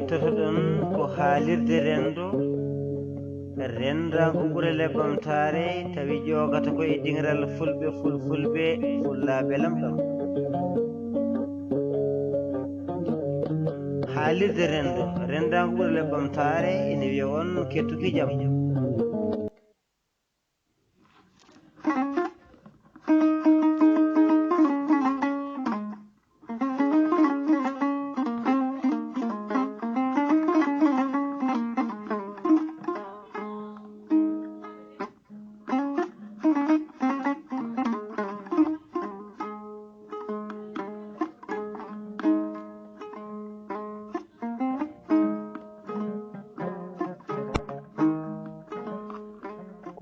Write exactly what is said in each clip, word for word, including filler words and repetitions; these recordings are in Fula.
Totoɗon ko haalirde renndo, renndaangu ɓurel e ɓamtaare, tawi ƴoogata ko e diŋral fulɓe, fulfulɓe, fullaaɓe lamɗam. Haalirde renndo, renndaangu ɓurel e ɓamtaare, ene wiya on kettuki jam.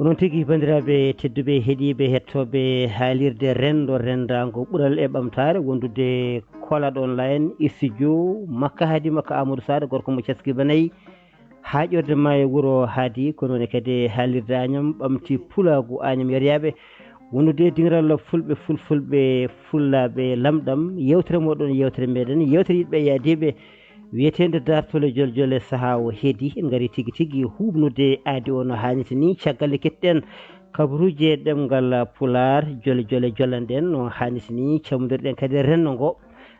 Ko noon tigi, banndiraaɓe tedduɓe, heɗiiɓe, hettooɓe haalirde renndo, renndaango ɓural e ɓamtaare, wondude Kolaɗo Online, studio makka hadi makka Amadou Sade, gorko mo caski banayi, haaƴorde maayo wuro Haadi, ko noon kadi haalirde Añam ɓamti pulaagu Añam yeriyaaɓe, wondude diŋral fulɓe, fulfulɓe, fullaaɓe lamɗam, yeewtere mooɗon, yeewtere meeɗen, yeewtere yiɗɓe yaadiiɓe, wiyeteende Daartol e Joljole. Sahaa o heedi, en ngari tigi tigi huuɓnude aadi o no haanirta ni. Caggal nde kettuɗen kabaruuji e ɗemngal Pulaar, Joljole jollanɗen no haanirta ni, cammondirɗen kadi renndo ngo.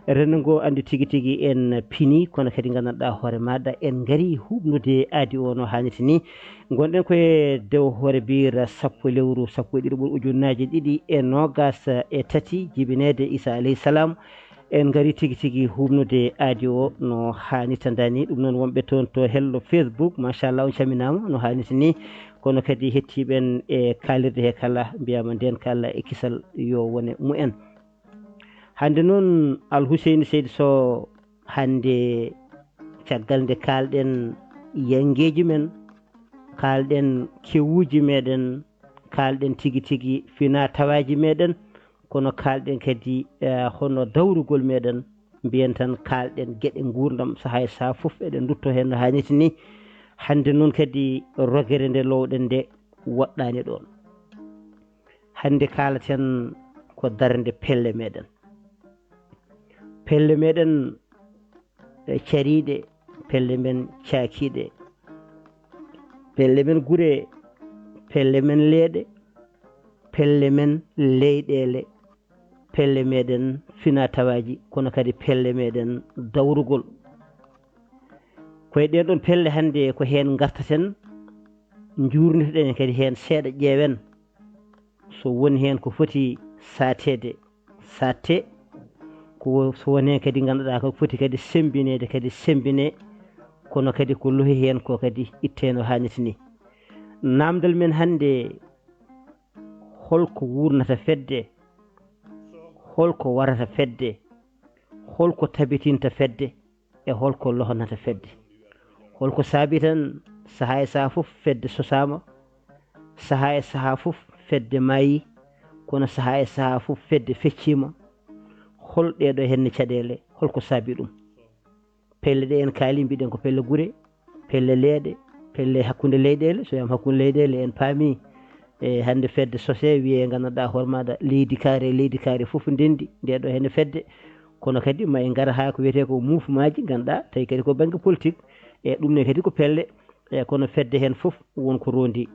Renndo ngo anndi tigi tigi en pini, kono kadi nganndanɗaa hoore maaɗa en ngari huuɓnude aadi o no haanirta ni. Ngonɗen ko e dew hoore biira sappo lewru sappo e ɗiɗi ɓuri ujunnaaji ɗiɗi e noogas e tati, jibineede Isa alayhi salam. En ngari tigi tigi huuɓnude aadi o no haanirta ni. Ɗum noon, wonɓe toon to hello Facebook, machallah, on calminaama no haanirta ni. Kono kadi hettiiɓe en e kaalirde he kala, mbiyaama ndeen kala e kisal yo wone mumen. Hannde noon, Alhuseyni Seydi Sow, hannde caggal nde kaalɗen yanngeeji men, kaalɗen kewuuji meeɗen, kaalɗen tigi tigi fina tawaaji meeɗen, kono kaalɗen kadi, eh, hono dawrugol meeɗen, mbiyen tan kaalɗen geɗe nguurndam, sahaa e sahaa fof eɗen ndutto heen no haanirta ni. Hannde noon kadi rogere nde lowɗen nde woɗɗaani ɗoon. Hannde kaalaten ko darnde pelle meeɗen. Pelle meeɗen, eh, cariiɗe, pelle men caakiiɗe, pelle men gure, pelle men leeɗe, pelle men leyɗeele, pelle meeɗen fina tawaaji, kono kadi pelle meeɗen dawrugol. Ko e ɗeen ɗoon pelle hannde ko heen ngartaten, njuurnitoɗen kadi heen seeɗa, ƴeewen so woni heen ko foti saateede, saatte, ko so woni heen kadi ngannduɗaa ko foti kadi semmbineede, kadi semmbinee, kono kadi ko lohi heen ko kadi ittee no haanirta ni. Naamndal men hannde, holko wuurnata fedde, holko warata fedde, holko tabitinta fedde, e holko lohnata fedde? Holko saabii tan sahaa e sahaa fof fedde sosaama, sahaa e sahaa fof fedde maayi, kono sahaa e sahaa fof fedde fecciima? Hol ɗee ɗoo henne caɗeele, holko saabii ɗum? Pelle ɗe en kaali, mbiɗen ko pelle gure, pelle leeɗe, pelle hakkunde leyɗeele. So wiyaama hakkunde leyɗeele, en paami, e hannde fedde sosee, wiyee nganndanɗaa hoore maaɗa leydi kaari e leydi kaari fof ndenndi, nde ɗo henne fedde. Kono kadi ma en ngar haa ko wiyetee ko mouvement ji, ngannduɗaa, tawi kadi ko bannge politique, e ɗum ne kadi ko pelle, e kono fedde heen fof won ko rondi.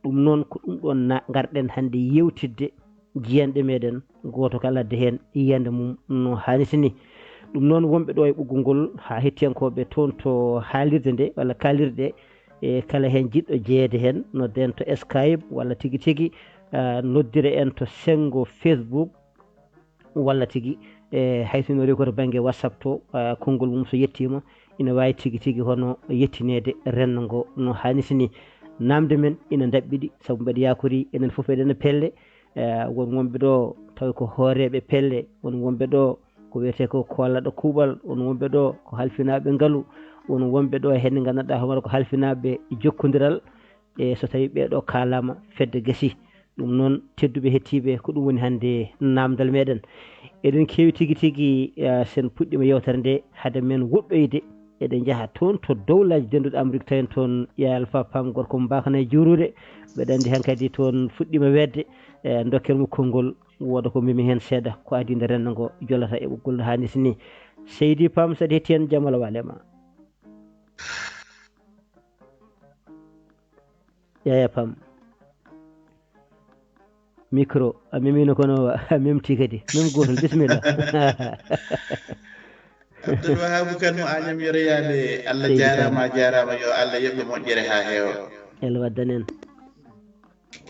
Ɗum noon ko ɗum ɗoon na ngarɗen hannde yeewtidde jiyanɗe meeɗen, gooto kala adda heen yiyannde mum no haanirta ni. Ɗum noon, wonɓe ɗo e ɓoggol ngol, haa hettiyankooɓe toon to haalirde nde walla kaalirde, e kala heen jiɗɗo jeyeede heen, nodden to Skype walla tigi tigi, ah, noddire en to senngo Facebook walla tigi, e hay so no rewi ko to bannge WhatsApp to, ah, konngol mum so yettiima, ina waawi tigi tigi hono yettineede renndo ngo no haanirta ni. Naamnde men ina ndaɓɓiɗi, sabu mbeɗa yaakori enen fof eɗen e pelle, eh, won wonɓe ɗo tawi ko hooreeɓe pelle, won wonɓe ɗo ko wiyetee ko koolaɗo kuuɓal, won wonɓe ɗo ko halfinaaɓe ngalu, won wonɓe ɗo heen nganndanɗaa hoore ko halfinaaɓe jokkondiral. E so tawii ɓee ɗo kaalaama, fedde gasii. Ɗum noon, tedduɓe hettiiɓe, ko ɗum woni hannde naamndal meeɗen. Eɗen keewi tigi tigi, eh, so en puɗɗiima yeewtere nde, hade men woɗɗoyde, eɗen njaha toon to dowlaaji dennduɗi Amrik, tawen toon Yaay Alfa Pam, gorko mo mbaakana e juurude. Mbeɗa anndi hankadi toon fuɗɗiima weetde, e dokken mo konngol, wooda ko mbiymi heen seeɗa, ko adii nde renndo ngo jolata e ɓoggol no haanirta ni. Seydi Pam, so aɗa hetti en, jam walla waale ma? Yaya Pam. Micro a memino kono a memti kadi, mem gotol, bisimilla. Abdoul Wahab Kane mo Agnam, yoro yaade. Allah jaaraama, a jaaraama, yo Allah yoɓ e moƴƴere haa heewa. Yalla waddan en.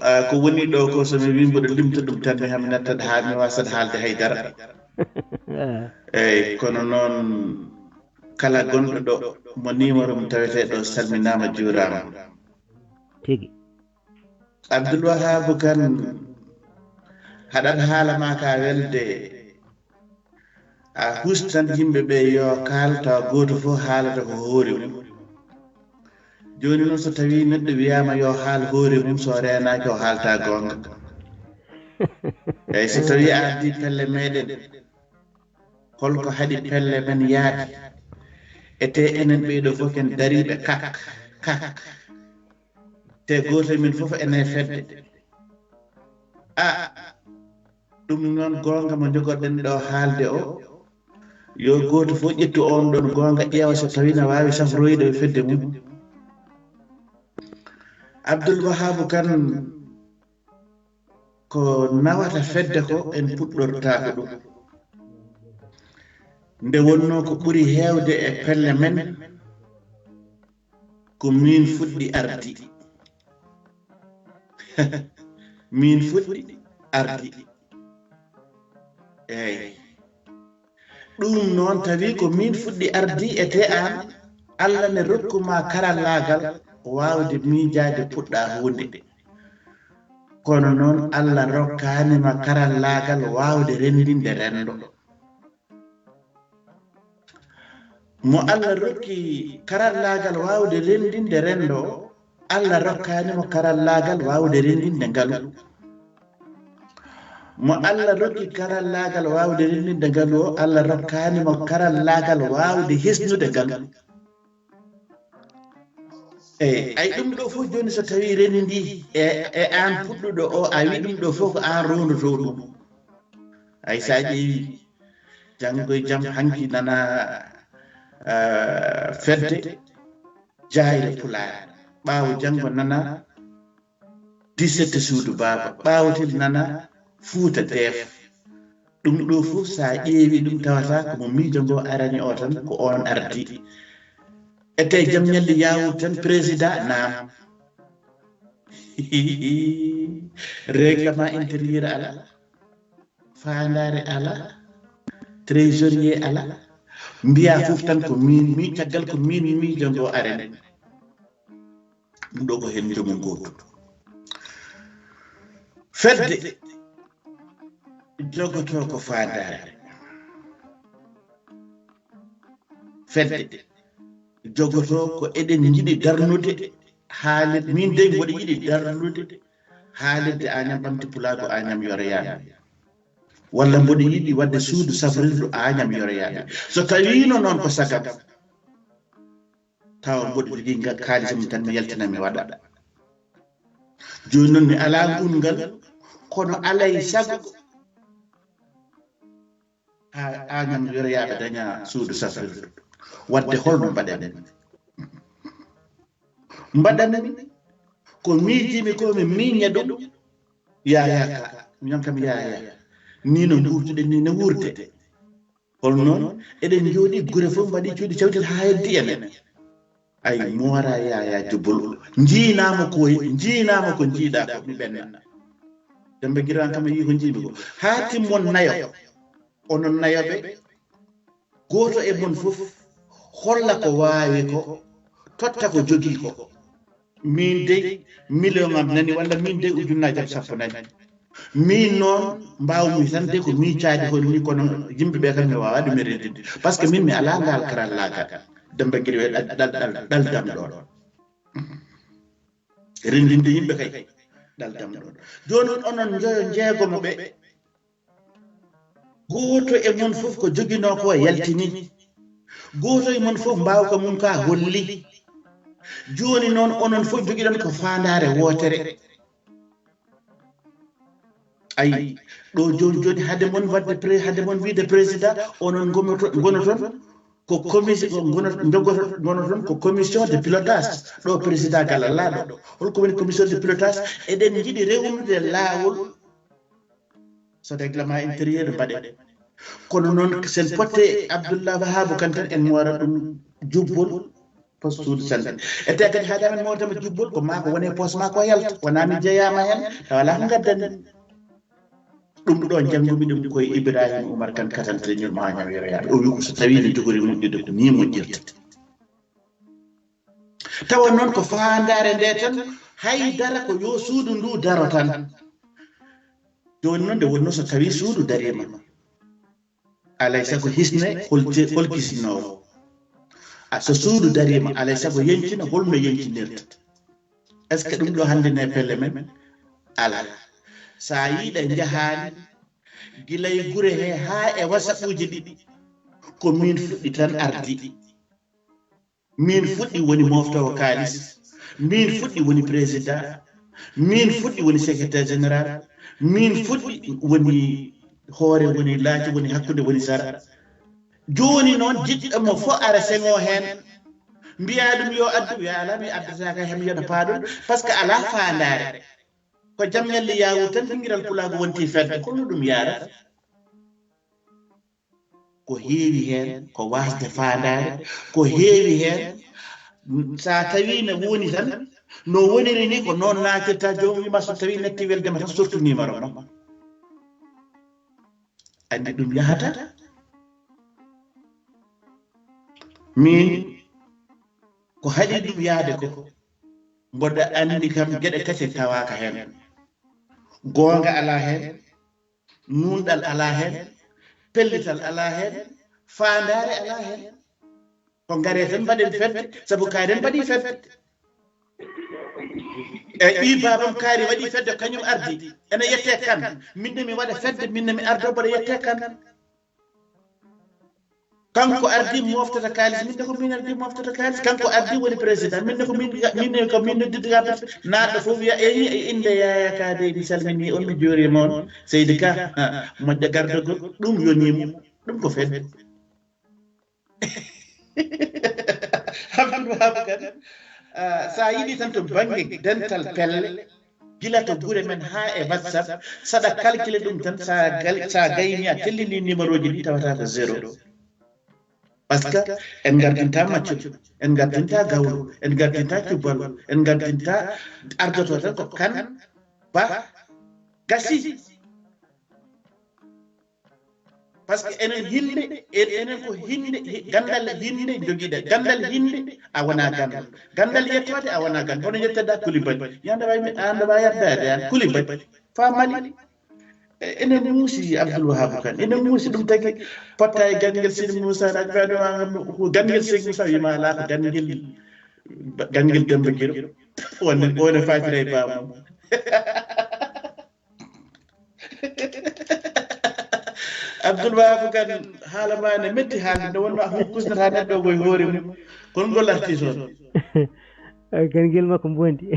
Ah, ko woni ɗo ko, so mi wii mboɗo limta ɗum tan, mi haa mi nattat haa mi waasat haalde hay dara. Eeyi, kono noon kala gonɗo ɗo mo numéro mum tawetee ɗo, salminaama, juuraama. Tigi. Abdoul Wahab Kane, haɗat haala maa ka welde, a hustan yimɓe ɓe yo kaal, tawa gooto fof haalata ko hoore mum. Jooni noon, so tawii neɗɗo wiyaama yo haal hoore mum, so reenaaki, o haalta goonga. Eeyi, so tawii a addii pelle meeɗen, holko haɗi pelle men yaade? Ete enen ɓee ɗoo fof ken dariiɓe kak, kak. Te gooto e men fof ene e fedde. A, ɗum noon goonga mo njogorɗen ɗo haalde o, yo gooto fof ƴettu oon ɗoon goonga, ƴeewa so tawii na waawi safroyde e fedde mum. Abdoul Wahab Kane, ko nawata fedde ko en puɗɗortaako ɗum. Nde wonnoo ko ɓuri heewde e pelle men, ko miin fuɗɗi ardi. Miin fuɗɗi ardi. Eeyi. Ɗum noon tawi ko miin fuɗɗi ardi, ete aan, Allah ne rokku ma karallaagal waawde miijaade puɗɗa huunde. Kono noon, Allah rokkaani ma karallaagal waawde renndinde renndo. Mo Allah rokki karallaagal waawde renndinde renndo, Allah rokkaani mo karallaagal waawde renndinde ngalu. Mo Allah rokki karallaagal waawde renndinde ngalu o, Allah rokkaani mo karallaagal waawde hisnude ngalu. Eyi, ay, ɗum ɗo fof jooni, so tawii renndii e, e aan puɗɗuɗo o, a wi ɗum ɗo fof ko aan rowndotoo ɗum. Ay, so a ƴeewi, janngo e jam, hanki nana, ah, fedde jaayre pulaar, ɓaawo janngo nana dix-sept suudu baaba, ɓaawotel nana Fuuta Deef. Ɗum ɗo fof, so a ƴeewi ɗum, tawata ko mo miijo ngo arani o tan, ko oon ardi. Ete jam ñalli yaawude tan, président, naam. Règlement intérieur ala, faandaare ala, trésorier ala. Mbiya fof tan ko miin, mi caggal ko miin miijo ngo arani. Ɗum ɗo ko heen joom mum gooto. Fedde jogotoo ko faandaare. Fedde jogotoo ko eɗen njiɗi darnude haalirde, miin dey mboɗo yiɗi darnude haalirde Agnam Ɓamti Pulaagu, Agnam Yoroyaaɓe. Walla mboɗo yiɗi waɗde suudu safrirdu Agnam Yoroyaaɓe. So tawiino noon ko sagat, tawa mboɗo jogii ngal kaalis mum tan, mi yaltina, mi waɗa. Jooni noon mi alaa ngun ngal, kono alay sago haa Agnam Yoroyaaɓe daña suudu safrirdu. Wadde holno mbaɗanmi? Mbaɗanmi ko miijimi ko mi miiña ɗum. Yaya ka, minon kam Yaya. Ni no nguurtuɗen ni, no wuurde. Hono noon, eɗen njooɗi gure fof mbaɗi cuuɗi cawtel haa heddi en. Ay, moora Yaya Jubbol. Njiinaama ko, njiinaama ko njiiɗaa ko, mi ɓenna. Demba Giraan kam yii ko njiimi ko. Haa timmon nayo. Onon nayoɓe, gooto e mon fof holla ko waawi ko, totta ko jogii ko. Min dey, million am nani, walla min dey, ujunnaaje am sappo nani. Min noon, mbaawmi tan de ko miicaade hono ni, kono yimɓe ɓe kam mi waawaa ɗum renndinde. Par ce que min mi alaa ngaal karallaagal. Demba Giri wiya ɗal, ɗal, ɗal, ɗal dam ɗoon. Renndinde yimɓe kay, ɗal dam ɗoon. Jooni noon onon njoyo njeegomo ɓe. Gooto e mon fof ko joginoo ko yaltini. Gooto e mon fof mbaawka mum ka holli. Jooni noon onon fof njogiɗon ko faandaare wootere. Ayi, ɗo jooni jooni hade mon waɗde pré-, hade mon wiide président, onon ngomoto-, ngonoton ko commission, ko gonoto, jogoto, gonoton ko commission de pilotage. Ɗo président Galla laaɗo, holko woni commission de pilotage? Eɗen jiɗi rewnude laawol. So règlement intérieur mbaɗe, kono noon sen potte Abdullah Wahabu kan tan en moora ɗum jubbol postude sande. Ete kadi haade amen moortama jubbol, ko maa ko wone poos maa ko yalta, wonaa mi jeyaama heen, tawa alaa ko ngaddani. Ɗum ɗo njanngumi ɗum koye Ibrahima Oumar Kane, katante ñurma ñam yoro yaaɓe. O wi ko so tawii ne jogori moƴƴude, ko nii moƴƴirta. Tawa noon ko faandaare nde tan, hay dara ko yo suudu ndu daro tan. Jooni noon nde wonnoo so tawii suudu dariima, alay sago hisne hol je-, hol kisinoowo. A, so suudu dariima, alay sago yeñcina, hol no yeñcinirta? Est-ce que ɗum ɗo hannde ne pelle men? Alaa. So a yiiɗa njahaani gila e gure he haa e wasaɓuuji ɗi, ko min fuɗɗi tan ardi. Min fuɗɗi woni moftoowo kaalis. Min fuɗɗi woni président. Min fuɗɗi woni secrétaire général. Min fuɗɗi woni hoore, woni laaci, woni hakkunde, woni sara. Jooni noon, jiɗɗo mo fof ara seŋo heen, mbiya ɗum yo addu, wiya alaa, mi addataaka heen, mi yiyata paaɗol, parce que alaa faandaare. Ko jam ñalli yaawuur tan, dingiral pulaagu wonti fedde, kono ɗum yaarata. Ko heewi heen, ko waasde faandaare, ko heewi heen, so a tawii ne woni tan, no woniri ni, ko noon naatirta, joom wima so tawii netti weldema tan, sortu numéro ma. Anndi ɗum yahata. Min ko haɗi ɗum yahde ko, mboɗo anndi kam geɗe tati tawaaka heen. Goonga alaa heen, nuunɗal alaa heen, pellital alaa heen, faandaare alaa heen. Ko ngare tan mbaɗen fedde, sabu kaari en mbaɗi fedde. E ɓii baabam kaari waɗi fedde, kañum ardi. Ene yette kan, min ne mi waɗa fedde, min ne mi ardo mboɗo yette kan. Kanko ardi moftata kaalis, min ne ko min ardi moftata kaalis. Kanko ardi woni président, min ne ko min, min ne ko min noddidde garde. Naatɗo fof wiya, "Eyi, e innde Yaya Ka dey, mi salminii on, mi juuriima on." Seydi Ka, ha, moƴƴa gardagol, ɗum yonii mo, ɗum ko fedde. Abdoul Wahab Kane, ah, so a yiɗi tan to bannge dental pelle, gila to gure men haa e WhatsApp, saɗa calculer ɗum tan, sa gal-, sa gayni a tellini numéro ji ɗi tawata ko zéro. Parce que en ngardinta maccuɗo, en ngardinta gawlo, en ngardinta cubbalo, en ngardinta ardoto tan ko kan ba gasi. Parce que enen hinde, en-, enen ko hinde, hi-, gandal hinde jogiɗen. Gandal hinde a wona gando. Gandal yettoode a wona gando. Hono yetteda Koulibaly. Yanda way mi, anda ba yardade an Koulibaly. Fa Mali. E-, enen muusi Abdoul Wahab Kane. Enen muusi ɗum tagi potta e gangel Sidi Moussa Rajbado, gangel Sidi Moussa wima ala ko gangel, gangel Demba Giro. Wonde, wonde fatira e bamum. Abdoul Wahab Kane, haala ma ne metti haalde, nde wonno a kusnata neɗɗo ko e hoore mum. Kono ngol arti toon. Ay, kan ngel makko mbondi.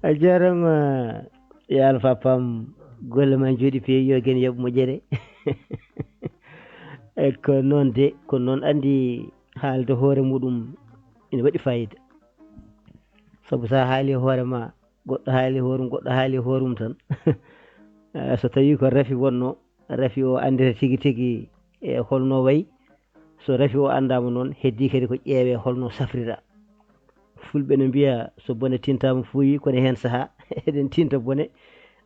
A jarama, ya Alpha Pam, golle ma jooɗi peewi, yo gen yoɓ moƴƴere. E ko noon de, ko noon andi haalde hoore muɗum ina waɗi fayida. Sabu sa haali hoore ma, goɗɗo haali hoorum, goɗɗo haali hoorum tan. Eh, so tawi ko rafi wonno, rafi o anndita tigi tigi e holno wayi. So rafi o anndama noon, heddi kadi ko ƴeewe holno safrira. Fulɓe no mbiya, so bone tintama fuuyi, kono heen saha eɗen tinta bone.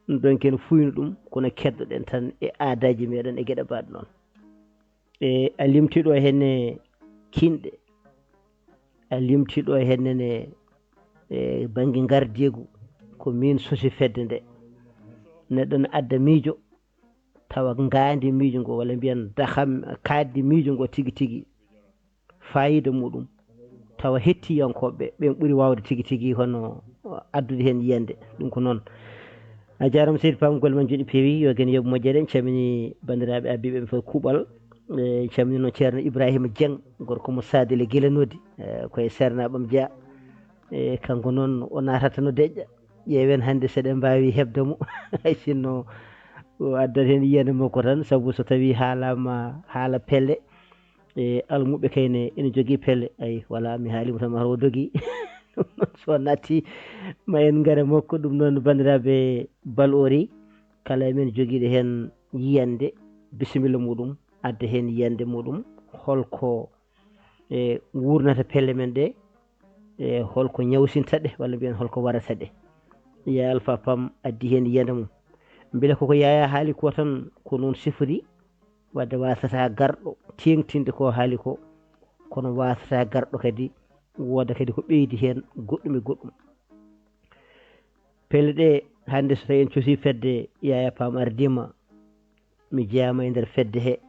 Ɗum ɗon ken fuyno ɗum, kono keddoɗen tan e aadaji meɗen e geɗe mbaɗe noon. E a limtiɗo henne kinɗe, a limtiɗo henne ne, e bannge ngardiigu, ko min sosi fedde nde. Neɗɗo ne adda miijo, tawa ngaandi miijo ngo, walla mbiyan daham kaaddi miijo ngo tigi tigi, faayiida muɗum, tawa hettiyankooɓe ɓen ɓuri waawde tigi tigi hono addude heen yiyannde. Ɗum ko noon. A jaaraama seydi Pam, golle ma jooɗi peewi, yo gen yoɓ moƴƴere. En calmini banndiraaɓe ardiiɓe ɓe fof kuuɓal. E, en calmini noon Ceerno Ibrahima Dieng, gorko mo Saadele Gila Noddi, e, ko e seernaaɓam jeyaa. E, kanko noon o naatata no deƴƴa. Ƴeewen hannde so eɗen mbaawi heɓde mo. Hay sinno o addat heen yiyannde makko tan, sabu so tawii haalaama haala pelle, E almuɓe kayne ene jogii pelle. Ay, wala, mi haali mo tan, mataw o dogi. Ɗum noon, so natti, ma en ngare makko. Ɗum noon, banndiraaɓe, bal ori, kala e men jogiiɗo heen yiyannde, bisimilla muɗum, adda heen yiyannde muɗum, holko, e, wuurnata pelle men ɗe, e, holko ñawsinta ɗe, walla mbiyen holko warata ɗe. Yaa Alfa Pam addi heen yiyannde mum. Mbele koko Yaya haali ko tan, ko noon sifori, wadde wasata garɗo teeŋtinde ko haali ko, kono wasata garɗo kadi wooda kadi ko ɓeydi heen goɗɗum e goɗɗum. Pelle ɗe hannde, so tawi en cosii fedde, Yaya Pam ardiima, mi jeyaama e nder fedde he,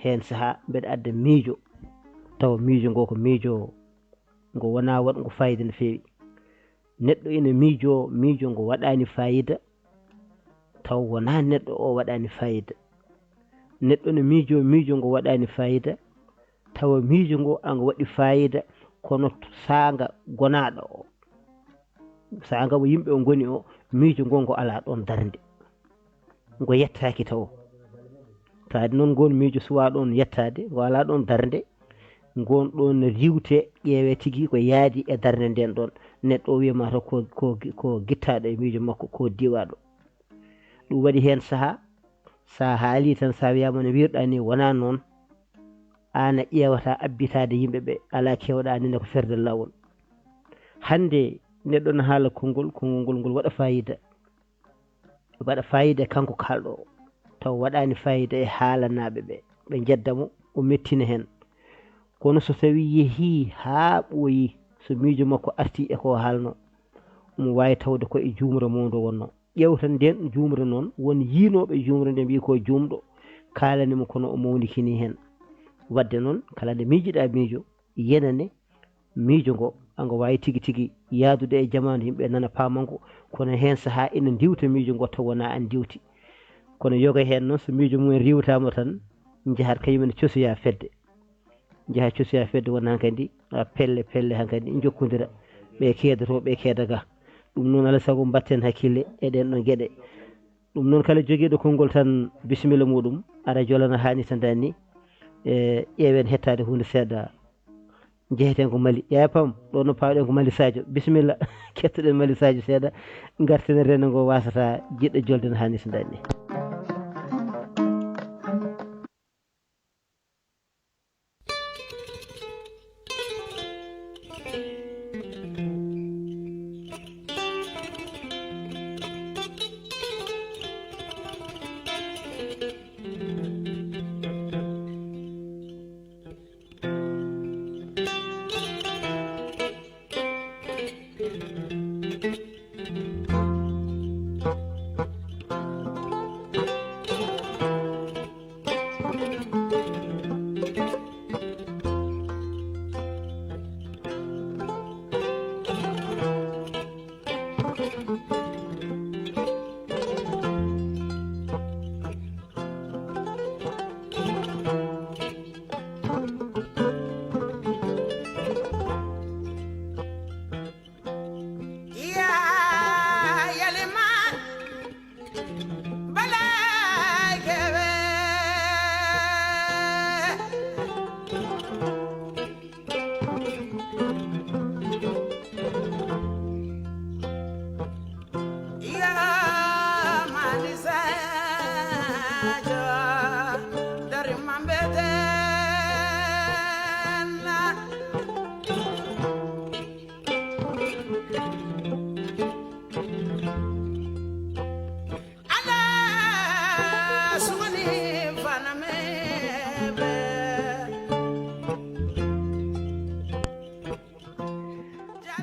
heen sahaa mbeɗa adda miijo, tawa miijo ngo ko miijo ngo wonaa waɗngo fayida no feewi. Neɗɗo ina miijoo miijo ngo waɗaani fayida, taw wonaa neɗɗo o waɗaani fayida. Neɗɗo no miijoo miijo ngo waɗaani fayida, tawa miijo ngo ango waɗi fayida, kono saanga gonaaɗo o, saanga mo yimɓe o ngoni o, miijo ngo ngo alaa ɗoon darnde, ngo yettaaki taw. Taade noon, ngoon miijo suwaa ɗoon yettaade, ngo alaa ɗoon darnde, ngoon ɗoon riiwte, ƴeewee tigi ko yaadi e darnde ndeen ɗoon. Neɗɗo o wiyama to ko, ko, ko gittaaɗo e miijo makko, ko diiwaaɗo. Ɗum waɗi heen sahaa, so a haalii tan, so a wiyaama no wiirɗaa nii, wonaa noon, aan a ƴeewata abbitaade yimɓe ɓe, alaa keewɗaa anndi ne ko ferde laawol. Hannde neɗɗo no haala konngol, konngol ngol, ngol waɗa fayida. Waɗa fayida e kanko kaalɗo o, taw waɗaani fayida e haalanaaɓe ɓe, ɓe njedda mo, o mettina heen. Kono so tawii yehii haa ɓooyi, so miijo makko artii e ko haalno, omo waawi tawde ko e juumre mawndo wonno. Ƴeewtan ndeen juumre noon, won yiinooɓe juumre nde mbiyi ko juumɗo, kaalani mo kono o mawnikinii heen. Waɗde noon, kala nde miijiɗaa miijo, yenane miijo ngo, ango waawi tigi tigi yahdude e jamaanu, yimɓe nana paama ngo, kono heen sahaa ina ndiiwta miijo ngo taw wonaa aan ndiiwti. Kono yoga heen noon, so miijo mum en riiwtaama tan, njahat kañum en cosoya fedde. Njaha cosoya fedde, won hankadi, a, pelle, pelle hankadi njokkondira. Ɓe keedoto, ɓe keeda ga. Ɗum noon, alaa sago mbatten hakkille e ɗeen ɗon geɗe. Ɗum noon, kala jogiiɗo konngol tan, bisimilla muɗum, ara jolana haa ni tan daani. E, ƴeewen hettaade huunde seeɗa. Njeheten ko Mali. Yaa Pam, ɗo no pawɗen ko Mali Sadio. Bisimilla, kettoɗen Mali Sadio seeɗa. Ngarten rendo ngo wasata jiɗɗo jolden haa ni tan daani.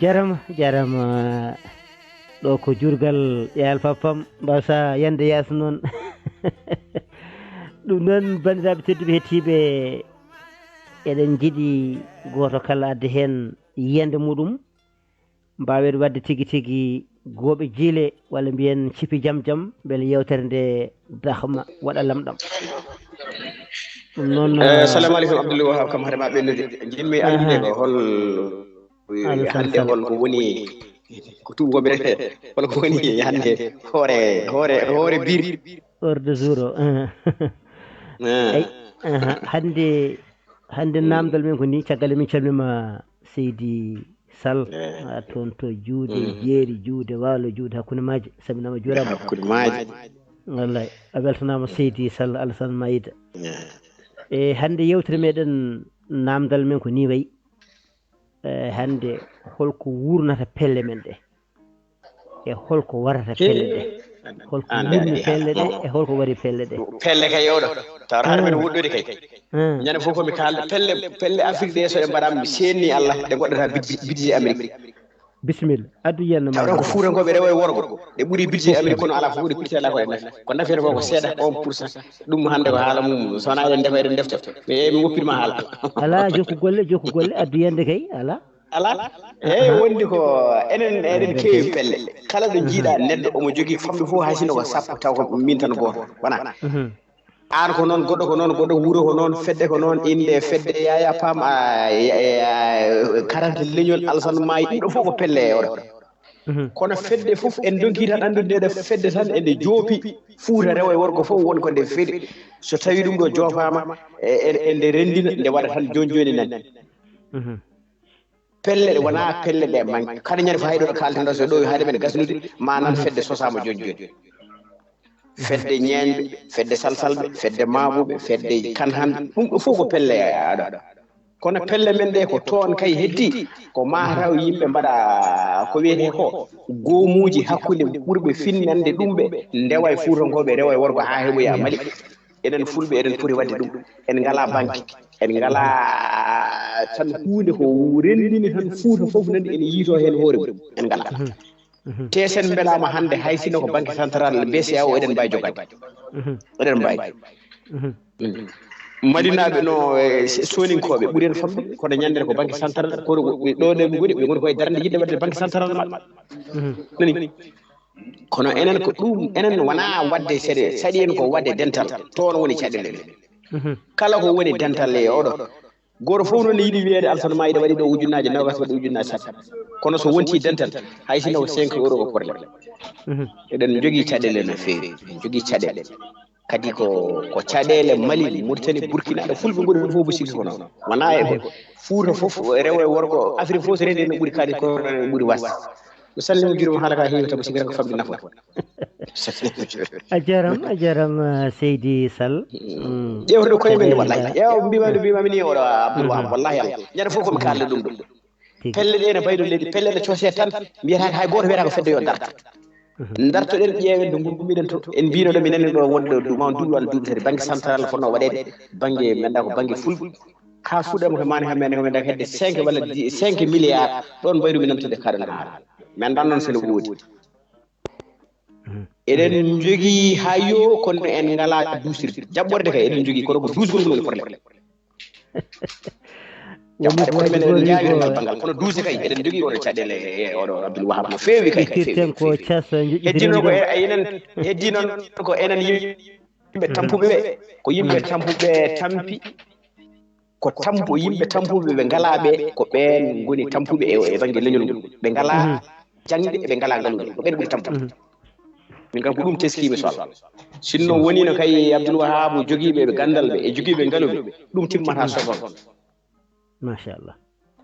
Jarama, jarama. Ɗo ko jurgal ƴeyal pappam, mbasa yande yeeso noon. Ɗum noon, banndiraaɓe tedduɓe hettiiɓe, eɗen njiɗi gooto kala adde heen yiyannde muɗum. Mbaawen waɗde tigi tigi gooɓe jiile, walla mbiyen cipi jam jam, mbele yeewtere nde dahma waɗa lamɗam. Ɗum noon, eh, eh, salamu aleykum, Abdoul Wahab, kam hade ma ɓennude. Njiɗmi anndude ko hol, hannde hol ko woni, ko tuubakooɓe rewata, hol ko woni hannde hoore, hoore, hoore biir. Ordre du jour o, eh. Eh. Ay, Aha, hannde hannde namdal men ko ni, caggal min calmima Seydi Sall. Toon to juude jeeri, juude waalo, juude hakkunde maaje, saminama, juurama. Hakkunde maaje. Wallay, a weltanama Seydi Sall Alassane Mayida. E hannde yewtere meɗen, namdal men ko ni wayi. E hannde, holko wurnata pelle men ɗe? E holko warata pelle ɗe? Holko wurni pelle ɗe e holko wari pelle ɗe? Pelle kay oɗo tawata haɗa men woɗɗude kay. Ñande fof ko mi kaalda pelle pelle Afrique ɗe, so ɗe mbaɗama mi senni Allah, ɗe goɗɗata bidji bidji Amérique. Bisimilla, addu yiyannde ma. Tawɗon ko fuutankoɓe rewo e worgo, ɗe ɓuuri bidji Amérique, kono ala fof ɓuuri pirti ala ko ɗe nafi. Ko nafiyata ko ko seeɗa, un pour cent. Ɗum hannde ko haala mum, so wona eɗen ndefa eɗen defta. Mi yeeyi mi woppirma haala. Ala, jokku golle, jokku golle, addu yiyannde kay ala. Ala. Eyi, wondi ko enen eɗen keewi pelle. Kala ɗo jiiɗa neɗɗo omo jogii famɗi fof, hay sinno ko sappo taw ko min tan gooto wona. Aan ko noon, goɗɗo ko noon, goɗɗo wuro ko noon, fedde ko noon, innde fedde, yaya pam, a, e, e, a, karante leñol, Alassane Maayi, ɗum ɗo fof ko pelle e oɗo. Kono fedde fof en donki tan anndude nde ɗo fedde tan eɗe joopi. Fuuta rewo e worgo fof won ko nde fedi. So tawi ɗum ɗo joopaama, e, e, e nde renndina, nde waɗa tan jooni jooni nan. Pelle ɗe wona pelle ɗe manque. Kala ñande fof hay ɗo ɗo kaalten ɗo, so ɗo haade men gasnude, ma nan fedde sosaama jooni jooni. Fedde ñeeñɓe, fedde salsalɓe, fedde maaɓuɓe, fedde kanhanɓe, ɗum ɗo fof ko pelle aɗa. Kono pelle men ɗe ko toon kay heddi, ko ma taw yimɓe mbaɗa ko wiyetee ko goomuuji hakkunde ɓurɓe finnande ɗum ɓe ndewa e fuutankooɓe, rewa e worgo haa heɓoya Mali. Enen fulɓe eɗen poti waɗde ɗum. En ngalaa banque, en ngalaa tan huunde ko renndini tan fuuta fof nan ene yiito heen hoore mum. En ngalaa. Te sen mbelaama hannde hay sinno ko banque centrale B C A O eɗen mbaawi jogaade. Eɗen mbaawi. Malinaaɓe no e soninkooɓe ɓuri en famɗude, kono ñande ko banque centrale, kono ɓe ɗo nde ɓe ngoni ɓe ngoni koye darnde yiɗde waɗde banque centrale maɓɓe. Nani? Kono enen ko ɗum, enen wona waɗde seeɗe, saɗi en ko waɗde dental. Toon woni caɗeele men. Kala ko woni dental e oɗo. Gooto fof noon ne yiɗi wiyeede Alassane Mayida waɗi ɗo ujunnaaje noogas, waɗi ujunnaaje sappo. Kono so wonti dental, hay sinno ko cinq euro ko problème. Eɗen njogii caɗeele no feewi, eɗen njogii caɗeele. Kadi ko, ko caɗeele Mali, Mauritanie, Burkina, ɗo fulɓe ngoni ɗon fof, mbo sikki ko noon. Wona e ko Fuuta fof, rewo e worgo, Afrique fof, so rendi no ɓuri kadi ko ɓuri was. Mi salmima, juurima, haala ka heewi, taw mi sikki tan ko famɗi nafoore. A jarama, a jarama, Seydi Sall. Mm. Ƴewtude koye men, wallahi. Ƴeewa, mbima, mbima, mbima ni oɗo Abdoul Wahab, wallahi Allah. Ñande fof ko mi kaalda ɗum ɗo. Tigi. Pelle ɗe ne mbayno leydi, pelle ɗe coose tan, mbiyata hay gooto wiyata ko fedde yo darto. Dartoɗen, ƴeewen to ngummiɗen to. En mbino ɗo, mi nani ɗo wonde ɗo, ma duuɓi walla duuɓi tati, banque centrale fotno waɗeede, banque, mi annda ko banque fulɓe. Ka fuɗɗama ko mani, ha men ko men hedde cinq walla dix, cinq milliards. Ɗon mbayru mi nantude kaɗan haala. Mi annda noon sene woodi. Eɗen njogii ha yo, kono en ngalaa duusirde. Jaɓɓorde kay eɗen njogii, kono ko duusgol ngol woni problème. Jaɓɓorde kono men eɗen njaawi ɗum banngal, kono duuse kay eɗen njogii oɗo caɗeele e oɗo Abdoul Wahab no feewi kay, no feewi, no feewi. Heddino ko e, enen, heddi noon ko enen yimɓe tampuɓe ɓe, ko yimɓe tampuɓe tampi. Ko tampu, yimɓe tampuɓe ɓe ngalaa ɓe, ko ɓeen ngoni tampuɓe e, e bannge leñol ngol. Ɓe ngalaa jaŋde, ɓe ngalaa ngalude. Ko ɓeen ɓuri tampude. Min kam ko ɗum teskiimi, so Allah. Sinno wonino kay Abdoul Wahab jogiiɓe ɓe ganndal ɓe e jogiiɓe ngalu ɓe, ɗum timmata soton. Machallah.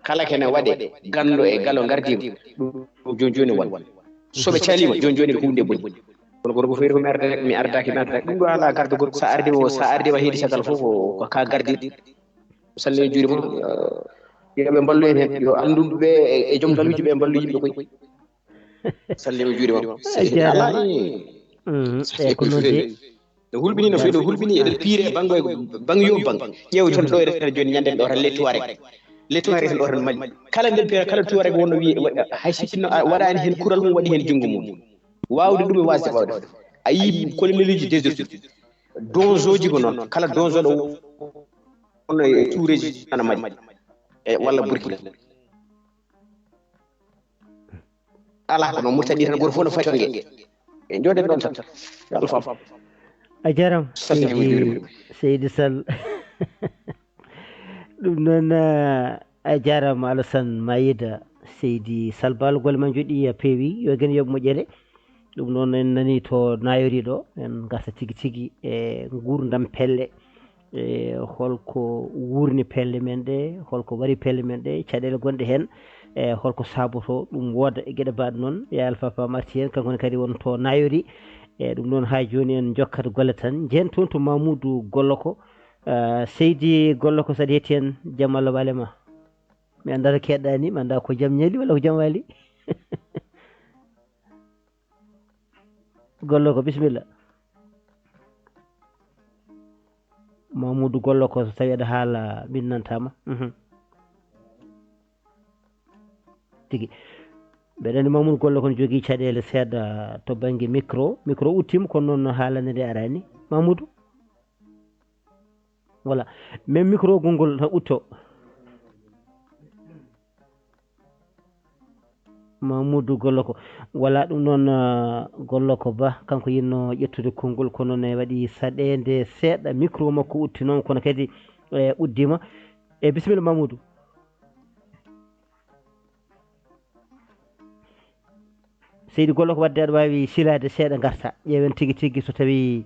Kala kene waɗe, ganndo e galo ngardiima, ɗum jooni jooni won. So ɓe caliima, jooni jooni ko huunde boni. Kono gorko feere ko mi arda, mi ardaki, mi ardaki. Ɗum ɗo ala garda gorko, sa ardi o, sa ardi ma heedi caggal fof ko, ko ka gardi. Salli e juuɗe mum, yo ɓe mballu en heen, yo annduɓe ɓe e, e joom galuuji ɓe mballu yimɓe koy. Salli e juuɗe mum. A jarama. Mm, e ko noon de. No hulɓini no feewi, no hulɓini eɗen piire bannge, bannge yo bannge. Ƴeew tan ɗo eɗen jooni ñande ɗo tan les Touaregs. Les Touaregs tan ɗo tan Mali. Kala nden piira, kala Touareg wonno wiye, wa-, hay si tinno, a, waɗani heen kural mum, waɗi heen junngo mum. Waawde ɗum e waasde waawde. A yii colonelleeji des autres. Donzoji ko noon. Kala donzo ɗo wonno e Touareji ana Mali. E walla Burkina. Ala ko noon, Mauritanie tan, gooto fof no foti toon nge. E jooɗen ɗoon tan. Yo Allah faam. A jarama, Seydi, Seydi Sall. Ɗum noon, a jarama, Alassane Mayida, Seydi Sall Bal, golle ma njooɗi, a peewi, yo gen yoɓ moƴƴere. Ɗum noon, en nani to nayori ɗo, en gasa tigi tigi e nguurndam pelle. E holko wuurni pelle men ɗe, holko wari pelle men ɗe, caɗeele gonɗe heen, e holko saabotoo ɗum wooda e geɗe mbaɗe noon. Yaa Alpha Pam arti heen, kanko ne kadi won to Nayori. E ɗum noon, haa jooni en njokkat golle tan, njehen toon to Mamoudou Golloko. Ah, seydi Golloko, so aɗa heɗii en, jam Allah waale ma. Mi anndaa keɗɗaa ni, mi anndaa ko jam ñaali walla ko jam waali. Golloko, bisimilla. Mamoudou Golloko, so tawi aɗa haala, min nantaama. Mhm. Tigi. Mbeɗa anndi Mamoudou Golloko ne jogii caɗeele seeɗa to bannge micro. Micro uttiima, kono noon no haalande nde araani. Mamoudou? Voilà. Même micro gongol tan utto. Mamoudou Golloko. Voilà, ɗum noon, ah, Golloko Ba, kanko yinno ƴettude konngol, kono ne waɗi saɗeende seeɗa, micro makko utti noon, kono kadi, eh, uddiima. E bisimilla, Mamoudou. Seydi Golloko, wadde aɗa waawi silaade seeɗa, ngarta, ƴeewen tigi tigi so tawi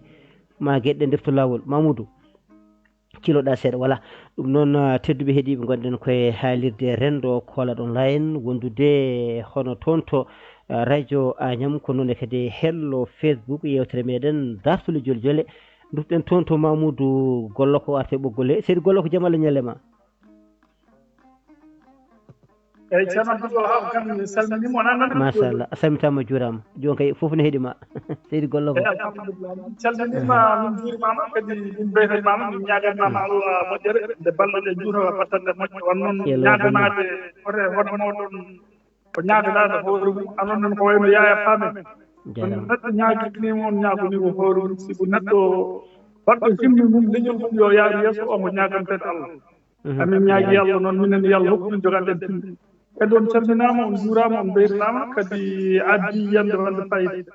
ma geɗe ɗe ndefto laawol. Mamoudou, ciloɗa seeɗa, voilà. Ɗum noon, ah, tedduɓe heɗiiɓe, ngonɗen koye haalirde Renndo Koolaaɗo Online, wondude hono toon to, ah, radio Agnam, ko noon kadi hello Facebook, yeewtere meɗen Dartule Jole Jole. Ndutɗen toon to Mamoudou Golloko, o arta e ɓoggol he. Seydi Golloko, jam Allah ñalle ma. Eyyi, ceerno Abdoul Wahab, kam mi salminiima, on annan. Machallah, a salmitaama, a juuraama. Jooni kay fof ne heɗii ma. Seydi Golloko. Eyyi, alhamdulillah. Min calminiima, min njuuriima ma, kadi min mbeltaniima ma, min ñaaganiima ma Allah moƴƴere, nde balɗe ɗe juuta, battane ɗe moƴƴa. Won noon ñaaganaade hoto, hono mooɗon ko ñaaganaade hoore mum, anon noon ko wayno Yaya Pam en. Jaaraama. Neɗɗo ñaaganii mo, on ñaaganii ko hoore mum, sibu neɗɗo baɗɗo himmu mum, leñol mum yo yaaru yeeso, on ko ñaaganteeɗo Allah. Mhm. Amin ñaagi Allah noon, minen yo Allah hokku min jogaɗen pinndi. Kadi on calminaama, on njuuraama, on mbaytanaama, kadi addi yiyannde wonde fayida.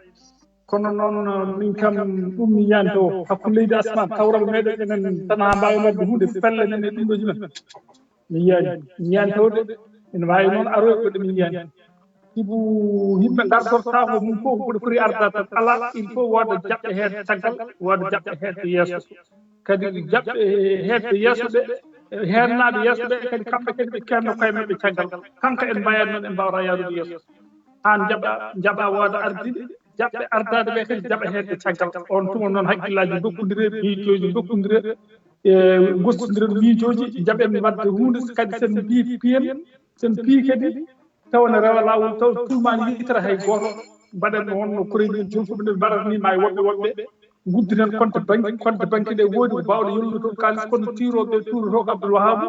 Kono noon, min kam, ɗum mi yiyaani tawo. Hakkunde leydi asmaan, tawral meɗen enen tan haa mbaawen waɗde huunde, pelle men e ɗum ɗo ji men. Mi yiyaani, mi yiyaani tawo de. Ina waawi noon aroyde ko ɗe mi yiyaani. Sibu yimɓe ngartortaako mum fof, mboɗo foti ardaade tan. Alaa, il faut wooda jaɓɓe heedde caggal, wooda jaɓɓe heedde yeeso. Kadi jaɓɓe heedde yeeso ɓe, heednaaɓe yeeso ɓe, kadi kamɓe kadi ɓe keenno koye maɓɓe caggal. Kanko en mbayaani noon, en mbaawata yaarude yeeso. Aan jaɓa, jaɓa wooda ardiiɓe, jaɓɓe ardaade ɓe kadi jaɓa heedde caggal. On tuma noon hakkillaaji ndokkondire, miijooji ndokkondire, e gostondire miijooji, njaɓen waɗde huunde, kadi sen mbii piyen, sen pii kadi, tawa ne rewa laawol, taw tuumaani yittere hay gooto. Mbaɗen no wonno koreeji en jolfuɓe nde ɓe mbaɗata ni, ma e woɓɓe woɓɓe nguddinen compte banque, compte banque ɗe woodi ko baawɗe yollude toon kaalis, kono tiirooɓe tuuroto ko Abdoul Wahab,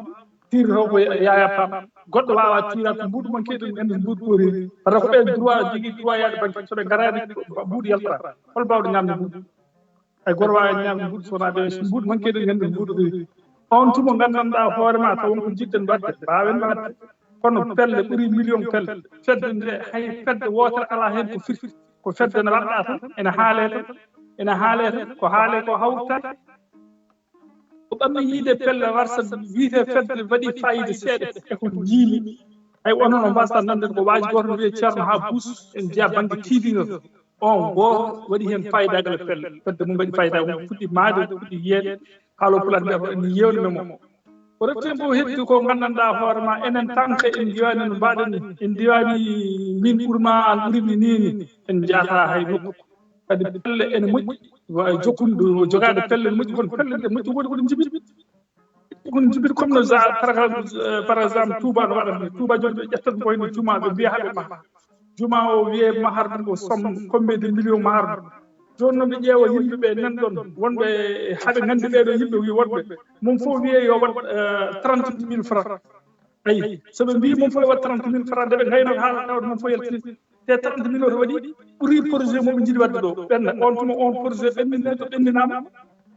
tiirotoo ko Yaya Pam. Goɗɗo waawaa tiiraade ko mbuuɗu banque, eɗen nganndi mbuuɗu ko rewi. Par ce que ko ɓe droit, jogii droit yaade banque, so ɓe ngaraani ko mbuuɗu yaltata. Hol baawɗo ñaamde mbuuɗu? Hay gooto waawaa ñaamde mbuuɗu so wonaa ɓe, so mbuuɗu banque, eɗen nganndi mbuuɗu ko rewi. On tuma nganndanɗaa hoore ma, taw won ko njiɗɗen waɗde, mbaawen waɗde. Kono pelle ɓuri million pelle. Fedde nde, hay fedde wootere alaa heen ko firti. Ko fedde ne waɗɗaa tan, ene haalee tan, ene haalee tan, ko haalee ko hawtaaki. Ko ɓammi yiide pelle warsa wiyetee fedde waɗi fayida seeɗa e ko njiimi. Hay onon no mbaasata nannden ko waaji gooto no wiyee Ceerno Haa Buus, en njiya bannge tiiɗingal. On gooto waɗi heen fayidaagal e pelle. Fedde mum waɗi fayida, mum fuɗɗi maayde, fuɗɗi yiyeede. Haaloo Pulaar mbiyata ko en yeewno mo. Ko refti heen fof heddi ko nganndanɗaa hoore ma, enen tan ko en ndiwaani no mbaɗen ni. En ndiwaani min ɓuri ma, aan ɓuri mi ni ni. En njaata hay nokku. Kadi pelle ene moƴƴi, wa-, jokkude, jogaade pelle ene moƴƴi, kono pelle ɗe moƴƴi woodi ko ɗe njibini. Ko ɗum jibini comme no za-, par exemple, euh, par exemple, Touba no waɗata ni. Touba jooni ɓe ƴettat ko wayno juma, ɓe mbiya haɓe maha. Juma o wiye mahar ɗum ko somme combien de millions mahar ɗum. Jooni noon ɓe ƴeewa yimɓe ɓe nan ɗon, wonɓe haɓe nganndi ɓee ɗo yimɓe wi wonɓe. Mum fof wiye yo waɗ, euh, trente mille francs. Ayi, so ɓe mbii mum fof yo waɗ trente mille francs, nde ɓe ngayno haala tawde mum fof yaltini. Te trente mille o to waɗi, ɓuri projet mo ɓe njiɗi waɗde ɗo. Ɓenna, on tuma on projet ɓenninee to ɓenninama,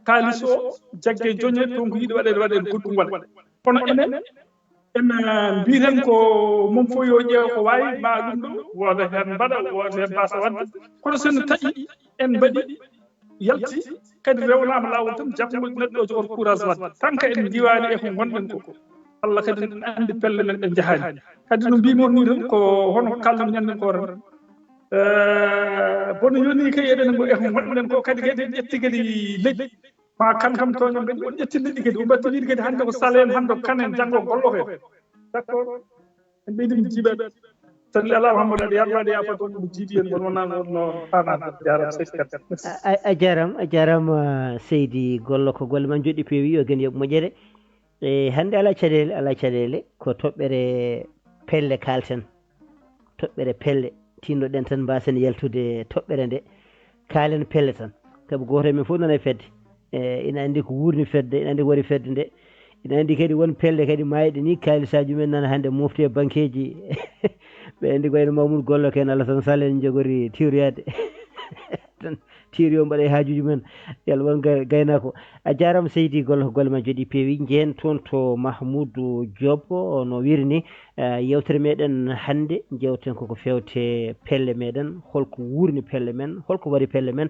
kaalis o jagge joñe, toon ko yiɗi waɗeede, waɗeede goɗɗum waɗa. Kono enen, en, eh, mbiten ko mum fof yo ƴeew ko waawi, ma ɗum ɗo, wooda heen mbaɗa, wooda heen mbasa waɗde. Kono so en taƴi, en mbaɗi, yalti, kadi rewnaama laawol tan, jaɓngol neɗɗo o jogor courage waɗde. Tan ko en ndiwaani e ko ngonɗen ko. Allah kadi ne anndi pelle men ɗe njahaani. Kadi no mbiimi on ni tan, ko hono kalɗo ñanden ko tan. Eh, bono yoni kay eɗen ngo e ko ngonɗen ko, kadi kadi en ƴetti kadi leƴƴi. Ma kan kam tooño mbeɗi on ƴettinde ɗi kadi o mbattini ɗi kadi hannde ko salen hannde ko kanen janngo gollo ko. D'accord. En ɓeydi mi jiiɓat. Salli ala Muhammad aɗa yarma aɗa yafa toon mo jiiɗi en won wonano wonno fanade jarama seydi kadi. A jarama a jarama seydi gollo ko golle ma joɗɗi peewi yo gen yoɓ moƴƴere. E hannde ala caɗele ala caɗele ko toɓɓere pelle kalten. Toɓɓere pelle tinnoɗen tan mbasen yaltude toɓɓere nde. Kaalen pelle tan. Sabu gooto e men fof nana e fedde. E ina anndi ko wuurni fedde ina anndi ko waɗi fedde nde. Ina anndi kadi won pelle kadi maayɗe ni kaalisaaji men nana hannde mofti e bankeeji. Ɓe anndi ko wayno Mamoudou Gollo ko en Alassane Sall en njogori tiwroyaade. Tan tiwroyo mbaɗa e haajuuji men. Yalla won gaynaako. A jaaraama seydi gollo ko golle ma joɗi peewi. Njehen toon to Mahmoudou Diop no wiiri ni. Yewtere meɗen hannde jewten koko fewte pelle meɗen holko wuurni pelle men holko waɗi pelle men.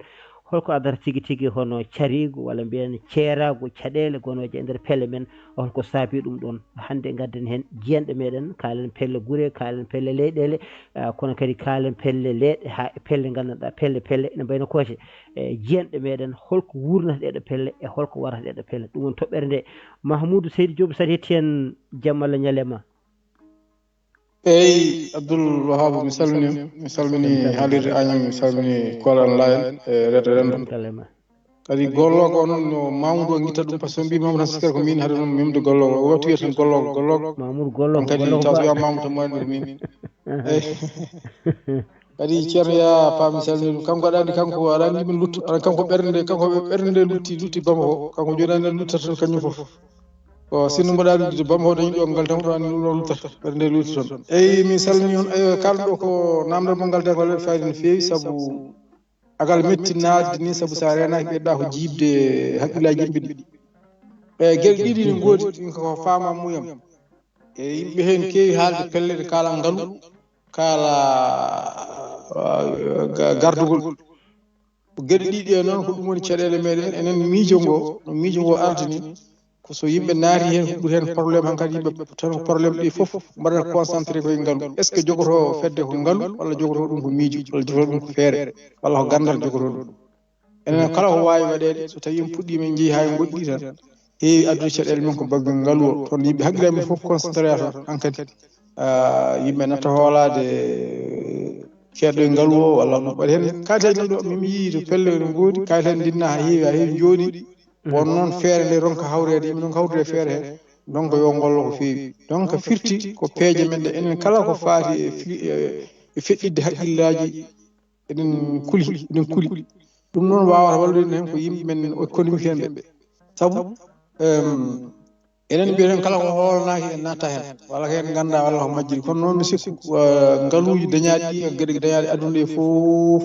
Holko adata tigi tigi hono cariigu walla mbiyen ceeraagu caɗeele gonooje e nder pelle men. Holko saabi ɗum ɗoon hannde ngadden heen jiyanɗe meɗen kaalen pelle gure kaalen pelle leyɗeele. Kono kadi kaalen pelle leeɗe haa e pelle nganndanɗaa pelle pelle ene mbayno kooce. E jiyanɗe meɗen holko wuurnata ɗeɗo pelle e holko warata ɗeɗo pelle ɗum woni toɓɓere nde. Mahmoudou seydi diop sati hetti heen. Jam allah ñalema. Eyi Abdoul Wahab mi salmini mi salmini haalirde añam mi salmini kolan layen e reta rendo. Kadi gollogo onon no mamudo guitta ɗum par ce que mbi mamudo tan sikkata ko min haade noon mimde gollogo o watti wiyata tan gollogo gollogo. Mamoudou gollogo kadi taw so wiya mamudo tan mawni ko min. Eyi kadi ceerno ya paami salmini ɗum kanko aɗa andi kanko aɗa andi min luttu aɗa kanko ɓernde kanko ɓernde lutti lutti bamako kanko joni andi luttata tan kañum fof. Ko sinno mbaɗa ɗum to bamako dañi ɗo ngal tan ɗo andi ɗum ɗo luttata ɓernde lutti toon. Eyi min salmini on ayo kalɗo ko namdal mo ngal dagal waɗi fayida no feewi sabu agal metti naatde ni sabu sa renaki ɓeɗɗa ko jiibde haqqillaji yimɓe ɗi. E gueɗe ɗiɗi ne goodi ɗin ko fama muyam. E yimɓe hen keewi haalde pelle ɗe kala ngalu kala gardugol. Ko geɗe ɗiɗi e noon ko ɗum woni caɗele meɗen enen miijo ngo no miijo ngo ardini. Ko so yimɓe naati hen ko ɓuri hen probléme hankadi yimɓe tan ko probléme ɗi fof mbaɗata concentré koye ngalu est ce que jogoto fedde ko ngalu walla jogoto ɗum ko miijo walla jogoto ɗum ko feere walla ko gandal jogoto ɗum. Enen kala ko wawi waɗede so tawi en puɗɗima en jeeyi ha en goɗɗi tan heewi addude caɗele men ko bagge ngalu o toon yimɓe haqqillaji men fof concentré a toon hankadi. Yimɓe natta hoolade keɗɗo e ngalu o walla no waɗi hen kayitaji nan ɗo mimi yii to pelle no goodi kayitaji dinna ha heewi ha heewi jooɗi. Won noon feere nde ronka hawreede yimɓe noon hawrude feere he donc yo ngollo ko feewi donc firti ko peeje men ɗe enen kala ko faati e feƴƴidde haqqillaji. Eɗen kuli eɗen kuli ɗum noon wawata wallude en hen ko yimɓe men économique hen ɓe sabu enen mbiyaten kala ko hoolanaaki en natta heen walla ko en ngannda walla ko majjiri kono noon mi sikku ngaluuji dañaaɗi ɗi e geɗe dañaaɗe aduna ɗe fof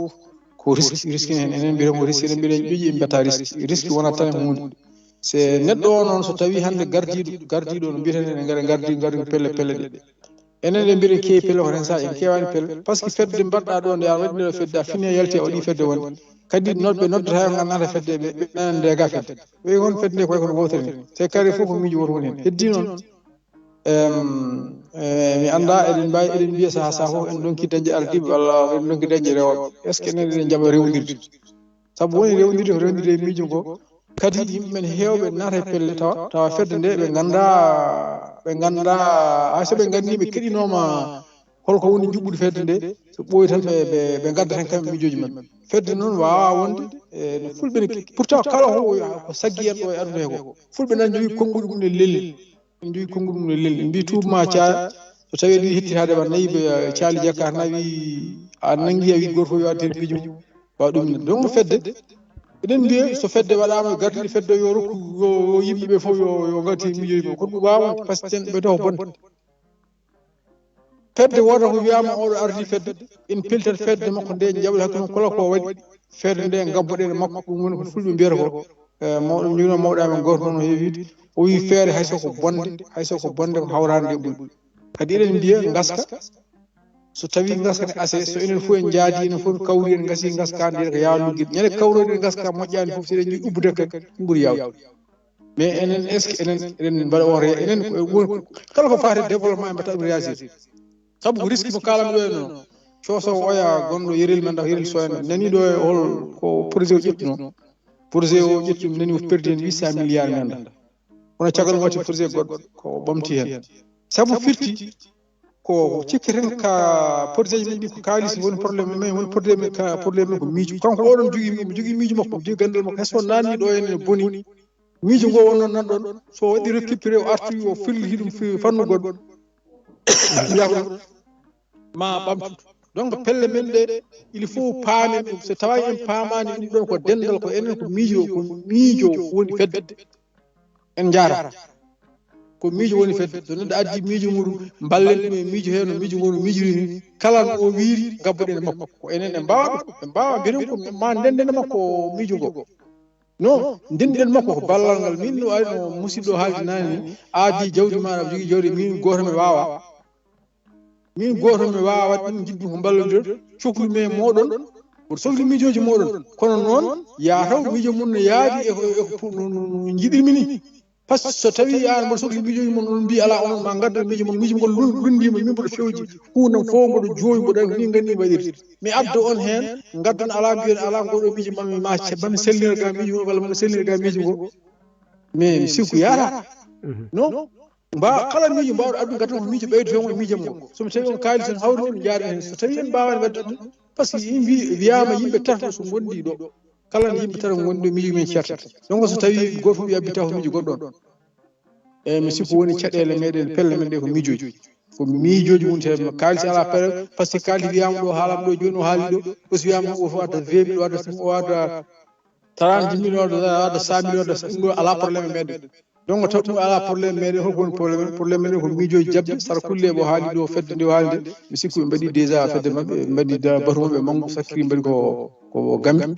ko riski riski heen enen mbiyeten ko riski enen mbiyaten ƴoƴi en mbiyata riski riski wonat tan e huunde. Se neɗɗo o noon so tawi hannde gardiiɗo gardiiɗo no mbiyeten ene ngara gardi gardi pelle pelle ɗe enen ɗe mbiɗen keewi pelle ko ren sa en keewani pelle par ce que fedde mbaɗɗa ɗo nde a waɗi ɗo fedde a fini a yalti a waɗi fedde wonde kadi nodɓe noddata hen nannata fedde ɓe ɓe nana ndega fedde ɓe won fedde nde koye kono wotere ni te kare fof ko miijo woto woni hen heddi noon mi annda eɗen mbawi eɗen mbiya saaha saaha fof en donki dañde ardiɓe walla eɗen donki dañde rewoɓe est ce que enen eɗen jaɓa rewdirde sabu woni rewdirde ko rewdirde e miijo ngo kadi yimɓe men heewɓe naata e pelle tawa tawa fedde nde ɓe ngannda ɓe ngannda hay so ɓe nganndi ɓe keɗinooma holko woni juɓɓude fedde nde so ɓooyi tan ɓe ɓe ngadda heen kamɓe miijooji maɓɓe fedde noon waawaa wonde e no fulɓe ne pourtant kala ko saggi en ɗo e aduna he ko fulɓe nan jogii konnguɗi mum e lelli en jogii konnguɗi mum e lelli en mbi tuuba ma caaya so tawi aɗa yiɗi hettitaade ma nayi caali jakkaata na wi a nanngi a wi gooto fof yo addu heen miijo mum waɗa ɗum ne donc fedde eɗen mbiya so fedde waɗaama gardiiɗo fedde yo rokku yo yimɓe ɓe fof yo yo ngarti miijoji mum kono ɗum waawaa wonde par ce que ɓe taw bonde fedde wooda ko wiyaama oɗo ardi fedde en peltat fedde makko nde jaɓata hakkille mum kala ko waɗi fedde nde gabboɗen e makko ɗum woni ko fulɓe mbiyata ko mawɗo joginoo mawɗo amen gooto noon heewi wiide o wi feere hay soko bonde hay soko bonde ko hawraande nde ɓuri kadi eɗen mbiya ngaska so tawi ngaska ne ase so enen fof en njaadi enen fof en kawri en ngasi ngaska ndiyata ko yaawa luggude ñande kawroɗen ngaska moƴƴaani fof so eɗen njii ubbude kadi ɗum ɓuri yaawde mais enen est ce que enen eɗen mbaɗa on ree enen woni kala ko faati développement en mbatta ɗum réagir sabu ko risque mo kalam ɗo e noon cosowo oya gonɗo yerel men ɗa yerel soyno nani ɗo e hol ko projet o ƴettuno Projet o ƴetti ɗum nani o perdi heen huit cent milliards ngannda. Kono caggal o watti projet goɗɗo ko o ɓamti heen. Sabu firti ko cikketen ka projet ji men ɗi ko kaalis woni problème men, woni problème ka problème men ko miijo. Kanko oɗon jogii mo jogii miijo makko, jogii ganndal makko, hay so naanni ɗo heen ene boni. Miijo ngo wonno nan ɗon, so waɗi récupéré o arti o firli hiɗum fannu goɗɗo. Yahu ma ɓamtu. Donc pelle men ɗe il faut paamen ɗum, so tawa en paamaani ɗum ɗon ko denndal ko enen ko miijo ko miijo woni fedde. En njaara ko miijo woni fedde. So neɗɗo addi miijo muɗum mballen ɗum e miijo hee no miijo ngo no miijiri ni, kala no o wiiri ngabbuɗen e makko. Ko enen en mbaawa ɗum, en mbaawa mbiɗen ko ma ndennden e makko miijo ngo. Non, ndennden makko ko ballal ngal. Min no ari no musidɗo haaldi naani ni, aadi jawdi maɗa jogii jawdi, min gooto mi waawa. Min gooto mi waawa waɗde ɗum, njiɗmi ko mballondiron, cohli men moɗon, mboɗo sohli miijooji moɗon. Kono noon yataw miijo mum no yaadi e ko e ko pour no no- no njiɗirmi ni. Par ce que so tawi an mboɗo sohli miijooji mon, on mbi ala, onon ma ngaddo miijo mon, miijo mon lun- lunndima, min mboɗo fewji huundam fof, mboɗo joowi, mboɗo ni nganni mbaɗirde. Mi adda on heen, ngaddon ala, mbiyon ala ngoɗo miijo mami ma ce- mami sellira ga miijo mon walla mami sellira ga miijo ngo. Mais mi sikku yata. Non, mba kala miijo mbawɗo addu ngaddan ko miijo ɓeydo toon e miijam ngo. So mi tawi on kaalis on hawri ɗum jaari heen, so tawi en mbawaani wadde ɗum, par ce que yimɓe wiyama yimɓe tato so ngondi ɗo, kala no yimɓe tato ngondi ɗo miijo men ceertata. Donc so tawi goto fof yabbi taw miijo goɗɗo on. Eyyi, mi sikku woni caɗeele meɗen, pelle men ɗe ko miijooji. Ko miijooji woni caɗeele men. Kaalis ala pere, par ce que kaalis wiyama ɗo, haalama ɗo, joni o haali ɗo, o so wiyama o fof adda vingt mille, o adda cinq, o adda trente mille, o adda cent mille, o adda ɗum ɗo ala problème e meɗen. Donc taw ɗum ala problème meɗen, holko woni problème? Problème meɗen ko miijooji jaɓɓe, sara kulle mo haali ɗo, fedde nde o haali nde, mi sikku ɓe mbaɗi déjà fedde maɓɓe, ɓe mbaɗi da batu maɓɓe, mangu sakkiri mbaɗi ko, ko Gambie.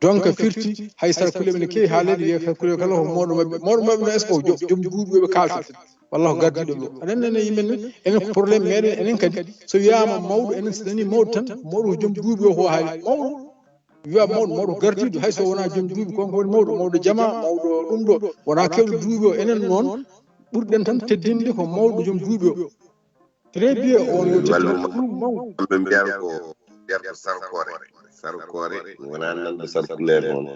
Donc firti hay sara kulle men kewi haalede, wiya kala kulle kala ko mawɗo maɓɓe, mawɗo maɓɓe no est-ce que ko jo- joom duuɓi ɓe kaalta walla ko gardiɗo ɗo. Aɗa andi enen yimɓe ne, enen ko problème meɗen enen kadi. So wiyama mawɗo, enen so nani mawɗo tan, mawɗo ko joom duuɓi o ko haali. Mawɗo wiya mawɗo, mawɗo ko gardiɗo, hay so wona joom duuɓi, kanko woni mawɗo, mawɗo jama, mawɗo ɗum ɗo, wona kewɗo duuɓi o. Enen noon ɓurɗen tan teddinde ko mawɗo joom duuɓi o. Très bien, on yo teddin ɗum mawɗo. Ɓe mbiyata ko mbiyata ko sarkoore. Sarkoore wona nanɗo sarkuleer on.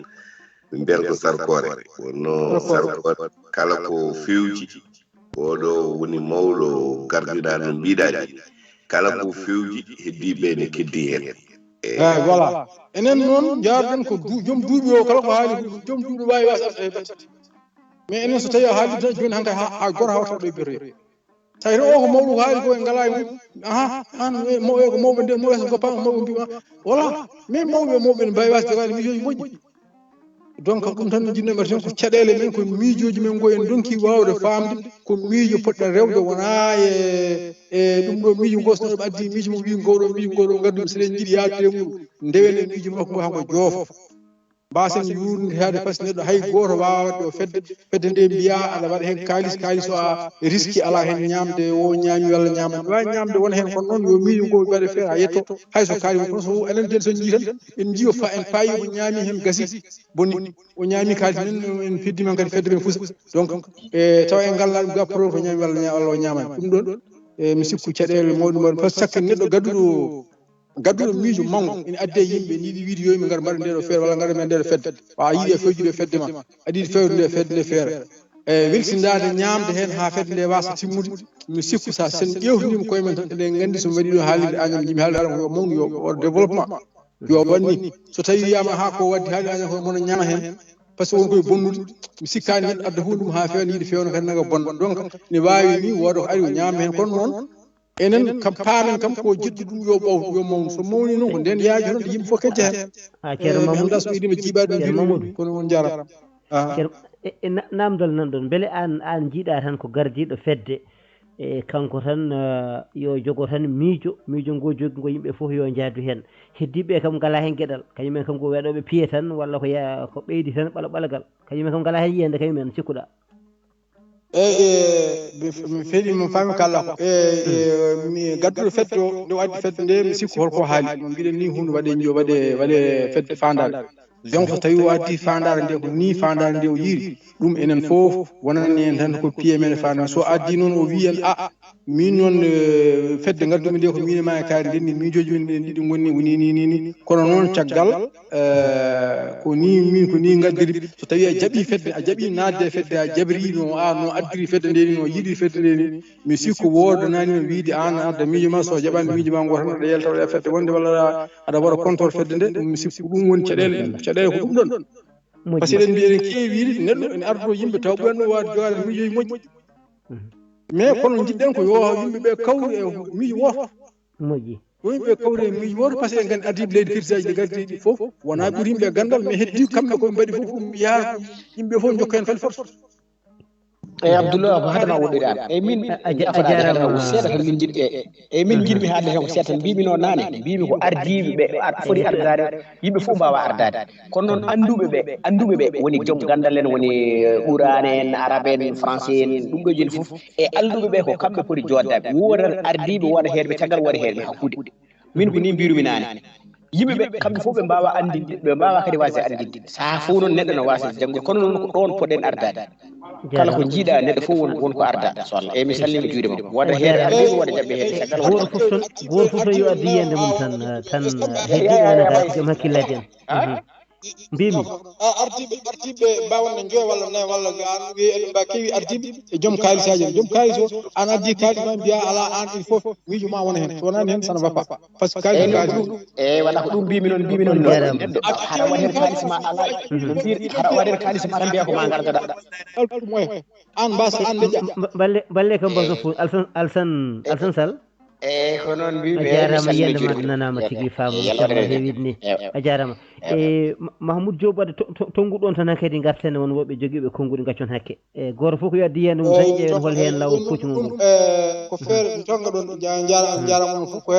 Ɓe mbiyata ko sarkoore. Wonno sarkoore kala ko fewji. Oɗo woni mawɗo gardinaaɗo mbiɗaɗi. Kala ko fewji heddiɓe ne keddi heen. Eyyi, voilà. Enen noon njaarɗen ko du- joom duuɓi o, kala ko haali ko joom duuɓi waawi wasde e batte. Mais enen so tawi a haali tan jooni hankadi ha, ha goto hawta ɗo e berre. Tawi o ko mawɗo ko haali ko en ngala e mum. Aha, an e mo e ko mawɓe nde mo wasa goppa mawɓe mbima. Voilà. Mais mawɓe mawɓe ne mbawi wasde jogaade miijooji moƴƴi. Donc ɗum tan no jinno mbaɗa ko caɗeele men, ko miijooji men ngo en donki wawde famde ko miijo poɗɗa rewde, wona e e ɗum ɗo miijo ngo so neɗɗo addi miijo mo wi ngowɗo miijo ngowɗo ngaddu so eɗen jiiɗi yaade e mum, ndewen e miijo makko ngo ha ngo joofo. Mbasen yurnitaade par ce que neɗɗo hay gooto waawaa waɗde o fedde, fedde nde mbiyaa aɗa waɗa heen kaalis, kaalis o a riski alaa heen ñaamde, o ñaami walla ñaamaani, waawi ñaamde wona heen, kono noon yo miijo ngo waɗe feere haa yetto, hay so kaalis o, kono so enen den so njii tan, en njii o fa en paayi o ñaami heen gasi, boni o ñaami kaalis men, en peddima kadi fedde men fusa. Donc e tawa en ngalnaa ɗum ga preuve o ñaami walla ña- walla o ñaamaani. Ɗum ɗoon e mi sikku caɗeele mawɗe mawɗe par ce que neɗɗo gadduɗo gadduɗo miijo manngo ina addi e yimɓe, ina yiɗi wiide yo yimɓe ngar mbaɗa nde ɗo feere walla ngar men nde ɗo fedde. Wa a yiɗi e fewjude e fedde ma, aɗa yiɗi fewde nde fedde nde feere. E welsindaade ñaamde heen haa fedde nde waasa timmude. Mi sikku so sen ƴeewtiniima koye men tan eɗen nganndi so mi waɗi ɗo haalirde Agnam, njimi haalirde Agnam ko yo mawnu yo waɗ développement, yo waɗ ni. So tawi wiyaama haa ko waddi haali Agnam ko mono ñaama heen, par ce que won koye bonnude. Mi sikkaani neɗɗo adda huunde mum haa feewna yiɗi feewna kadi naga bonna. Donc ne waawi ni wooda ko ari o ñaama heen, kono noon enen kam paamen kam ko jiɗɗo ɗum yo ɓaw yo mawnu, so mawni noon ko nden yaaji hono yimɓe fof kecca heen. A ceerno mi annda so idima jiiɓaade no mbiɗo kono on jarama. Ceerno e- e na- namdal nan ɗon mbele an an jiiɗa tan ko gardiiɗo fedde e kanko tan eh, yo jogo tan miijo miijo ngo jogi ngo yimɓe fof yo njaadu heen. Heddiiɓe kam ngala heen geɗal kañum en kam ko waɗooɓe piye tan walla ko ya- ko ɓeydi tan ɓala ɓalagal kañum en kam ngala heen yiyande kañum en cikkuɗa. Eyyi e mi feewi mi faami kala ko e mi gadduɗo fedde o nde o addi fedde nde mi sikku holko haali no mbiɗen ni hunde waɗe jo waɗe waɗe fedde fandare. Donc so tawi o addi fandare nde ko ni fandare nde o yiiri ɗum enen fof wonani en tan ko piye men e fandare so addi noon o wi en a Min noon, eh, fedde ngaddumi nde ko min e ma e kaari ndenni, miijooji men ɗen ɗiɗi ngonni ko ni, ni, ni, ni. Kono noon caggal, eh, ko ni min, ko ni ngaddiri. So tawi a jaɓi fedde, a jaɓi naatde e fedde, a jabri no, a no addiri fedde nde ni, no yiɗi fedde nde ni, mi sikku woodanaani ma wiide aan a adda miijo ma, so jaɓaani miijo ma ngo tan aɗa yalta waɗa fedde wonde walla aɗa waɗa contrôle fedde nde, mi sikku ɗum woni caɗeele, caɗeele ko ɗum ɗon. Moƴƴi. Par ce que eɗen mbiya eɗen keewi wiide neɗɗo ene ardo yimɓe taw ɓuranno waawde jogaade miijooji moƴƴi. Mais kono jiɗɗen ko yo yimɓe ɓe kawru e miijo wooto. Moƴƴi. Ko yimɓe kawri e miijo wooto, par ce que en nganndi ardiiɓe leydi kirsiyaji ɗi ngardi ɗi fof wonaa ɓuri yimɓe ganndal, mais heddi kamɓe ko ɓe mbaɗi fof ɗum yaha yimɓe fof njokka heen kadi force. Eyi Abdoullah, ko hadama woɗɗoyde an. Eyi min, a jarama seeɗa tan min jiɗ e eyi min jiɗmi haalde heen ko seeɗa tan. Mbimi noon naane, mbimi ko ardiiɓe ɓe ar- foti ardaade, yimɓe fof mbaawa ardaade. Kono noon annduɓe ɓe, annduɓe ɓe woni joom ganndal en, woni quraan en, arabe en, français en, ɗum ɗo jeni fof. E alluɓe ɓe ko kamɓe poti jooɗdaade. Woodat ardiiɓe, woodat heerɓe caggal, woodat heerɓe hakkude. Min ko ni mbirumi naane. Yimɓe ɓe kamɓe fof ɓe mbaawa anndinde, ɓe mbaawa kadi waasde anndinde. Sahaa fof noon neɗɗo no waasde janngude, kono noon ko ɗoon poɗɗen ardaade. Kala ko jiiɗa neɗɗo fof won won ko arda so Allah. Eyi mi salmini juuɗe mum. Wooda heere ardiiɓe, wooda jaɓɓe heere caggal, wooda gooto fof tan, gooto fof tan yo addu yiyannde mum tan, tan heddiiɓe nana tan joom hakkillaaji en. Mbimi. Ardiiɓe, ardiiɓe mbaawna joy walla nayi walla an wiye eɗen mbaa keewi ardiiɓe e joom kaalisaaji en. Joom kaalis o, an addi kaalis ma mbiya alaa, an il faut miijo ma wona heen. So wonaani heen, ça ne va pas. Parce que kaalis ko kaalis. Eyi wala ko ɗum mbimi noon, mbimi noon. Neɗɗo hara waɗen kaalis ma alaa. No mbir hara waɗen kaalis ma tan mbiya ko ma ngargada. Alɗum oya. An mbasa an leƴƴa. Balle balle kam mbasa fof Alsan Alsan Alsan Sall. Eyi ko noon mbimi. A jarama, yiyannde ma nanaama tigi, faama, ceerno heewide ni. A jarama. E Mahmoud Diop, waɗa tonngu ɗon tan, hankadi garten won woɓɓe jogiiɓe konnguɗi, gaccon hakke. E gooto fof ko yo addu yiyannde mum tan, ƴeewen hol heen laawol poccu ngol. Ko feere tonga ɗon. Jarama on fof ko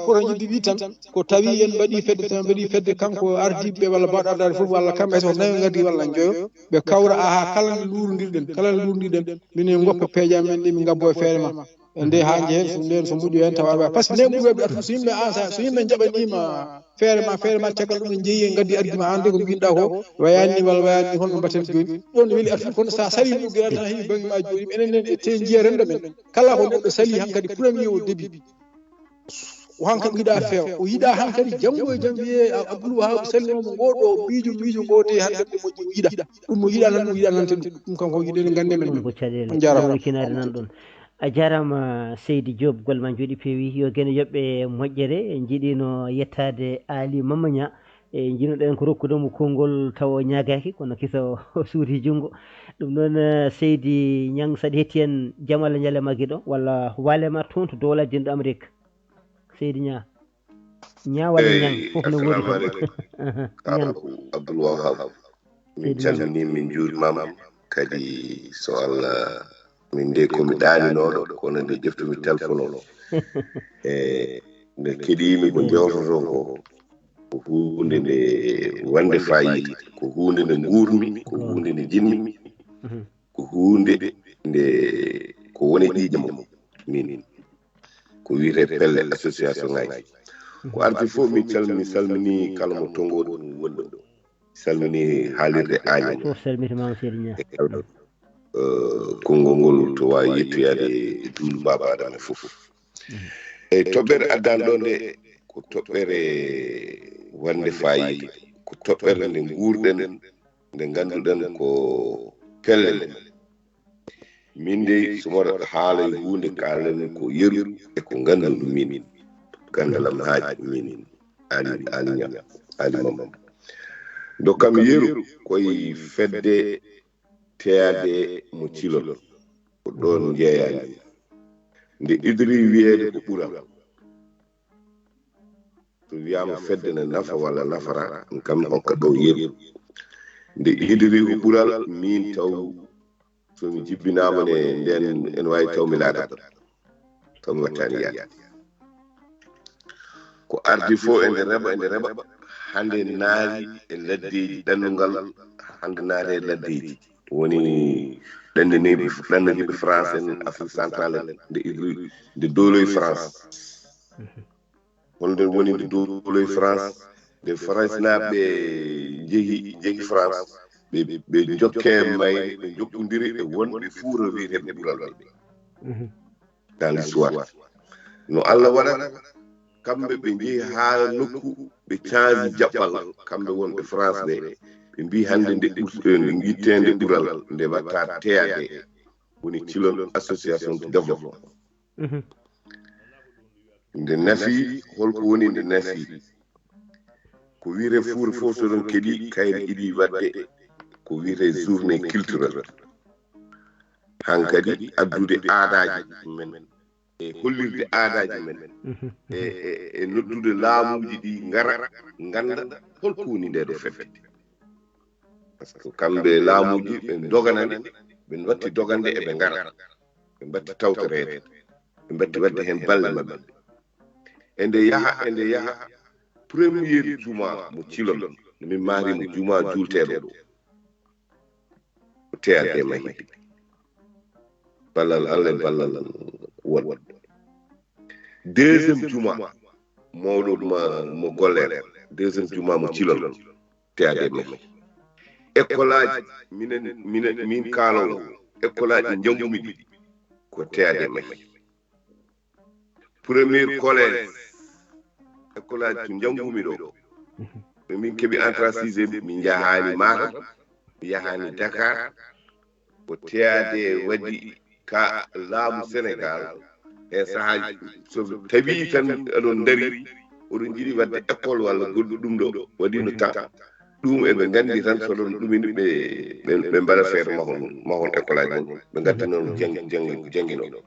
pour yiɗde wi tan, ko tawi en mbaɗi fedde tan, mbaɗi fedde kanko ardiiɓe ɓe walla mbaɗo ardaade fof walla kamɓe so nayo ngaddi walla njoyo, ɓe kawra aha kala nde luurondirɗen, kala nde luurondirɗen minen goppa peeje amen ɗe min ngabbo e feere ma. E nde haa njehen so nden so moƴƴi heen tawa aɗa waawi. Par ce que nden ɓuri waɗde artu so yimɓe an sa so yimɓe njaɓaniima feere ma, feere ma caggal ɗum en njehi en ngaddi argument an de ko mbinɗa ko wayani ni walla wayani ni, holno mbatten jooni? Ɗon ne weli artu kono sa sari ɗum gila tan heewi bangi ma jooni. Enen nen e te njiya renda men kala ko neɗɗo sali hankadi premier au début. O hankadi o yiɗa feewa, o yiɗa hankadi janngo e jam wiye Abdoul Wahab salinomo ngo ɗo miijo miijo ngo de hande ɗum moƴƴi o yiɗa. Ɗum o yiɗa nan ɗum yiɗa nante ɗum. Ɗum kanko yiɗen gande men. Ɗum ko caɗeele. On jarama. Kinaari nan ɗon. A jarama Seydi Diop, golle ma jooɗi peewi. Yo geno yoɓɓe moƴƴere. En jiɗino yettade Ali Mamma Ña. E jinoɗen ko rokkude mo konngol tawa o ñaagaaki, kono kisa o suuti junngo. Ɗum noon, eh, Seydi Ñang, saɗa hetti en jam Allah ñalema giɗo, walla waalema toon to Dowla Dinɗo Amérique. Seydi Ña. Ña walla Ñang, fof ne woodi toon. Ñang. Abdoul Wahab. Min calmini, min njuurimaama. Kadi so Allah, min de ko mi ɗaaninooɗo, kono nde ƴeftumi téléphone o. E nde keɗiimi ko jewtoton ko, ko huunde nde wande fayida, ko huunde nde nguurmi, ko huunde nde jinmi, ko huunde nde ko woni ƴiiƴam min. Ko wiyetee pelle association ngaji. Ko arti fof min calmini, salmini kala mo tonngooɗo mum woni ɗo. Salmini haalirde Agnam. Fof salmitimama Seydi Ña. E kala, eh, konngol ngol to waawi yettoyaade e duundu Baaba Adama e fof. E toɓɓere addan ɗo nde, ko toɓɓere wande fayida, ko toɓɓere nde nguurɗen, nde ngannduɗen ko pelle men. Min dey, so mboɗo haala e huunde, kaalanmi ko yeru e ko ngannduɗo min. Ganndal am haaji min, Ali, Ali Ña, Ali Mamma. Ndokkam yeru koye fedde teyaade mo Cilol. Ko ɗoon njeeyani. Nde idori wiyeede ko ɓural. So wiyaama fedde ne nafa walla nafata, ɗum kam mi hokka ɗo yeru. Nde idori ko ɓural, min taw so mi jibbinaama ne, nden ene waawi taw mi laataɗo. Taw mi wattaani yaade. Ko ardi fof ene reɓa, ene reɓa. Hannde naati e laddeeji ɗannungal, hannde naati e laddeeji. Woni ɗannineeɓe, ɗannineeɓe France en, Afrique centrale en, nde idori, nde dowloyi France. Holno woni nde dowloyi France, nde Faransinaaɓe njehi, njehi France, ɓe, ɓe njokke mayre, ɓe njokkondiri e wonɓe Fuuta wiyeteeɓe ɓural ɓe. Mhm. dans l'histoire. No Allah waɗata, kamɓe ɓe njehi haa nokku, ɓe canji jaɓɓal, kamɓe wonɓe France ɓe, ɓe mbi hannde nde yittende ɓural nde watta T A D, woni Cilon Association de Développement. Nde nafi, holko woni nde nafi? Ko wiyete fuure fof so ɗon keɗi kayre iɗi waɗde ko wiyete journée culturelle, hankadi addude aadaaji men e hollirde aadaaji men e, e, e noddude laamuuji ɗi ngara ngannda holko woni nde ɗo fedde. Parce que kamɓe laamuuji ɓe doganani, ɓe watti dogande eɓe ngara, ɓe mbatti tawtoreede, ɓe mbatti waɗde heen balle maɓɓe. E nde yaha e nde yaha, premier juma mo Cilon, min maari mo juma juulteeɗo ɗo, ko T A D mahi. Ballal Allah e ballal woɗɗo. Deuxième juma mawɗo mo gollere, deuxième juma mo Cilon, T A D mahi. École aji minen minen min kaalowo, école aji njangumi ɗi ko T A D mahi. Premier collège, école aji to njangumi ɗo, min keɓi entrée sixième, min njahani Matam, mi yahani Dakar. Ko T A D waɗi ka laamu Sénégal. E sahaaji so tawi tan aɗon dari, oɗon jiɗi waɗde école walla goɗɗum ɗum ɗo, waɗino temps. Ɗum eɓe nganndi tan so ɗon ɗumini ɓe ɓe mbaɗa feere mahon mahon école aji mum, ɓe ngadda noon jangino.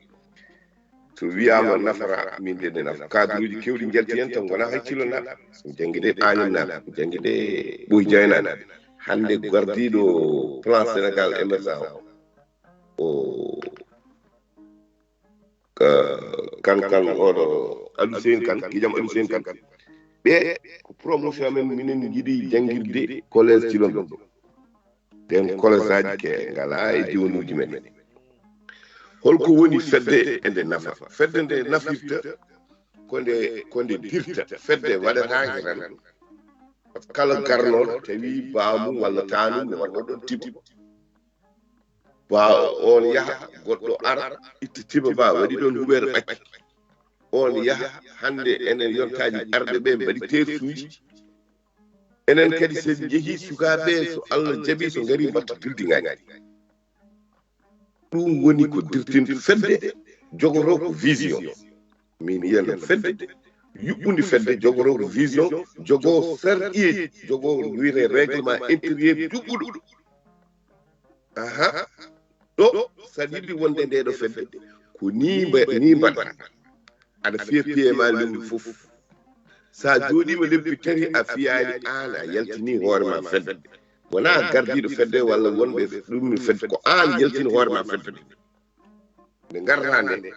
So wiyaama nafata min de, nde nafa, cadre uji kewɗi njalti heen taw ngonaa hay Cilon naaɓe. So janngi de Agnam naaɓe, janngi de Ɓoy Jaaynaaɓe. Hannde gardiiɗo plan Sénégal émergent o, kan kan oɗo Alioune Seyni Kane, gijam Alioune Seyni Kane, ɓe ko promotion men, minen njiɗi janngirde collège Cilon ɗo. Nden collège aji ke ngalaa e diwanuuji men. Holko woni fedde e nde nafa? Fedde nde nafirta ko nde ko nde dirta. Fedde waɗataake tan kala garnooɗo tawi baamu walla taanum ne wonno ɗon tibo, ba on yaha, goɗɗo ara itti tiba ba waɗi ɗon huɓeere ɓakki. On yaha, hannde enen yontaaji arɓe ɓe mbaɗi tersuuji. Enen kadi so en njehii sukaaɓe, so Allah jaɓi, so ngari mbatta building aji. Ɗum woni ko dirtin fedde, jogoto ko vision. Min yiyano fedde yuɓɓundi fedde, jogoto ko vision, jogo sarɗiyeeji, jogo wiyete règlement intérieur juɓɓuɗo. Aha. Ɗo saɗa yiɗi wonde nde ɗo fedde, ko ni mba- ni mbaɗa. Aɗa fiya piye ma lewru fof. Sa jooɗima lebbi tati a fiyaani, aan a yaltini hoore ma fedde. Wona gardiiɗo fedde walla wonɓe ɗum fedde, ko aan yaltini hoore ma fedde. Nde ngarata nde,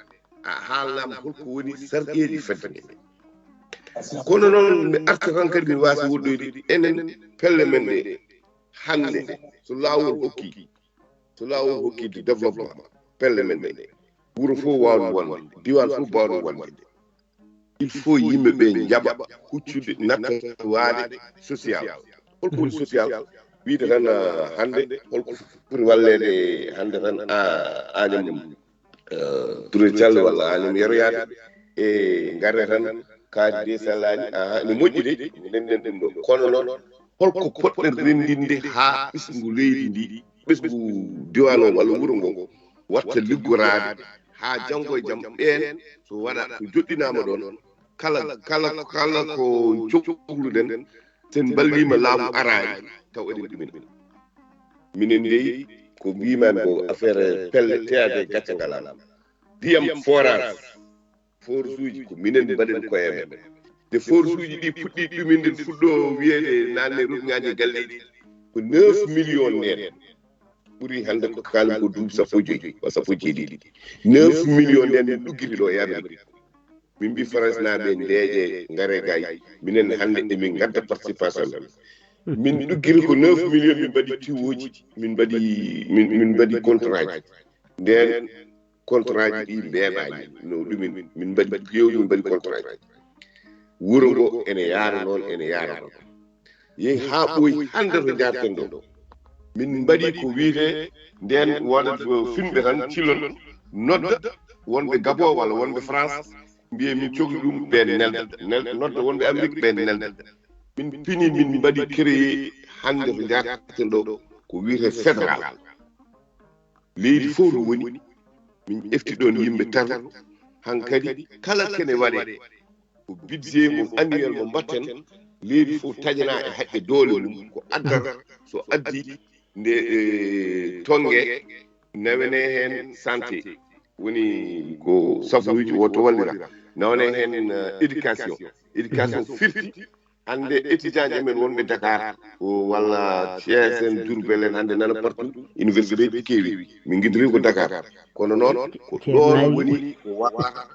a haalnama holko woni sarɗeeji fedde nde. Kono noon mi arta tan kadi mi wasa woɗɗoyde enen pelle men ɗe. Hannde so laawol hokki, so laawol hokki de développement pelle men ɗe, wuro fof wawno wonde, diwaan fof bawno wonde, il faut yimɓe ɓe njaɓa huccude natta waade social. Holko woni social? Wiide tan, ah, hannde holko foti walleede hannde tan, ah, Agnam, eh, Touré Thial walla Agnam Yero Yade, e ngarre tan kaari de sellani, aha, ne moƴƴi de, ne ndennden ɗum ɗo. Kono noon holko poɗɗen renndinde haa ɓesngu leydi ndi, ɓesngu diwaan o walla wuro ngo watta liggoraade haa janngo e jam ɓeen so waɗa, so joɗɗinaama ɗoon, kala kala kala ko cohluɗen, sen mballima laamu araani taw eɗen ɗumina. Minen dey ko mbiman ko affaire pelle T A D gacce ngala. Ndiyam forage, forage uji ko minen mbaɗen koye men. Nde forage uji ɗi puɗɗi ɗuminde, fuɗɗo wiyeede nanne rubingaji e galleji, ko neuf millions nden ɓuri hannde ko kalim ko duuɓi sappo e joyi wa sappo e jeeɗiɗi. Neuf millions nden min ɗuggiri ɗo e Amérique. Min mbi France naaɓe ndeeƴe, ngare gay. Minen hannde emin ngadda participation. Min ɗuggiri ko neuf millions, min mbaɗi tiwoji, min mbaɗi min min mbaɗi contrat ji. Nden contrat ji ɗi mbeeɓaani no ɗumin. Min mbaɗi piyoji, min mbaɗi contrat ji. Wuro ngo ene yaara noon, ene yaara noon. Yehi haa ɓooyi hannde to njaarten ɗo. Min mbaɗi ko wiyete nden wooda finɓe tan cilon nodda wonɓe Gabon walla wonɓe France, mbiye min cokli ɗum, ɓen nelda, nel-, nodda wonɓe Amérique, ɓen nelda. Min pini, min mbaɗi créé hannde ko njaarten ɗo ko wiyetee fédéral. Leydi fof no woni, min efti ɗon yimɓe tan, hankadi kala kene waɗe ko budget mo annuel mo mbatten, leydi fof taƴana e haqqe doole mum ko addata, so addi nde, e, tonge, nawane heen santé, woni ko safuuji woto wallira, nawane heen, eh, éducation, éducation firti. Hannde étudiant ji men wonɓe Dakar, o, walla C S N Diourbel en, hannde nana partout, université ji keewi. Min ngiddori ko Dakar. Kono noon, ko ɗoon woni ko wallata,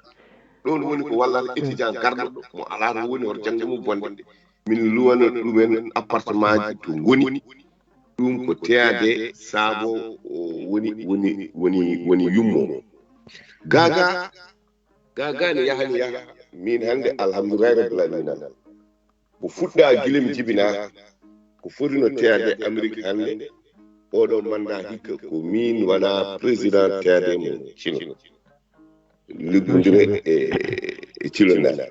ɗoon woni ko wallata étudiant garɗo mo alaa to woni, hoto jannge mum bonde. Min luwana ɗumen appartement ji to ngoni. Ɗum ko T A D saabo o woni, woni, woni, woni yummo. Gaga, gaga ne yaha, ne yaha. Min hannde, alhamdulillahi rabbil alamina. Ko fuɗɗa gila mi jibina, ko foti no T A D Amérique hannde, oɗo mandat hikka ko min wona président T A D mo Cino. Liggondire e, e Cino Naaɓe.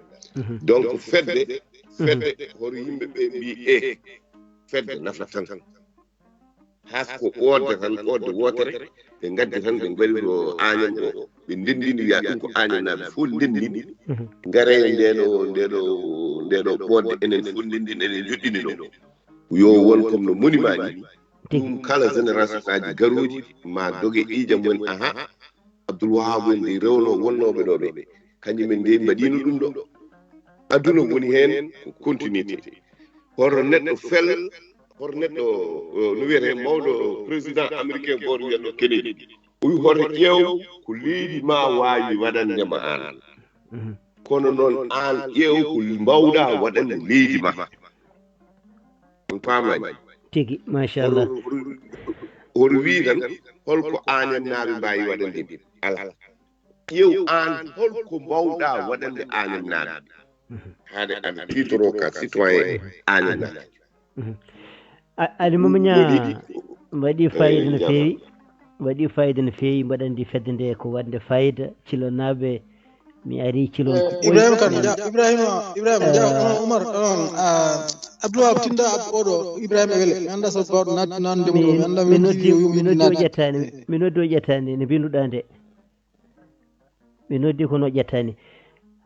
Donc, fedde, fedde, hoto yimɓe ɓe mbi, e, fedde nafata tan. Haa ko ɓoodde tan, ɓoodde wootere, ɓe ngaddi tan, ɓe mbaɗi ɗo Añam ɗo, ɓe ndenndini, wiya ɗum ko Añam naaɓe fof ndenndini. Ngare nde ɗo, nde ɗo, nde ɗo ɓoodde, enen fof ndenndini, enen njoɗɗini ɗo. Yo won comme no monument ni. Ɗum kala génération aji garooji ma doge ƴiiƴam mumen, aha, Abdoul Wahab en de rewno wonnooɓe ɗo ɓe. Kañum en de mbaɗino ɗum ɗo. Aduna woni heen ko continuité. Hoto neɗɗo fel, hoto neɗɗo, eh, no wiyetee mawɗo président américain gooto wiyatno Kennedy. O wi hoto ƴeew ko leydi ma waawi waɗande ma aan. Kono noon aan ƴeew ko mbawɗa waɗande leydi ma. On paamaani? Tigi, machallah. Hoto, hoto, hoto wii tan, holko Añam naaɓe mbaawi waɗande min? Alaa. Ƴeew aan, holko mbawɗa waɗande Añam naaɓe? Haade aɗa tiitoroo ka citoyen Añam naaɓe. A-, Ali Mama Ñaa, waɗi fayida no feewi. Waɗi fayida no feewi, mbaɗa anndi fedde nde ko waɗnde fayida, Cilon naaɓe, mi ari Cilon ko ɓooyi. Ibrahima Kane, ja-, Ibrahima, Ibrahima, ja-, Umar, on, a, Abdou Wahab Tinda, Ab-, oɗo, Ibrahima Wele, mi annda so goɗɗo naat-, naatde mum, mi annda mi noddi, mi noddi o ƴettaani, mi noddi o ƴettaani, no mbinnduɗaa nde. Mi noddi kono o ƴettaani.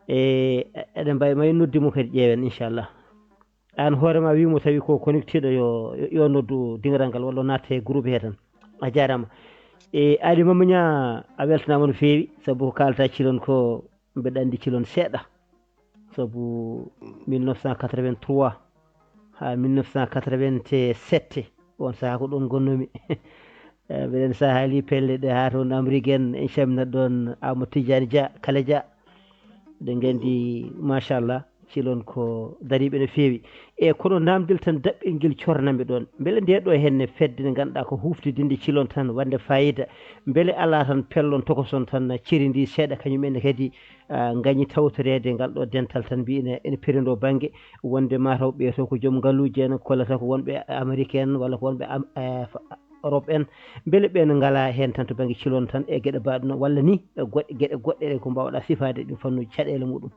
E, eɗen mbaawi, ma en noddi mo kadi ƴeewen, inchallah. Aan hoore ma wii mo tawi ko connectiiɗo yo, yo, yo noddu diŋral ngal walla o natta e groupe he tan. A jaaraama. E, Ali Mama Ñaa, a weltanaama no feewi, sabu ko kaalta Cilon ko mbeɗa anndi Cilon seeɗa. Sabu mille neuf cent quatre-vingt-trois haa mille neuf cent quatre-vingt-sept, oon sahaa ko ɗoon ngonnoomi. Eh, mbeɗen sahaali pelle ɗe haa toon Amérique en, en calminat ɗoon Amadou Tidiane Dia, Kala Dia. Eɗen nganndi, machallah, Cilon ko dariiɓe no feewi. E kono naamndel tan daɓɓel ngel cornanmi ɗoon. Mbele nde ɗo henne fedde nde ngannduɗaa ko huuftidinde Cilon tan, waɗnde fayida. Mbele alaa tan pellon tokoson tan ceri ndi seeɗa, kañum en kadi, ah, ngañi tawtoreede ngal ɗo dental tan mbiyen ene perindoo bannge wonde mataw ɓee to ko joom ngaluuji en, kollata ko wonɓe Amérique en walla ko wonɓe Am-, eh, fa-, Europe en. Mbele ɓeen ngalaa heen tan to bannge Cilon tan e geɗe mbaɗuno walla ni e goɗɗe, geɗe goɗɗe ɗe ko mbaawɗaa sifaade ɗum fannuuji caɗeele muɗum?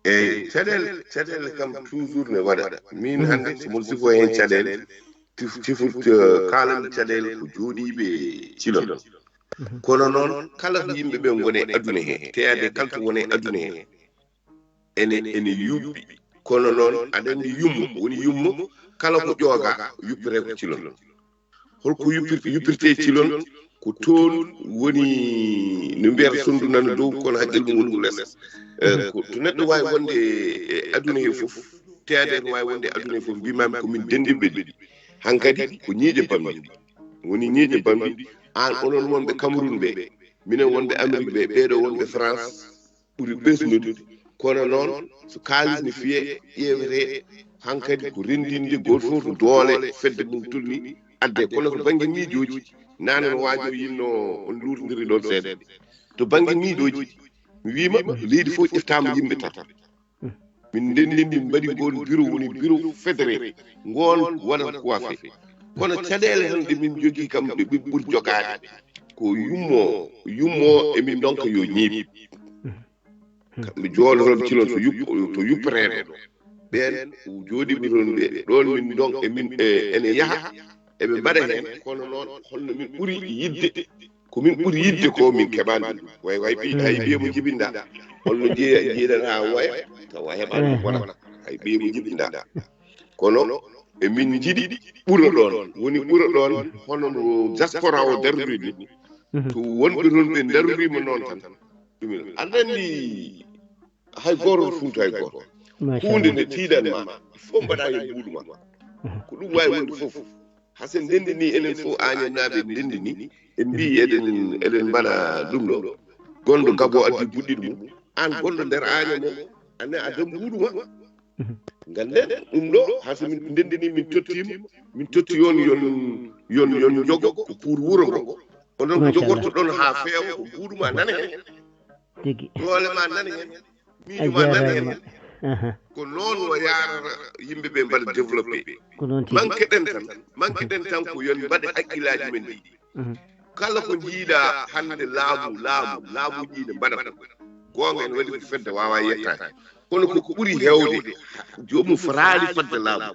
Eyi, caɗeele, caɗeele kam toujours ne waɗa. Min hannde so mon sifo heen caɗeele, tif-, tifut, eh, kaalan caɗeele ko jooɗiiɓe Cilon. Kono noon, kala ko yimɓe ɓe ngoni e aduna he, T A D kala to woni e aduna he, ene, ene yuɓɓi. Kono noon, aɗa anndi yummo, woni yummo, kala ko ƴooga, yuppiree ko Cilon. Holko yuppir-, yuppirtee Cilon? Ko toon woni, no mbiyata, sonndu nana dow, kono haqqil mum woni ko les. Eh, ko to neɗɗo waawi wonde e aduna he fof, T A D to waawi wonde e aduna he fof, mbimaami ko min denndinɓe ɗi. Hankadi ko ñiiƴe bamɗi. Woni ñiiƴe bamɗi. Aan, onon wonɓe Cameroun ɓe, minen wonɓe Amérique ɓe, ɓeeɗo wonɓe France, ɓuri ɓesnude. Kono noon, so kaalis ne fiyee, ƴeewetee hankadi ko renndinde gooto fof to doole fedde mum tolni adde. Kono to bannge miijooji, naane no waajo yinno on luutondiri ɗoon seeɗa. To bannge miijooji, mi wiima, leydi fof ƴeftaama yimɓe tata. Min ndenndi, min mbaɗi ngoon bureau, woni bureau fédéré. Ngoon waɗata coiffé. Kono caɗeele hannde min njogii kam, ɗe ɓe ɓuri jogaade. ko yummo yummo emin ndonka yo ñiiɓ. Mi jooɗotoon cilon to yuppo to yuppeteeɗo ɓeen jooɗiiɓe toon ɓe ɗoon min ndon e min e ene yaha eɓe mbaɗa heen. Kono noon holno min ɓuri yidde ko min ɓuri yidde ko min keɓaani ɗum. Way way ɓi hay ɓiye mo jibinɗa holno jeeya jeeɗaɗa waya tawa heɓaani ɗum wona hay ɓiye mo jibinɗa. Kono emin njiɗi ɓura ɗoon woni ɓura ɗoon hono no diaspora o darori ni. To wonɓe toon ɓe daroriima noon tan ɗumen aɗa anndi hay gooto fuuta hay gooto. Huunde nde tiiɗan ma fof mbaɗa heen mbuuɗu ma. Ko ɗum waawi wonde fof hase ndenndi ni enen fof añannaaɓe ndenndi ni en mbi eɗen eɗen mbaɗa ɗum ɗo. Gonɗo gabo addi buɗɗiɗo mum aan gonɗo nder aña mo ane a dam mbuuɗu ma. Ngannden ɗum ɗo hase min ndenndi ni min tottiima min totti yon yon yon yon jogo ko pour wuro ngo. Onon ko jogorto ɗon haa feewa ko mbuuɗu ma nana heen. Tigi. Doole ma nana heen. Miijo ma nana heen. Ko noon o yaarata yimɓe ɓe mbaɗa développé. Ko noon tigi. Manque ɗen tan manque ɗen tan ko yon mbaɗe hakkillaaji men ɗi. Kala ko njiiɗa hannde laamu laamu laamuji ne mbaɗa ko goonga ene waɗi ko fedde waawa yettaade. Kono koko ɓuri heewde joomum fotaali fodde laamu.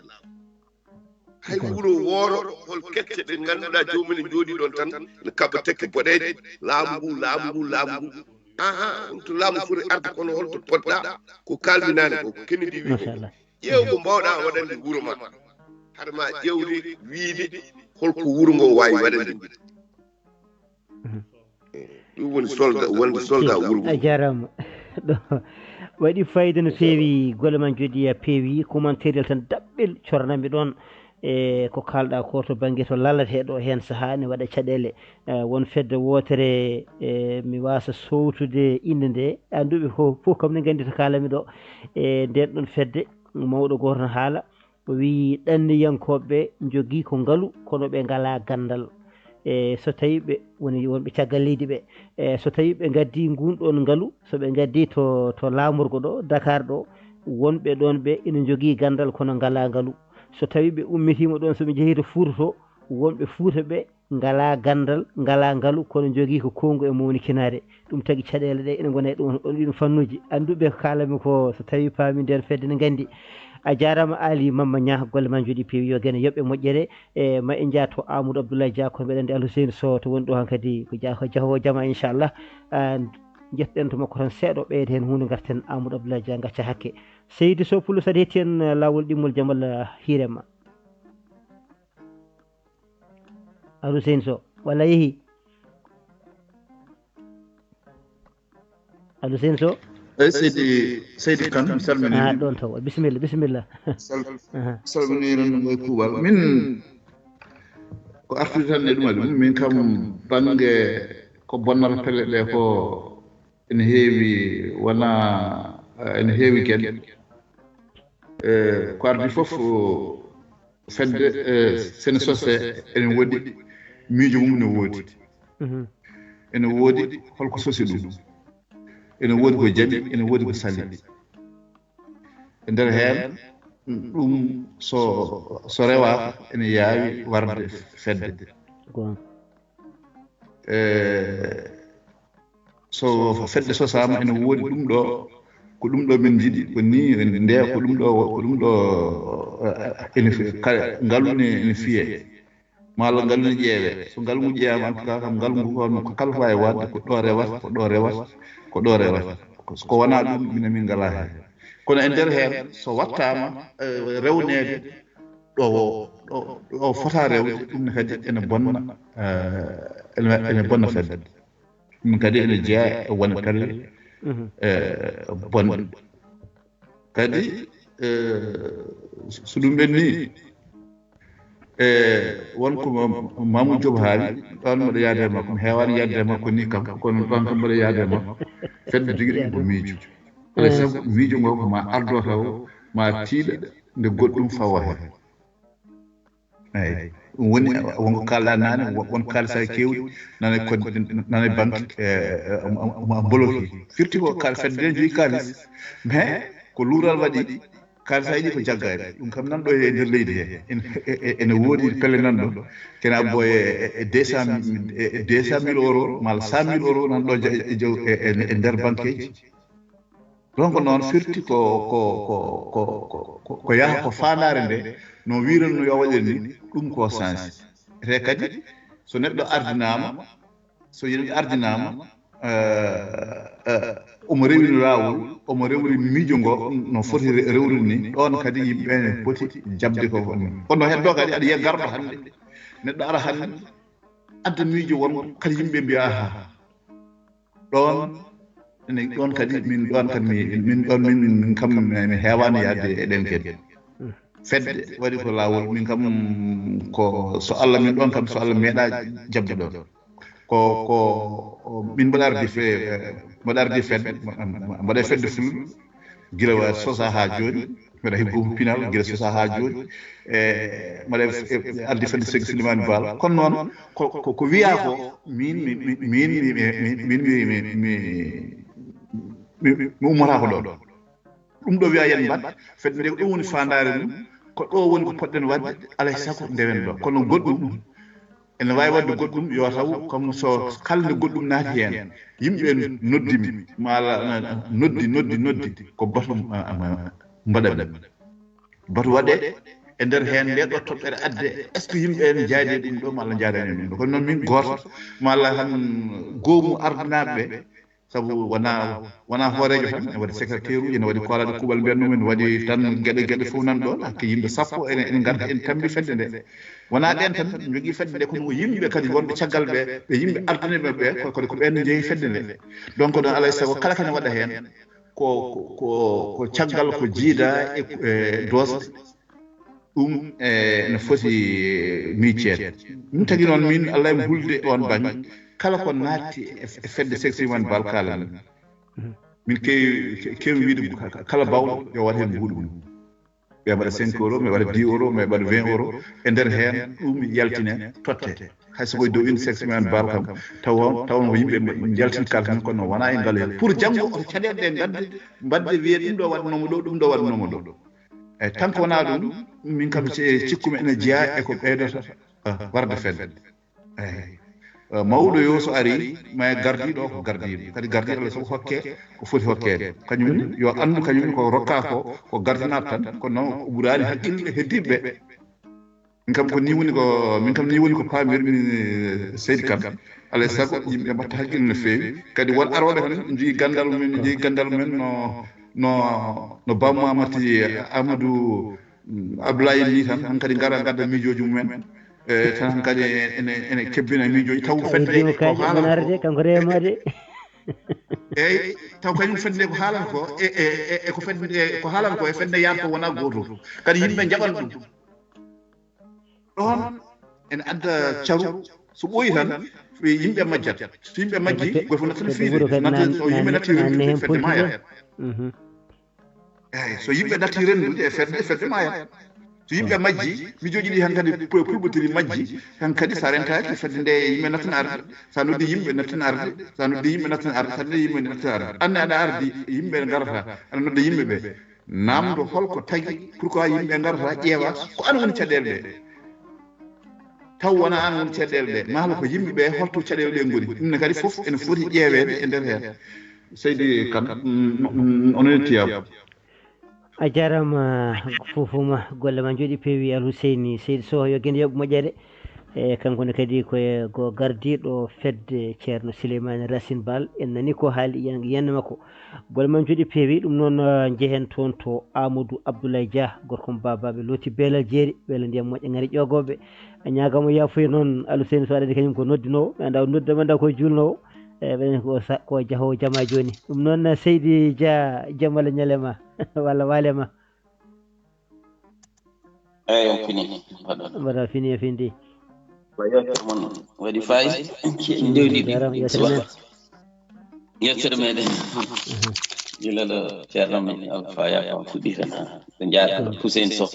Hay wuro wooro hol kecce ɗe ngannduɗaa joomum ene njooɗi ɗon tan ne kaɓa tekke boɗeeje laamu ngu laamu ngu laamu ngu. Aha ɗum to laamu foti arde kono holto poɗɗa ko kalminaani ko kennedi wi ko ƴeew ko mbawɗa waɗande wuro ma. Haɗa ma ƴeewde wiide holko wuro ngo waawi waɗande ɗum woni solda wonde solda wuro ngo. A jarama. Ɗo waɗi fayida no feewi golle ma jooɗi a peewi commentaire tan daɓɓel cornami ɗon. E ko kalɗa ko to bangge to lalate ɗo hen saaha ne waɗa caɗele. Won fedde wotere e mi wasa sowtude inde nde anduɓe fof fof kam ne gandi to kalami ɗo. E nden ɗon fedde mawɗo goto no haala o wi ɗanniyankoɓe jogui ko ngaalu kono ɓe ngala gandal. E so tawi ɓe woni wonɓe caggal leydi ɓe e so tawi ɓe gaddi ngun ɗon ngaalu so ɓe gaddi to to lamorgo ɗo Dakar ɗo wonɓe ɗon ɓe ina jogui gandal kono ngala ngaalu. So tawi ɓe ummitima ɗon soɓe jeehi to Fuuta to wonɓe Fuuta ɓe ngala gandal ngala ngaalu kono jogui ko kongu e mawnikinaade. Ɗum tagi caɗele ɗe ene gona e ɗum ɗin fannuji anduɓe ko kalami ko so tawi paami nder fedde ne gandi. A jarama Ali Mamma Ña golle ma jooɗi peewi yo gene yoɓɓe moƴƴere. E ma en jaa to Amadou Abdoulaye Dia ko mbeɗa andi Alhuseyni Sow to woni ɗo hankadi ko jaaho jaaho jama inchallah. Jetɗen to makko tan seeɗa ɓeyde hen hunde garten Amadou Abdoulaye Dia gacca hakke. Seydi Sow Pullo saɗa hetti en lawol ɗimmol jamal hiirema. Alhuseyni Sow walla yeehi? Alhuseyni Sow. Eyi seydi seydi kan mi salmini. Ah ɗon taw bisimilla bisimilla. Salmini renndo ngoye kuuɓal min ko artude tan e ɗum aɗum min kam bannge ko bonnata pelle ɗe ko ene heewi wona ene heewi geɗe. E ko ardi fof fedde sene sose ene woodi miijo mum ne woodi. Ene woodi holko sosi ɗum. Ene woodi ko jaɓi ene woodi ko sali. E nder heen ɗum so so rewaaka ene yaawi warde fedde. E so fedde sosaama ene woodi ɗum ɗo ko ɗum ɗo min njiɗi ko ni nde ko ɗum ɗo ko ɗum ɗo ene ngalu ne ene fiye. Malla ngalu ne ƴeewe so ngalu ngu ƴeewaama en tout cas kam ngalu ngu ko kala ko waawi waɗde ko ɗo rewata ko ɗo rewata ko ɗo rewata. Ko wonaa ɗum minen min ngalaa heen. Kono e nder heen so waɗtaama rewneede ɗo ɗo fotaa rewde ɗum ne kadi ene bonna ene bonna fedde. Ɗum kadi ene jeyaa e wone pelle bonɗe. Kadi so ɗum ɓenni e won ko Mamoudou Diop haali ɗon mbaɗa yaade e makko mi heewani yaade e makko ni kam kono ɗon kam mbaɗa yaade e makko. Fedde jogiɗo ko miijo alay sago miijo ngo ko ma ardo taw ma tiiɗa nde goɗɗum fawa heen. Eyi ɗum woni wonko kalɗa nane won kaalisa kewɗi nane ko nane banque. Boloki firti ko kal fedde joyi kalis mais ko luural waɗi. Kaalis a yiɗi ko jaggaade, ɗum kam nan ɗo e nder leydi he. En- e- e- ene woodi pelle nan ɗo, kene abbo e e- e deux cent mille, e deux cent mille euro, mala cent mille euro nan ɗo ja- e- e- e- e nder banqueji. Donc noon firti ko ko ko ko ko- ko yaha ko faandaare nde, no wiiran no yo waɗir ni, ɗum ko sansi. Ete kadi, so neɗɗo ardinaama, so yimɓe ardinaama, eh, eh, omo rewini laawol, omo rewri miijo ngo no foti re- rewrude ni, ɗoon kadi yimɓe ɓe ne poti jaɓde ko woni. Kono heddo kadi aɗa yiya garɗo hannde, neɗɗo ara hannde, adda miijo won, kadi yimɓe mbiya, "Aha, ɗoon ene ɗoon kadi min ɗoon kadi mi- min ɗoon min min kam mi heewaani yahde e ɗeen geɗe." Fedde waɗi ko laawol, min kam ko so Allah, min ɗoon kam so Allah meeɗa jaɓde ɗoon. Ko ko min mbaɗa ardi fe mbaɗa ardi fedde, mbaɗa fedde ful gila wa sosa haa jooni. Mbaɗa hibgo pinal gila sosa haa jooni. E mbaɗa ardi fedde seg silimani bal, kono noon ko ko wiya ko min min min mi mi mi mi ummata ko ɗoon. Ɗum ɗo wiya yen mbaɗ fedde nde, ko ɗum woni faandaare mum. Ko ɗo woni ko poɗɗen waɗde, alay sago ndewen ɗo. Kono goɗɗum ene waawi waɗde goɗɗum, yo taw comme so kala nde goɗɗum naati heen, yimɓe noddi mi, mala noddi noddi noddi, ko batum mbaɗa mi batu waɗe e nder heen nde ɗo toɓɓere adde. Est ce que yimɓe en jaadi e ɗum ɗo mala jaadani e ɗum ɗo? Kono noon min gooto mala han goomu ardinaaɓe ɓe, sabu wona wona hooreejo tan, ene waɗi secrétaire uji, ene waɗi koolaaɗo kuuɓal mbiyatnoo men, waɗi tan geɗe geɗe fof nan ɗoon, hakke yimɓe sappo ene ene ngarta, en tammbi fedde nde. Wona ɗeen tan, njogii fedde nde, kono ko yimɓe kadi wonɓe caggal ɓe, ɓe yimɓe ardaniiɓe ɓe, ko- kadi ko ɓeen njeyi fedde nde. Donc ɗoon alay sago kala kene waɗa heen ko ko ko caggal ko jiida e e doosɗe. Ɗum e no foti miijeede. Ɗum tagi noon min Allah mi hulde on bannge, kala ko naatti e e fedde seximan balkala ni, min kewi kewi wiide kala bawɗo yo waɗ heen mbuuɗu mum. Ɓe mbaɗa cinq euro, ɓe mbaɗa dix euro, ɓe mbaɗa vingt euro e nder heen, ɗum yaltine totte. Hay so koye dow une seximan bal kam, taw taw ko yimɓe njaltin kalten, kono wona e ngal heen pour janngo oto caɗeele ɗe ngadde mbadde wiye ɗum ɗo waɗnooma ɗo, ɗum ɗo waɗnooma ɗo. Eyyi, tan ko wona ɗum, min kam cikkumi ene jeeya e ko ɓeydata warde fedde. Eyyi. Mawɗo yo so ari, ma gardiiɗo ko gardiiɗo kadi, gardiiɗo Allah sabu hokke ko foti hokkeede. Kañum yo anndu kañum ko rokka ko ko gardinat tan, kono noon o ɓuraani haqqille heddiiɓe ɓe. Min kam ko ni woni ko min kam ni woni ko paamirmi, seydi kan. Alay sago yimɓe mbatta haqqille no feewi, kadi won arooɓe tan njogii ganndal mumen, njogii ganndal mumen no no no bamma mati Amadou Abdoulaye ni tan hankadi ngara ngadda miijooji mumen. E tan hankadi ene ene kebbina miijooji taw fedde ko haala ko kanko reema de. Eyyi, taw kañum fedde ko haalata ko e e e ko fedde ko haalata ko e fedde yaata ko wona gooto, kadi yimɓe njaɓan ɗum. Ɗoon ene adda caru, so ɓooyi tan yimɓe majjat. So yimɓe majji, goto fof nattan fiide, nattan so yimɓe natti rendude fedde maaya. Eyyi, so yimɓe natti rendude e fedde, fedde maaya. So yimɓe majji, mi jooɗiɗi hankadi pulɓotiri majji, hankadi sa rentaki fedde nde yimɓe nattan arde, sa noddi yimɓe nattan arde, sa noddi yimɓe nattan arde, sa noddi yimɓe nattan arde. Anne aɗa ardi, yimɓe ngarata, aɗa nodda yimɓe ɓe. Namdo holko tagi pourquoi yimɓe ngarata ƴeewa ko an woni caɗeele ɗe? Taw wona an woni caɗeele ɗe, maalo ko yimɓe ɓe, holto caɗeele ɗe ngoni? Ɗum ne kadi fof ene foti ƴeeweede e nder heen. Seydi Kan, onon yettiyama. A jarama, Fofuma, golle ma njooɗi peewi. Al Huseyni Seydi Soh, yo gende yoɓ moƴƴere. E kanko ne kadi ko ko gardiiɗo fedde Ceerno Sileymaani Racine Baal. En nani ko haali yen- yiyannde makko. Golle ma njooɗi peewi. Ɗum noon, eh, njehen toon to Amadou Abdoulaye Dia, gorko mo Babaɓe Looti Beelal Jeeri, Beelal Ndiyam Moƴƴa Ŋari Ƴoogooɓe. A ñaagaama yaafuya noon, Al Huseyni Soh aɗa anndi kañum ko noddinoowo, mi anndaa o nodda, mi anndaa ko juulnoowo. E ɓen ko sa- ko jahoowo jamaa jooni. Ɗum noon, Seydi Dia, jam walla ñalema walla waalema. Eyyi, on fini. Mbaɗa fini e findi. Ko yewtere mon waɗi faayiida. Ndewdi ɗi. Jarama, yewtere men. Yewtere meɗen. Gila ɗo Ceerno men Alfa Yaka on fuɗɗi tan. Ko jaaraama Hussein Sow.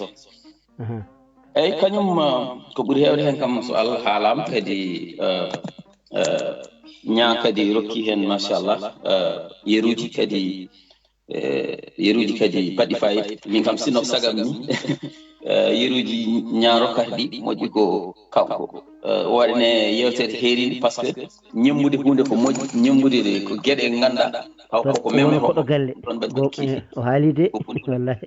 Aha. Eyyi, kañum, uh, ko ɓuri heewde heen kam so Allah haalaama kadi, uh, uh, ñaa kadi rokki heen, machallah, uh, yeruuji kadi. e yeruuji kadi baɗɗi fayida. Min kam, sinno ko sagam ni, e yeruuji ñaaro kadi ɗi moƴƴi ko kanko. E, o waɗane yewtere heerinde, par ce que ñembude huunde ko moƴƴi, ñembude ko geɗe ngannduɗaa taw ko ko meme ko ɗo galle. Ɗon mbaɗi kiifi. O haali de, wallahi.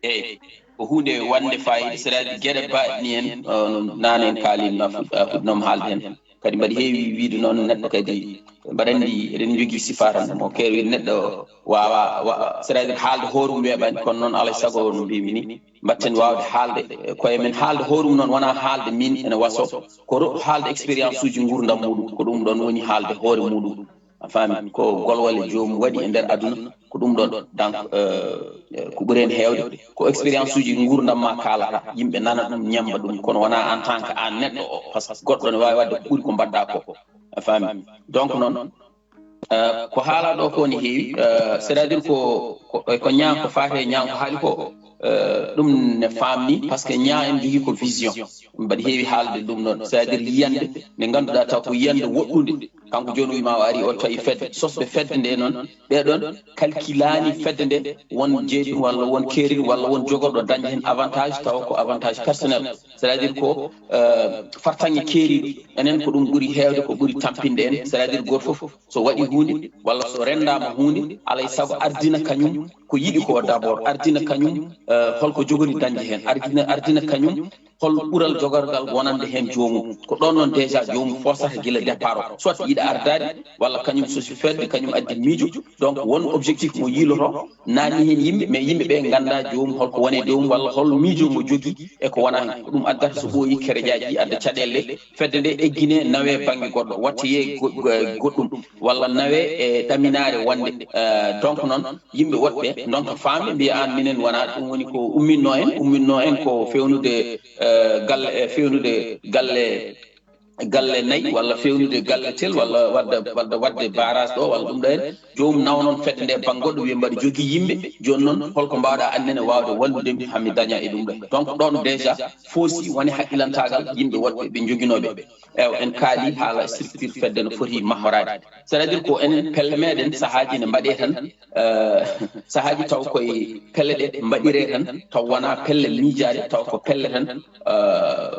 Eyi, ko huunde wonde fayida, c'est-à-dire geɗe baɗɗi ni en, no naane en kaali, no fuɗɗooma haalde heen. Kadi mbaɗi heewi wiide noon, neɗɗo kadi mbaɗa anndi eɗen njogii sifaa tan, mo keewi neɗɗo waawa, c'est-à-dire haalde hoore mum weeɓaani, kono noon alaa e sago no mbiymi ni, mbaɗten waawde haalde koye men, haalde hoore mum noon wonaa haalde miin ene waso, ko ro-, haalde expérience uji nguurndam muɗum, ko ɗum ɗoon woni haalde hoore muɗum. A faami, ko golwale joomum waɗi e nder aduna, ko ɗum ɗoon. Donc, euh, ko ɓuri heen heewde, ko expérience uji nguurndam ma kaalata, yimɓe nana ɗum, ñemmba ɗum, kono wonaa en tant que aan neɗɗo o, par ce que goɗɗo ne waawi waɗde ko ɓuri ko mbaɗɗaa ko. A faami? Donc noon, euh, ko haalaa ɗo ko ne heewi, euh, c'est-à-dire ko, ko, ko ñaa, ko faati e ñaa ko haali ko, euh, ɗum ne faamni, par ce que ñaa en njogii ko vision. Mbaɗi heewi haalde ɗum ɗoon, c'est-à-dire yiyannde nde ngannduɗaa taw ko yiyannde woɗɗunde. Kanko jooni o wiima o ari o tawi fedde, sosɓe fedde nde noon, ɓee ɗoon kalkilaani fedde nde won jeeɗiɗum walla won keerol walla won jogorɗo dañde heen avantage tawa ko avantage personnel, c'est-à-dire ko, euh, fartaŋŋe keeriiɗo. Enen ko ɗum ɓuri heewde, ko ɓuri tampinde en, c'est-à-dire gooto fof so waɗi huunde walla so renndaama huunde, alaa e sago ardina kañum ko yiɗi ko d'abord, ardina kañum, euh, holko jogori dañde heen, ardina, ardina kañum hol ɓural jogorgal wonande heen joomum. Ko ɗoon noon déjà joomum fosata gila départ o. Soit yiɗa ardaade, walla kañum sosi fedde, kañum addi miijo. Donc won objectif mo yiiloto, naatni heen yimɓe, mais yimɓe ɓe nganndaa joomum holko woni e dow mum, walla hol miijo mo jogii e ko wonaa heen. Ko ɗum addata so ɓooyi kerejaaji ɗi adda caɗeele, fedde nde eggine nawe bannge goɗɗo, watta yee go-, go-, goɗɗum, walla nawe e ɗaminaare wonde. Euh, donc noon, yimɓe woɗɓe ndonka faamde, mbiya aan minen wonaa ɗum woni ko umminno en, umminno en ko feewnude, eh, galle, eh, feewnude galle, galle nayi, walla feewnude galle tel, walla wadde, wadde, wadde barrage ɗo, walla ɗum ɗo en. Joomum nawa noon fedde nde bannge goɗɗo, wiya mbaɗa jogii yimɓe, jooni noon holko mbaawɗaa aan nene waawde wallude mi haa mi daña e ɗum ɗo. Donc ɗoon déjà foosi woni haqqilantaagal yimɓe woɗɓe ɓe njoginooɓe. Eewa, en kaali haala structure fedde no foti mahorade. C'est-à-dire ko enen pelle meɗen sahaaji ne mbaɗe tan, euh, sahaaji taw koye pelle ɗe mbaɗire tan, taw wona pelle miijaade, taw ko pelle tan, euh,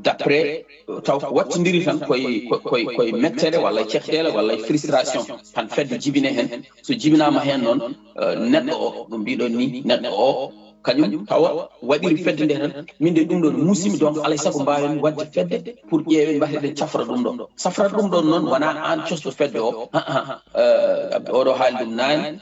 d'après, taw ko wattindiri tan koye, koye, koye mettere walla e cehteele walla e frustration tan fedde jibine heen. So jibinaama heen noon, eh, neɗɗo o, no mbiɗon ni, neɗɗo o, kañum tawa waɗiri fedde nde tan. Min de ɗum ɗon muusimi, donc alay sago mbaawen waɗde fedde pour ƴeewen mbaɗeɗen cafra ɗum ɗo. Safrata ɗum ɗon noon wonaa aan cosɗo fedde o. Ah, ah, eh, oɗo haali ɗum naane.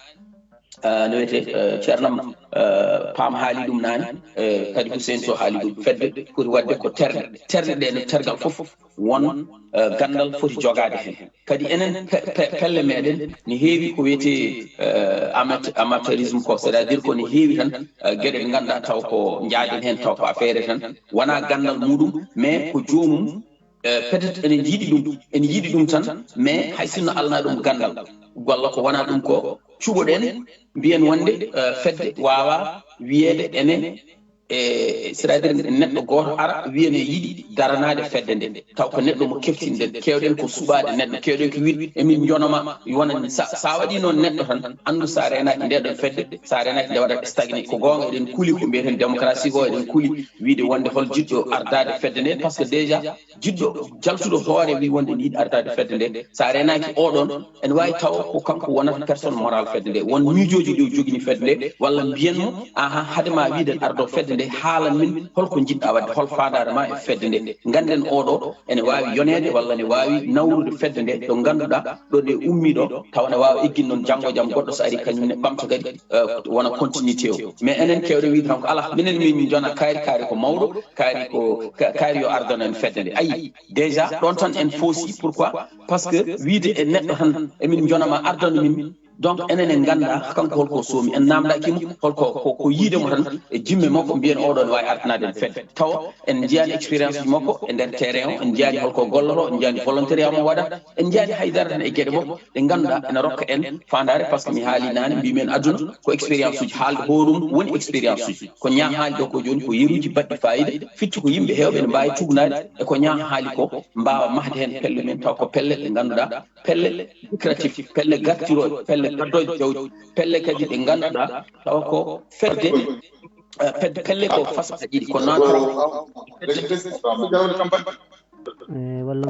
Eh, no wiyetee, eh, Ceerno am, eh, Paam haali ɗum naane. Eh, kadi Hussein Sow haali ɗum. Fedde foti waɗde ko terɗe. Terɗe ɗe no tergal fof won, eh, ganndal foti jogaade heen. Kadi enen pe-, pe-, pelle meɗen ne heewi ko wiyetee, eh, amat-, amateurisme ko, c'est-à-dire ko ne heewi tan, eh, geɗe ɗe ngannduɗaa taw ko njaaden heen taw ko affaire tan, wonaa ganndal muɗum, mais ko joomum, eh, peut-être ene yiɗi ɗum, ene yiɗi ɗum tan, mais hay sinno alana ɗum ganndal, walla ko wonaa ɗum ko cuɓoɗen, mbiyen wonde, eh, fedde waawa wiyeede ene e, c'est-à-dire neɗɗo gooto ara wiya ne yiɗi daranaade fedde nde, taw ko neɗɗo mo keftinɗen, keewɗen ko suɓaade neɗɗo, keewɗen ko wiide emin njonoma wonani. Sa, sa waɗi noon neɗɗo tan, anndu sa reenaaki nde ɗon fedde, sa reenaaki nde waɗat stagné. Ko goonga, eɗen kuli ko mbiyeten démocratie ko, eɗen kuli wiide wonde hol jiɗɗo ardaade fedde nde, parce que déjà jiɗɗo jaltuɗo hoore wi wonde ne yiɗi ardaade fedde nde, sa reenaaki oɗon, ene waawi taw ko kanko wonata personne morale fedde nde. Won miijooji ɗi o jogini fedde nde, walla mbiyen mo, aha, hade ma wiide ardo fedde nde, haalan min holko njiɗɗa waɗde, hol faandaare ma e fedde nde. Ngannden oɗo ene waawi yoneede walla ene waawi nawrude fedde nde, ɗo ngannduɗaa ɗo nde ummii ɗo, tawa ne waawa eggin noon janngo jam goɗɗo so ari kañum ne ɓamta kadi, eh, wona continuité o. Mais enen keewɗen wiide tan ko alaa, minen min njona kaari, kaari ko mawɗo, kaari ko, ka-, kaari yo ardano en fedde nde. Ayi, déjà, ɗon tan en foosi. Pourquoi? Parce que wiide e neɗɗo tan, emin njonoma ardano min. Donc, enen en nganndaa kanko holko soomi, en naamndaaki mo, holko, ko, ko yiide mo tan e jimme makko, mbiyen oɗo ne waawi ardanaade en fedde. Tawa en njiyaani expérience ji makko e nder terrain o, en njiyaani holko golloto, en njiyaani volontariat mo waɗata, en njiyaani haydara tan e geɗe makko ɗe ngannduɗaa ene rokka en faandaare, parce que mi haali naane, mbiimi en aduna ko expérience uji, haalde hoorum woni expérience uji. Ko ñaa haali ɗo ko jooni ko yeruuji baɗɗi fayida, fitti ko yimɓe heewɓe ne mbaawi tugnaade e ko ñaa haali ko, mbaawa mahde heen pelle men, taw ko pelle ɗe ngannduɗaa, pelle lucratif, pelle gartirooje, pelle gaddooje jawdi, pelle kadi ɗe ngannduɗaa tawa ko fedde, eh, ped- pelle ko façon ɗiɗi, ko noon. Eh, walla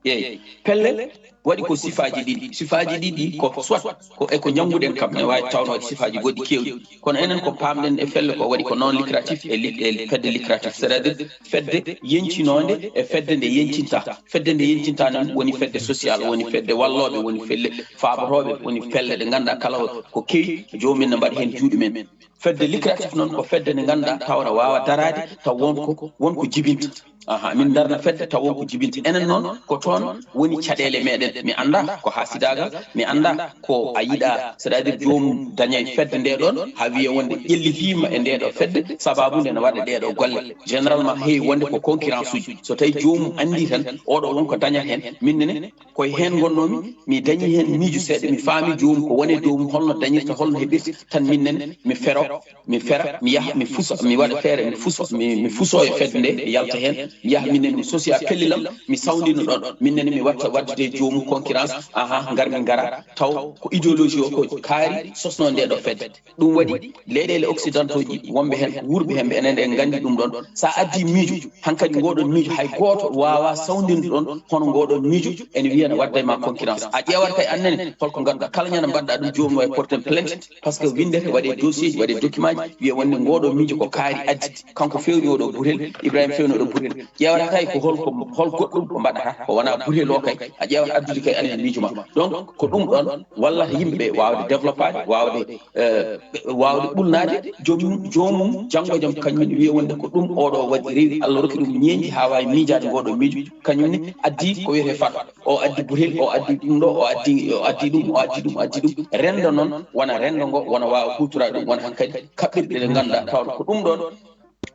Eeyi, pelle waɗi ko sifaaji ɗiɗi. Sifaaji ɗiɗi ko soit ko e ko njannguɗen kam ne waawi tawno waɗi sifaaji goɗɗi keewɗi. Kono enen ko paamɗen e pelle ko waɗi ko non lucratif e li- e fedde lucratif, c'est-à-dire fedde yencinoonde e fedde nde yencinta. Fedde nde yencinta noon woni fedde social, woni fedde wallooɓe, woni felle faabotooɓe, woni pelle ɗe ngannduɗaa kala ko kewi joomumen ne mbaɗa heen juuɗe men. Fedde lucratif noon ko fedde nde ngannduɗaa tawa ne waawa daraade taw wonko wonko jibinta. Aha, min darna fedde taw wonko jibinta. Enen noon ko toon woni caɗeele meɗen. Mi annda ko hasidaagal, mi annda ko a yiɗa, c'est-à-dire joomum daña e fedde nde ɗon haa wiya wonde ƴellitiima e nde ɗo fedde, sababu nde ne waɗa ɗe ɗo golle. Généralement heewi wonde ko concurrence uji. So tawi joomum anndi tan oɗo wonko dañata heen, min nene koye heen ngonnoomi, mi dañi heen miijo seeɗa, mi faami joomum ko woni e dow mum, holno dañirta, holno heɓirta, tan min nene mi fero, mi fera, mi yaha, mi fuso, mi waɗa feere, mi fuso, mi, mi fuso e fedde nde, mi yalta heen, mi yaha min nene mi sosi a pellilam, mi sawndina ɗon, min nene mi watta waɗde joomum concurrence, aha, ngar min ngara, taw ko idéologie o ko kaari sosno nde ɗo fedde. Ɗum waɗi leyɗeele occidentaux ji wonɓe heen ko wuurɓe heen ɓe enen en nganndi ɗum ɗon. So a addii miijo, hankadi ngooɗon miijo hay gooto waawaa sawndinde ɗon hono ngooɗon miijo ene wiya ne wadda e ma concurrence. A ƴeewat kay aan nene holko ngadduɗaa, kala ñande mbaɗɗaa ɗum joomum wawi porte plainte, parce que winndete waɗe dossier ji, waɗe document ji, wiya wonde ngooɗoo miijo ko kaari addi, kanko feewni oɗo butel, Ibrahima feewni oɗo butel. Ƴeewata kay ko hol ko hol goɗɗum ko mbaɗata, ko wonaa butel o kay, a ƴeewat addude kay aan e miijo ma. Donc ko ɗum ɗon wallata yimɓe waawde développaade, waawde eh, waawde ɓulnaade joomum, joomum janngo e jam kañum ne wiya wonde ko ɗum oɗo waɗi rewi, Allah rokki ɗum ñeeñi haa waawi miijaade ngooɗo miijo. Kañum ne addi ko wiyetee fat, o addi butel, o addi ɗum ɗo, o addi o addi ɗum, o addi ɗum, o addi ɗum. Renndo noon wona renndo ngo, wona waawa huutoraade ɗum, wona hankadi kaɓɓirɗe ɗe ngannduɗaa tawa ko ɗum ɗon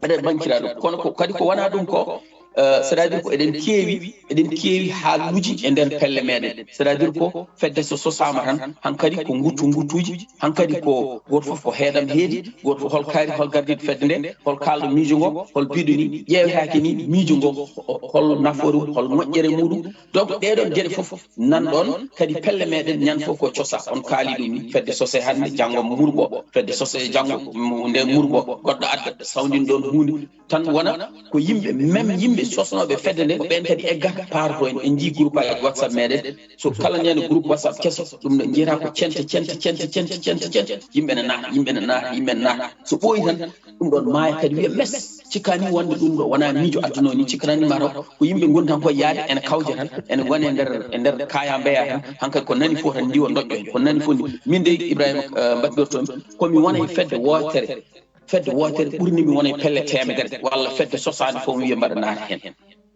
eɗen mbañcira ɗum. Kono ko kadi ko wonaa ɗum ko, eh, c'est-à-dire ko eɗen keewi, eɗen keewi haaluuji e nder pelle meɗen. C'est-à-dire ko fedde so sosaama tan, hankadi ko nguttu nguttuuji, hankadi ko gooto fof ko heedam heedi, gooto fof hol kaari, hol gardiiɗo fedde nde, hol kaalɗo miijo ngo, hol biɗo ni, ƴeewetaake ni miijo ngo, ho- hol nafoore mum, hol moƴƴere muɗum. Donc ɗee ɗoon geɗe fof nan ɗoon kadi pelle meɗen ñande fof ko cosa. On kaali ɗum ni, fedde sose hannde, janngo murɓo, fedde sose janngo, mm, nde murɓo, goɗɗo adda sawndin ɗoon huunde. Tan wona ko yimɓe, même yimɓe sosnooɓe fedde nde, ko ɓeen kadi eggata paarto en. En njii groupe aji WhatsApp meɗen, so kala ñande groupe WhatsApp keso, ɗum ɗo njiyata ko cente, cente, cente, cente, cente, cente. Yimɓe ne naata, yimɓe ne naata, yimɓe ne naata. So ɓooyi tan, ɗum ɗoon maaya kadi wiya mes. Cikkani wonde ɗum ɗo wona miijo adduno ni, cikkani mataw ko yimɓe ngoni tan koye yaade ene kawja tan, ene ngoni e nder, e nder kaya mbeya tan, hankadi ko nani fof tan ndiwa doƴƴo hen, ko nani fof ndi. Min de Ibrahima, eh, mbaɗɗortomi, komi wona e fedde wootere, fedde wootere ɓurni mi wona e pelle temedere, walla fedde sosaande fof mi wiya mbaɗa naata hen.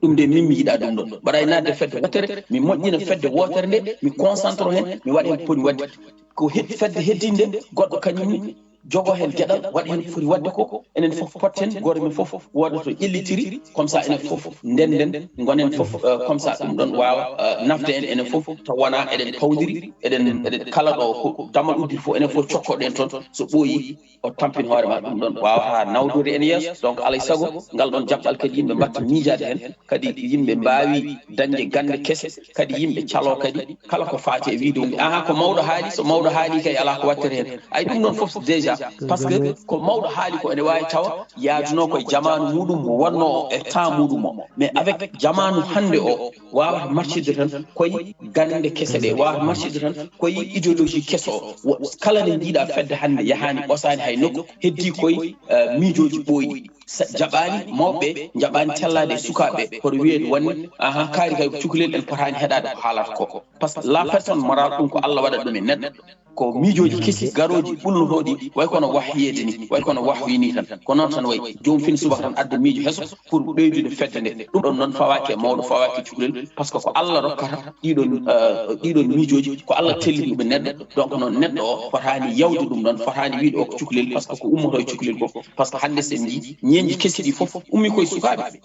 Ɗum de min mi yiɗa ɗum ɗo. Mbaɗa e naatde fedde wootere, mi moƴƴina fedde wootere nde, mi concentre hen, mi waɗa hen ko poti waɗde. Ko he- fedde heddinde goɗɗo kañum ni jogo hen geɗal, waɗa hen foti waɗde ko, enen fof potten, gooto men fof wooda to ƴellitiri, comme ça enen fof ndenden, gonen fof, euh, comme ça ɗum ɗon waawa, euh, nafde en enen fof, taw wona eɗen pawdiri, eɗen, eɗen kala ɗo ko damal udditi fof, enen fof cokkoɗen toon, so ɓooyi o tampin hoore ma. Ɗum ɗon waawata nawdude en yeeso. Donc alay sago ngal ɗon jaɓɓal kadi yimɓe mbatta miijaade hen, kadi yimɓe mbaawi dañde gannde kese, kadi yimɓe calo kadi kala ko faati e wiide wonde aha ko mawɗo haali, so mawɗo haali kay alaa ko waɗtete heen. Ay ɗum ɗon fof déjà, parce que ko mawɗo haali ko ene waawi tawa yaaduno koye jamaanu muɗum mo wonno o e temps muɗum o, mais avec jamaanu hannde o waawata marchide tan koye gannde kese ɗe, waawata marchide tan koye idéologie keso o. Wo- kala nde njiiɗa fedde hannde yahaani ɓosaani hay nokku, heddi koye eh, miijooji ɓooyɗi. Sa- jaɓaani mawɓe, jaɓaani tellaade e sukaaɓe, hoto wiyeede wonde aha kaari kay ko cukalel, en potaani heɗaade ko haalata ko. Parce que la personne morale ɗum ko Allah waɗat ɗum e neɗɗo. Ko miijooji kesi garooji ɓulnotooɗi way kono wahyeede ni, way kono wahwi ni tan. Ko noon tan way. Joom fin subaka tan adda miijo heso pour ɓeydude fedde nde. Ɗum ɗon noon fawaaki e mawɗo, fawaaki e cukalel, parce que ko Allah rokkata ɗiɗon, eh, ɗiɗon miijooji, ko Allah telli ɗum e neɗɗo. Donc noon neɗɗo o fotaani yawde ɗum ɗon, fotaani wiide o ko cukalel, parce que ko ummoto e cukalel ko. Parce que hannde so en njii ñeeñji kesi ɗi fof ummi koye sukaaɓe.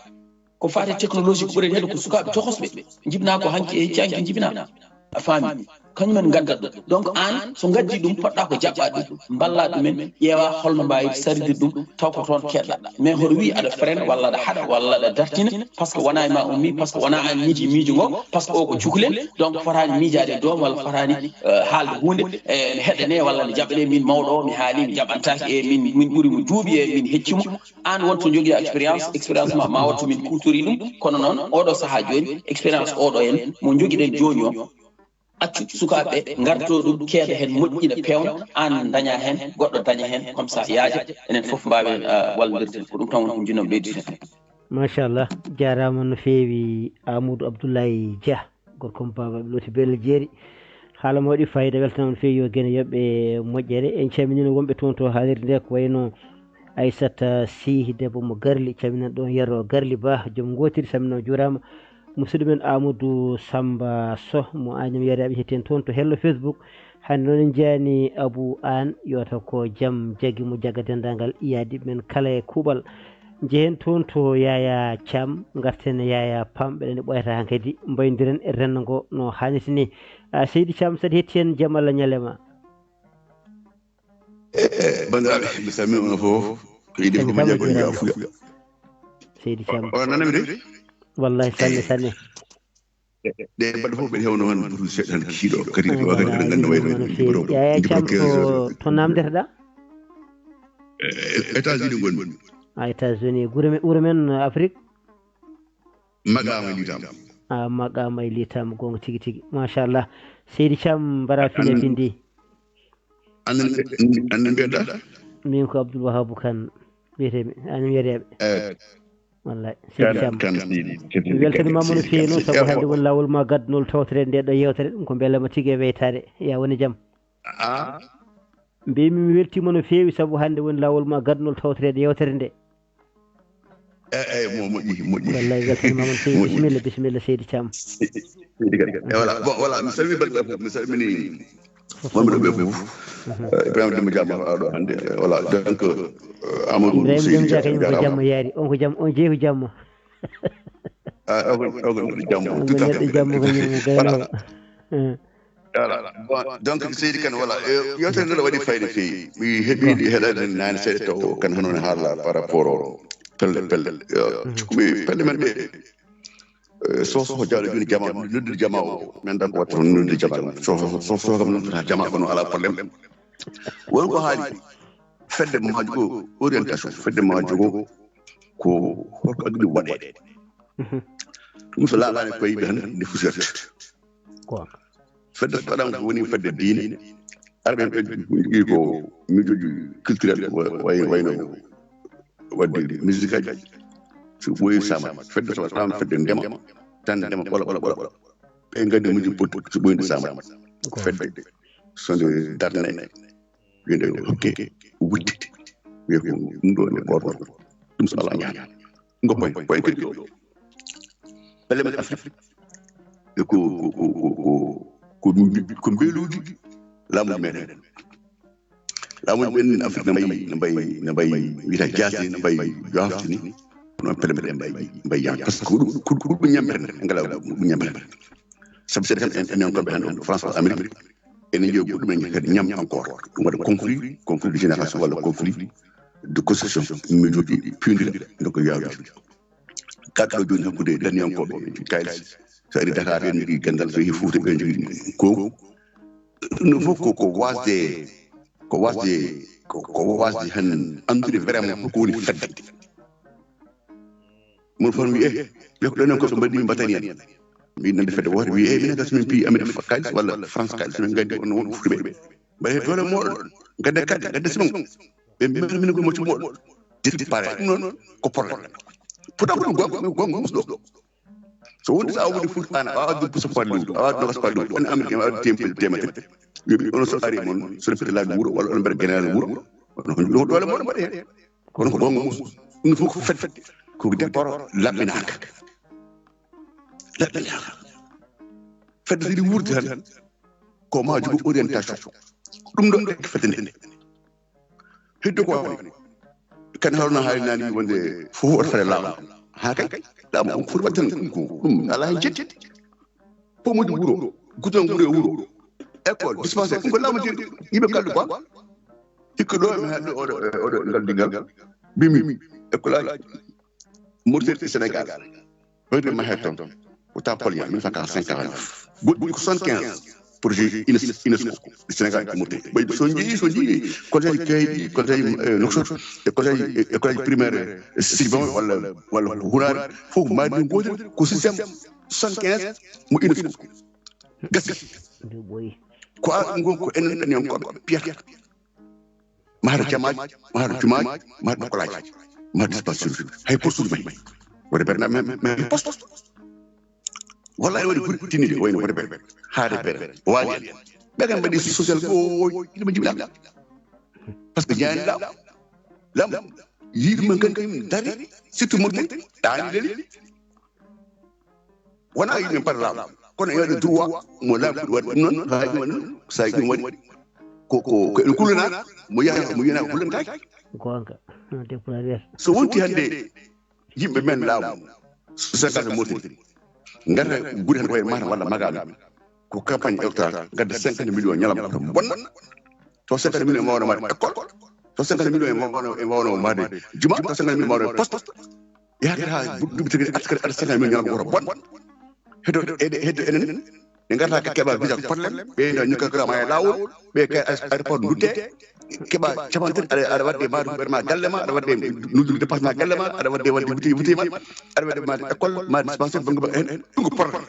Ko faati technologie ko ɓuri hedde ko sukaaɓe tohosɓe njibna ko hanki e hecci hanki njibna. A faami? Kañum en ngaddat ɗum. Donc, aan, so ngaddi ɗum, poɗɗa ko jaɓɓa ɗum, mballa ɗumen, ƴeewa holno mbaawi sarde ɗum, taw ko toon keɗɗa. Mais hoto wi aɗa freine, walla aɗa haɗa, walla aɗa dartina, parce que wona e ma ummi, parce que wona aan miiji miijo ngo, parce que o ko cukalel, donc fotaani miijaade e doom, walla fotaani, euh, haalde huunde, e ne heɗɗane, walla ne jaɓɓane, min mawɗo o, mi haali, mi jaɓɓantaake, e min, min ɓuri mo duuɓi, e min hecci mo. Aan won to njogiɗa expérience, expérience ma, ma wattu min kuutori ɗum, kono noon, oɗo sahaa jooni, expérience oɗo en, mo njogiɗen jooni o, accu sukaaɓe ngarto ɗum, keeda heen, moƴƴina, peewna, aan daña heen, goɗɗo daña heen, comme ça yaaja, enen fof mbaawen, ah, wallondirde. Ko ɗum tan woni ko njiɗnoo ɓeydude heen. Machallah, jaaraama no feewi Amadou Abdoulaye Dia, gorko mo Baaba Abdoulaye Bello Jeeri. Haala ma waɗi fayida, weltanaama no feewi, yo Geno yoɓ e moƴƴere. En calminiino wonɓe toon to haalirde nde, ko wayno Aissata Sy, debbo mo Garli, calminan ɗoon Yero Garli Ba, joom ngootiri, salminaama, juuraama. Musidɗo men Amadou Samba Soh mo Agnam Yariyaɓe hetti en toon to hello Facebook. Hannde noon en njaani Abou Anne, yo taw ko jam jagi mo, jaga denndaangal yaadiiɓe men kala e kuuɓal. Njehen toon to Yaya Thiam, ngarten e Yaya Pam, ɓeɗen e ɓooyata hankadi, mbayndiren e renndo ngo no haanirta ni. A, Seydi Thiam, saɗa hetti en, jam Allah ñalle ma. E, e, banndiraaɓe, mi salmini on fof. Ko yiɗi fof mi Seydi Thiam, ƴeewa ko mi ƴeewa fuya. Seydi Thiam. O, o nanami de? Wallahi, sanne, sanne. Ɗe, ɗe mbaɗa fof mbeɗa hewno hannde butu seeɗa tan kiiɗo. Kadi ɗo kadi eɗen nganndi wayno no feewi. Yaya Thiam, to, to namdeteɗaa? E, e, États-Unis ngonmi. A, États-Unis. Gure men, wuro men, Afrique? Maqaama e Litam. A, Maqaama e Litam, goonga tigi tigi. Machallah. Seydi Thiam, mbara fine findi. Anndi, anndi mbiyeɗa? Min ko Abdoul Wahab Kane wiyetee mi, Agnam Yariyaɓe. Eh. Wallahi, Seydi Thiam. Kane Seydi. Mi weltaniima ma no feewi noon, sabu hannde woni laawol ma gaddunol tawtoreede nde ɗo yeewtere, ɗum ko mbelema tigi e weytaare. Ya woni jam. Ah. Mbiymi mi weltiima no feewi, sabu hannde woni laawol ma gaddunol tawtoreede yeewtere nde. Eyi, eyi, mo-, moƴƴi, moƴƴi. Wallahi, weltaniima ma no feewi. Moƴƴi. Bisimilla, bisimilla, Seydi Thiam. Seydi Kane. E, voilà. Bon, voilà, mi salmini banndiraaɓe fof, mi salmini wonɓe ɗo ɓe fof. Mhm. Eh, Ibrahima Demba Diallo, aɗo hannde. Eh, voilà, donc, eh, Amadou Ibrahima Seydi Demba Diallo, kañum ko jaaraama. Jamma yaari. On ko jam, on jeyi ko jamma. Ah, o ko, o ko neɗɗo jamma. On ko neɗɗo jamma, ko ñaama gaynoowo. Voilà. Eh. Voilà. Bon, donc, Seydi Kane, voilà. Eh, yewtere nde waɗi fayda feewi. Mi heɓi ɗi heɗade naane seeɗa taw kan hono ne haala par rapport o pelle, pelle. Yo, mhm. Cukkumi pelle men ɗe. Eh, so, so jawɗo joni jama, noddude jama o. Men da ko watta noddude jama. So, so, so, so kam noon jama kono ala problème. Won ko haali. Fedde ma jogo orientation. Fedde ma jogo ko holko agɗi waɗe. Mhm. Ɗum so laaɓaani koye yiɓe tan nde fusirta. Ko. Fedde so waɗama ko woni fedde diine, arɓe ɓe jogii ko miijooji culturel, wa-, way-, wayno waɗde musique aji. So ɓooyi sama, fedde so waɗama fedde ndema, tan ndema ɓola, ɓola, ɓola. Ɓe ngaddi miijooji poɗɗi, so ɓooyi nde sama. Ko. Fedde, so nde darne, wiyde, ok, wutte. Wiye ko ɗum ɗo nde ɓorno. Ɗum so Allah ñaami. Ngo point, point kadi o. Pelle men Afrique. E ko, ko, ko, ko, ko, ko mbi-, ko mbeluuji laamuuji meɗen. Laamuuji men Afrique no mbayi, no mbayi, no mbayi, wiyata jaasi, no mbayi jofte ni. Kono pelle men ɗe mbayi, mbayi yaade. Parce que ko ɗum, ko, ko ɗum ñampere nden. En ngalaa ɗum ñampere. Sabu seeɗa kam en, en, en, en, France, Amérique. Ene jeeya goɗɗum en kadi ñam encore. Ɗum waɗa conflit, conflit de génération walla conflit de construction. Miijooji piwndira, donc yawde. Kaɗɗo jooni hakkunde Daniyankooɓe, kayis, so ari Dakar, ɓen njogii ganndal, so yehi Fuuta, ɓen njogii ɗum. Ko, ɗum fof ko, ko wasde, ko wasde, ko, ko wasde heen anndude vraiment ko woni fedde. Mon fof mi, eh, ɓe ko ɗon en ko ɓe mbaɗi, min mbaɗani en. Min nande fedde woote, mi, eh, minen kadi so min piyi Amérique fa-, kayis walla France kayis, so min ngaddi on, on Fuuta ɓe. Mbaɗe doole mooɗon, ngadde kadi, ngadde sinon. Ɓe mbaɗa minen ko moccu mooɗon. Dirti pare. Ɗum noon, ko problème. Pourtant ko ɗum gonga, gonga musɗo. So wonde so a woni Fuuta, an a waɗi puso paɗe lewru, a waɗi nogas paɗe lewru, woni Amérique, a waɗi temedde, temedde. Yo ɓe, onon so ari mon, so ɓe laabi wuro, walla onon mbaɗa général wuro, onon ko doole mooɗon mbaɗe heen. Kono ko gonga mus. Ɗum fof ko fedde. Ko départ laɓɓinaaka. Laɓɓinaaka. Fedde so yiɗi wuurde tan, ko ma jogo orientation. Ɗum ɗo fedde nde. Heddo ko waɗi. Kan haalno haali naani wonde fof waɗa fere laamu. Haa kay, laamu on foti waɗde tan ɗum ko, ɗum alaa heen jetti. Pomuji wuro, gudon wuro e wuro. École, dispensaire, ɗum ko laamu jeyɗo. Yimɓe kaldu ba. Hikka ɗo mi haɗu oɗo oɗo ngal dingal. Bimi école aji Mauritanie e Sénégal. Ɓeyde ma hetton. Ko ta polña mille neuf cent quarante-cinq quarante-neuf. Goɗɗi ko soixante-quinze projet UNESCO, UNESCO e Sénégal e Mauritanie. Ɓay so jii so jii collège kayɗi collège Nouakchott e collège e collège primaire Sylvain walla walla Hourari fof maari gotel ko système soixante-quinze mo UNESCO. Gasi. Ko a ɗum ko enen ɗaniyonkoɓe piyata. Mahata jamaji, mahata jumaji, mahata ɗokkolaaji, mahata dispensaire, hay poste uji may. Wode ɓerna men poste. Wallahi woni guri tinide wayno wode ɓere haade ɓere waali en. Ɓe kam mbaɗi social ko ɓe jiɓla. Parce que jaani law lam yiɗi men kan kayum dari surtout murti ɗaani leli. Wona yimɓe mbaɗa laamu kono ene waɗi droit mo laamu fuɗi waɗi ɗum noon haa ɗum waɗi ɗum so tawi ɗum waɗi ko ko ko ene kullana mo yaha mo yina ko kullantaaki. Gonga. Décourager. So wonti hannde yimɓe men laamu so sagata motiri ngata guri tan ko waye mata walla magaɓe ko campagne électorale gadda cinquante millions ñalawma to bonna to cinquante millions mawno mbaɗa école to cinquante millions e mawno e mawno mbaɗe juma to cinquante millions mbaɗa poste yahata ha duɓi tati askari aɗa cinquante millions ñalawma goto bon heddo heddo enen ɓe ngarata ka keɓa visa ko problème ɓe no ñukka grama e lawol ɓe ka aéroport dutte keɓa capantaɗi aɗa aɗa wadde mbaɗa ɓerma galle ma aɗa wadde noddude dépassement galle ma aɗa wadde wadde wuti wuti ma aɗa wadde mbaɗa école mbaɗa dispensaire bangue ba hen ɗum ko problème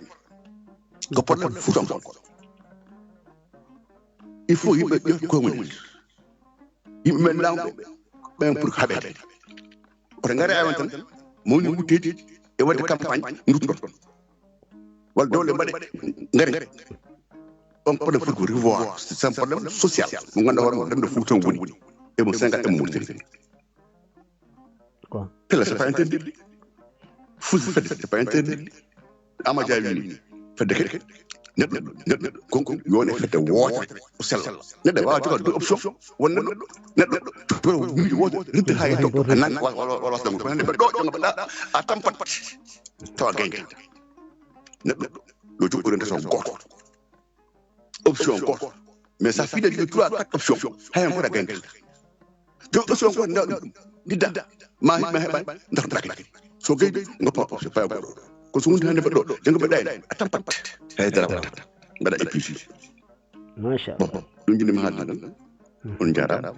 ko problème fuutanko il faut yimɓe ƴeew koye mumen yimɓe men laamu ɓen pour haɓede oto ngare awen tan mawni wutteji e wadde campagne duttoɗon walla dowle mbaɗe ngare on problème foti ko revoir c'est un problème social mo ganduɗa hoore mo remde fuutan woni emo sénégal emo murtiri pela c'est pas interdit fusi fedde c'est pas interdit ama jawi fedde kadi neɗɗo neɗɗo konko yone fedde woote o sella neɗɗo wawa jogal deux option won neɗɗo neɗɗo to miijo woote rinta ha e to nan wala wala wala wala wala wala wala wala a tampat tawa gaynde neɗɗo yo jokkori ndeso gooto option gooto mais sa fiida jogi trois quatre option hay hen fota gaynde deux option gooto ndaw ɗum didda ma ma heɓa ndartoɗa kadi so gaydi goppa option paya gooto ko so wonti hande mbaɗɗo janngo mbaɗɗa en a tampat hay dara wata mbaɗa épuisé machallah ɗum jinmi haalde ɗon on jarama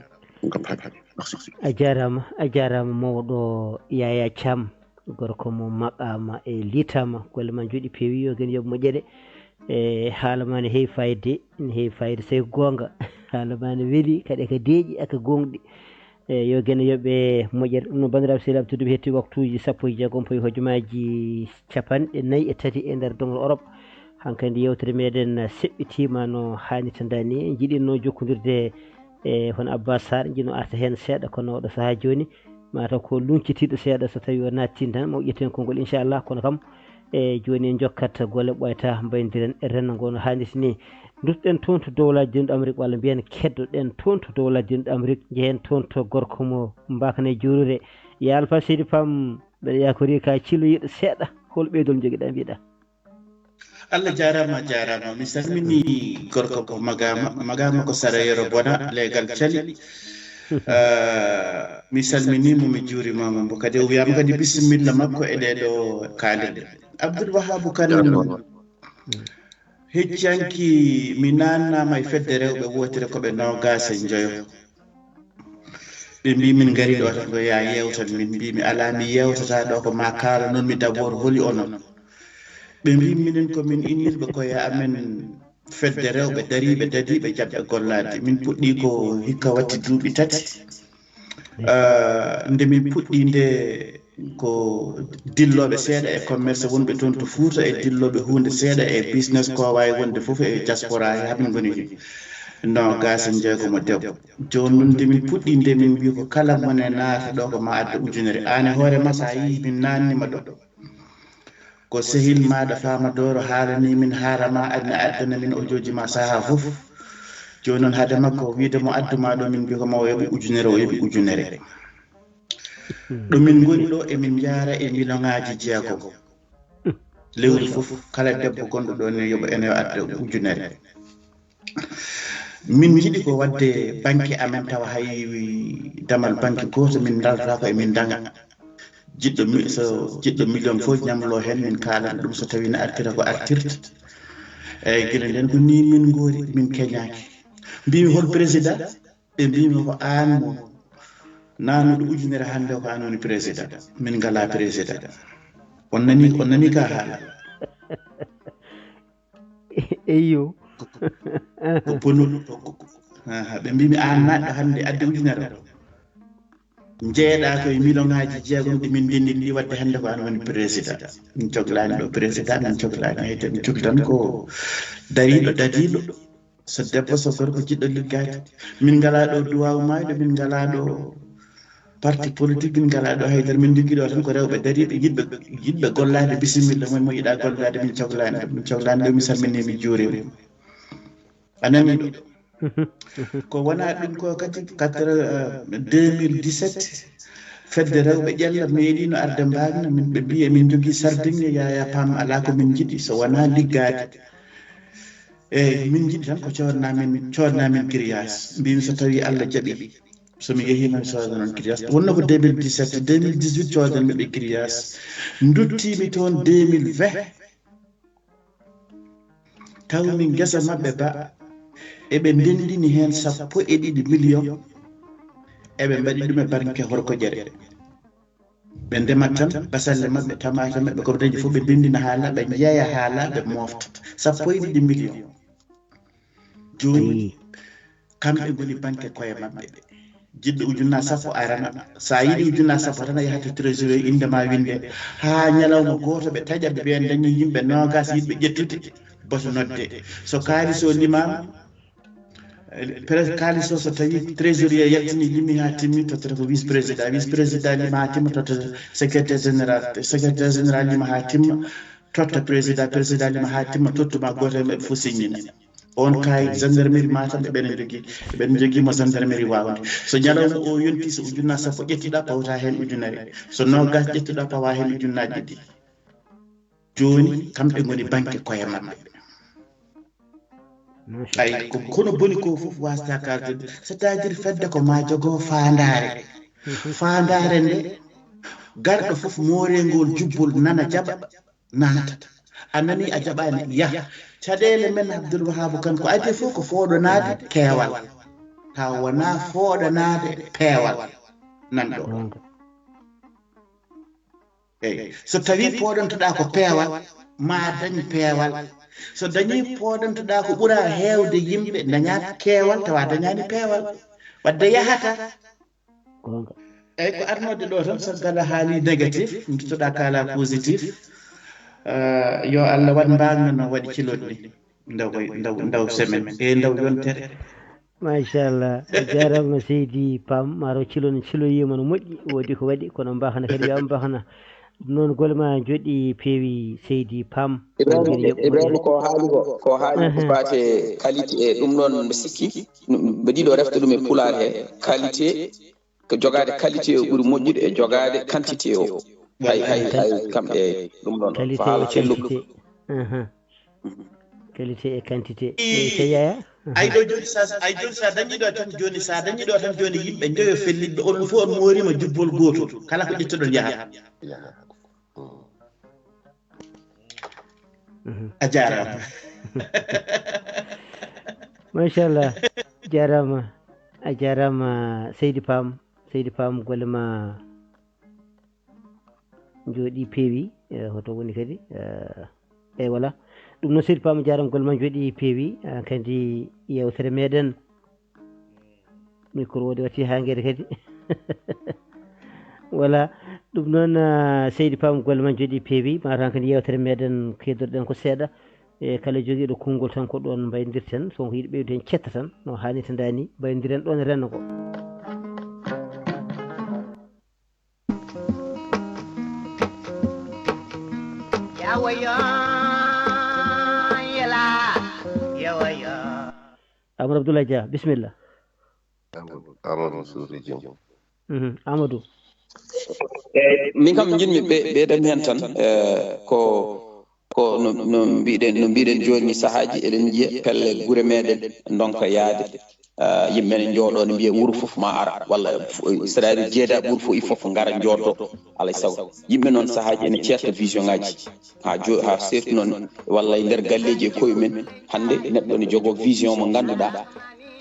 on kam haaɓi merci a jarama a jarama mawɗo yaya thiam gorko mo maqama e litama golle ma jooɗi peewi yo gen yoɓ moƴƴere e haala ma ne heewi fayde ne heewi fayde sey ko goonga haala ma ne weli kaɗe ka deeƴi aka goongɗi e yo geno yoɓe moƴƴere ɗum no bandiraɓe sehilaɓe tedduɓe hetti waktuji sappo e jeegom pawi hojomaji capanɗe nayyi e tati e nder dongol Europe hankadi yewtere meɗen seɓɓitima no hannirta ni jiɗinno jokkodirde e hono Abbas Sarr jino arta hen seeɗa kono oɗo saaha joni mataw ko luncitiɗo seeɗa so tawi o natti tan mo ƴetten konngol inchallah kono kam e joni en jokkat golle ɓoyta mbaydiren e renndo ngo no hannirta ni duttoɗen toon to dowlaji denɗo Amérique walla mbiyen keddoɗen toon to dowlaji denɗo Amérique jehen toon to gorko mo mbakane jurude ya alfa seydi pam mbeɗa yakori ka ciloyiɗo seeɗa hol ɓeydol joguiɗa mbiɗa Allah jarama jarama mi salmini gorko ko magama magama ko sarayero bona legal cali uh, mi salminimo mi juurimama mbo kadi o wiyama kadi bisimilla makko e ɗeɗo kalirɗe abdoul wahabu kane heccanki mi nannama e fedde rewɓe wotere koɓe nogas e joyo ɓe mbi min gari ɗo tan ko ya yewtan min mbi mi ala mi yewtata ɗo ko ma kala noon mi d'abord holi onon ɓe mbi minen ko min innirɓe koye amen fedde rewɓe dariɓe dadiɓe jaɓɓe gollade min puɗɗi ko hikka watti duuɓi tati nde min puɗɗi nde ko dilloɓe seeɗa e commerce wonɓe toon to Fuuta e dilloɓe hunde seeɗa e business ko wawi wonde foof e diaspora he hamin goni he no gasa jeegomo debbo joni noon nde min puɗɗi nde min mbi ko kala mone naata ɗo ko ma adda ujunere an e hoore ma sa yii min nannima ɗo ko sehil maɗa fama doro haalani min haarama adna addana min ojoji ma saaha foof joni noon haade makko wiide mo adduma ɗo min mbi ko ma o yoɓi ujunere o yoɓi ujunere ɗo min goni ɗo emin jaara e milioŋaji jeegom lewru fof kala debbo gonɗo ɗo ne yoɓa ene yo adda ujunere Min njiɗi ko waɗde banque amen, tawa hay damal banque gooto min ndarata ko emin ndaŋa. Jiɗɗo mi- so jiɗɗo million fof ñamlo heen, min kaalana ɗum, so tawi ne artira ko artirta. Eyyi, gila nden ko ni min ngoori, min keñaaki. Mbimi, hol président? Ɓe mbimi ko aan mo nanuɗo ujunere hannde, ko aan woni président. Min ngala président. On nani, on nani ka haala? Eyyo. Ko bonuɗo. Aha, ɓe mbimi, aan naɗɗo hannde adde ujunere o, jeeɗa koye million ngaji jeegom ɗi min ndenndi ɗi, wadde hannde ko aan woni président. Min coglani ɗo président, min coglani hay, min cogli tan ko dariɗo, dadiɗo. So debbo, so gorko jiɗɗo liggaade. Min ngala ɗo duwawu mayɗo, min ngala ɗo parti politique, min ngala ɗo haydara. Min jogii ɗo tan ko rewɓe dariiɓe, yiɗɓe yiɗɓe gollaade. Bisimilla, mo mo yiɗa gollaade, min coglani ɗum, min coglani ɗum. Mi salmini, mi juurima. A nani ɗo? Ko wona ɗum ko kadi, quatre deux mille dix-sept, fedde rewɓe ƴella meeɗino arde mbaagna min, ɓe mbiye min jogii Sardiŋŋe, Yaya Pam, ala ko min njiɗi so wona liggaade. Eyyi, min njiɗi tan ko coodna min, coodna min grillage. Mbimi, so tawi Allah jaɓi, so mi yehima, mi sooda noon grillage. Wonno ko deux mille dix-sept, deux mille dix-huit coodanmi ɓe grillage. Nduttimi toon deux mille vingt, tawmi ngesa maɓɓe ba, eɓe ndendini heen sappo e ɗiɗi million, eɓe mbaɗi ɗum e banque Horkoƴere. Ɓe ndemat tan basalle maɓɓe, tamaate maɓɓe, koɓreeji fof ɓe ndendina haa laaɓa, ɓe njeeya haa laaɓa, ɓe moofta. Sappo e ɗiɗi million. Jooni, kamɓe ngoni banque koye maɓɓe. Jiɗɗo ujunna sappo arana. So a yiɗi ujunna sappo tan, a yahat to trésorier, innde ma winnde. Haa ñalawma gooto ɓe taƴa, ɓe mbiya dañi yimɓe noogas yiɗɓe ƴettude, boto nodde. So kaalis o limaama, eh, pres-, kaalis o so tawi trésorier yaltini, limi haa timmi, tottata ko vice président. Vice président lima haa timma, tottata secrétaire général. Secrétaire général lima haa timma, totta président. Président lima haa timma, tottuma gooto e maɓɓe fof signina. On kay, gendarmerie Matam eɓen jogii, eɓen jogii mo gendarmerie Wawnde. So ñalawma o yonti, so ujunna sappo ƴettuɗa, pawta heen ujunere. So noogas ƴettuɗa, pawa heen ujunnaaji ɗiɗi. Jooni, kamɓe ngoni banque koye maɓɓe. Ay, ko kono boni ko fof wasata kalde. C'est-à-dire, fedde ko ma jogo faandaare. Faandaare nde, garɗo fof moorengol jubbol nana jaɓa, naata. A nani, a jaɓani, yah. Caɗeele men Abdoul Wahab Kane ko adii fof ko fooɗanaade keewal. Taw wona fooɗanaade peewal. Nan ɗo. Goonga. Eyyi, so tawi pooɗantoɗa ko peewal, ma dañ peewal. So dañi pooɗantoɗa ko ɓura heewde yimɓe daña keewal, tawa dañani peewal. Wadde yahata. Goonga. Eyyi, ko arnode ɗo tan, so kala haali négatif, duttoɗa kala positif. Eh, yo Allah waɗ mbaagna no waɗi cilol ni. Ndaw, ndaw, ndaw semaine. E ndaw yontere. Machallah, a jaaraama seydi Pam, maro cilon ciloyima no moƴƴi, woodi ko waɗi, kono mbahna kadi wiyaama mbahna. Ɗum noon golle ma njooɗi peewi seydi Pam. Ibrahima, Ibrahima ko haali ko, ko haali ko faati e qualité e ɗum noon, mbi sikki mbaɗi ɗo refta ɗum e pulaar he, qualité, ko jogaade qualité o ɓuri moƴƴude e jogaade quantité o. Hay hay hay kamɓe ɗum noon ko Qualité haala et celluɗo. quantité. Ahan. Qualité et quantité. E Seyaya? Ay ɗo jooni sa, ay jooni sa dañi ɗo tan, jooni sa dañi ɗo tan, jooni yimɓe njoyo fellitɓe, onon fof on moorima jubbol gootol, kala ko ƴettuɗon yahat. Mhm. A jaaraama. Machallah, jaaraama. A jaaraama seydi Pam. Seydi Pam, golle ma njooɗi peewi. Eh, hoto woni kadi? Eh, eyi wala. Ɗum noon seydi Pam, jaaraama, golle ma njooɗi peewi. Ah, kadi yewtere meɗen micro wodi watti ha ngede kadi. Wala. Ɗum noon, ah, seydi Pam, golle ma njooɗi peewi. Mataw kadi yewtere meɗen kedorɗen ko seeɗa. E kala jogiiɗo konngol tan ko ɗoon mbaynodirten. So ko yiɗi ɓeydude heen cetta tan, no haanirta ni, mbaynodir en ɗoon e renndo ngo. Amadou Abdoulaye Dia, bisimilla. Amadou Sory Dieng. Mhm, Amadou. Eyyi, min kam njiɗmi ɓe-, ɓeydanmi heen tan, eh, ko Ko no, no mbiɗen, no mbiɗen jooni ni, sahaaji eɗen njiya pelle gure meɗen ndonka yaade. Ah, yimɓe ne njooɗoo ne mbiya wuro fof ma ara, walla c'est-à-dire jeedaɓe wuro fof, il faut ngara njooɗoo. Alay sago yimɓe noon sahaaji ene ceerta vision ngaji. Ha jo, ha surtout noon, walla e nder galleeji e koye men. Hannde neɗɗo ne jogoo vision mo ngannduɗaa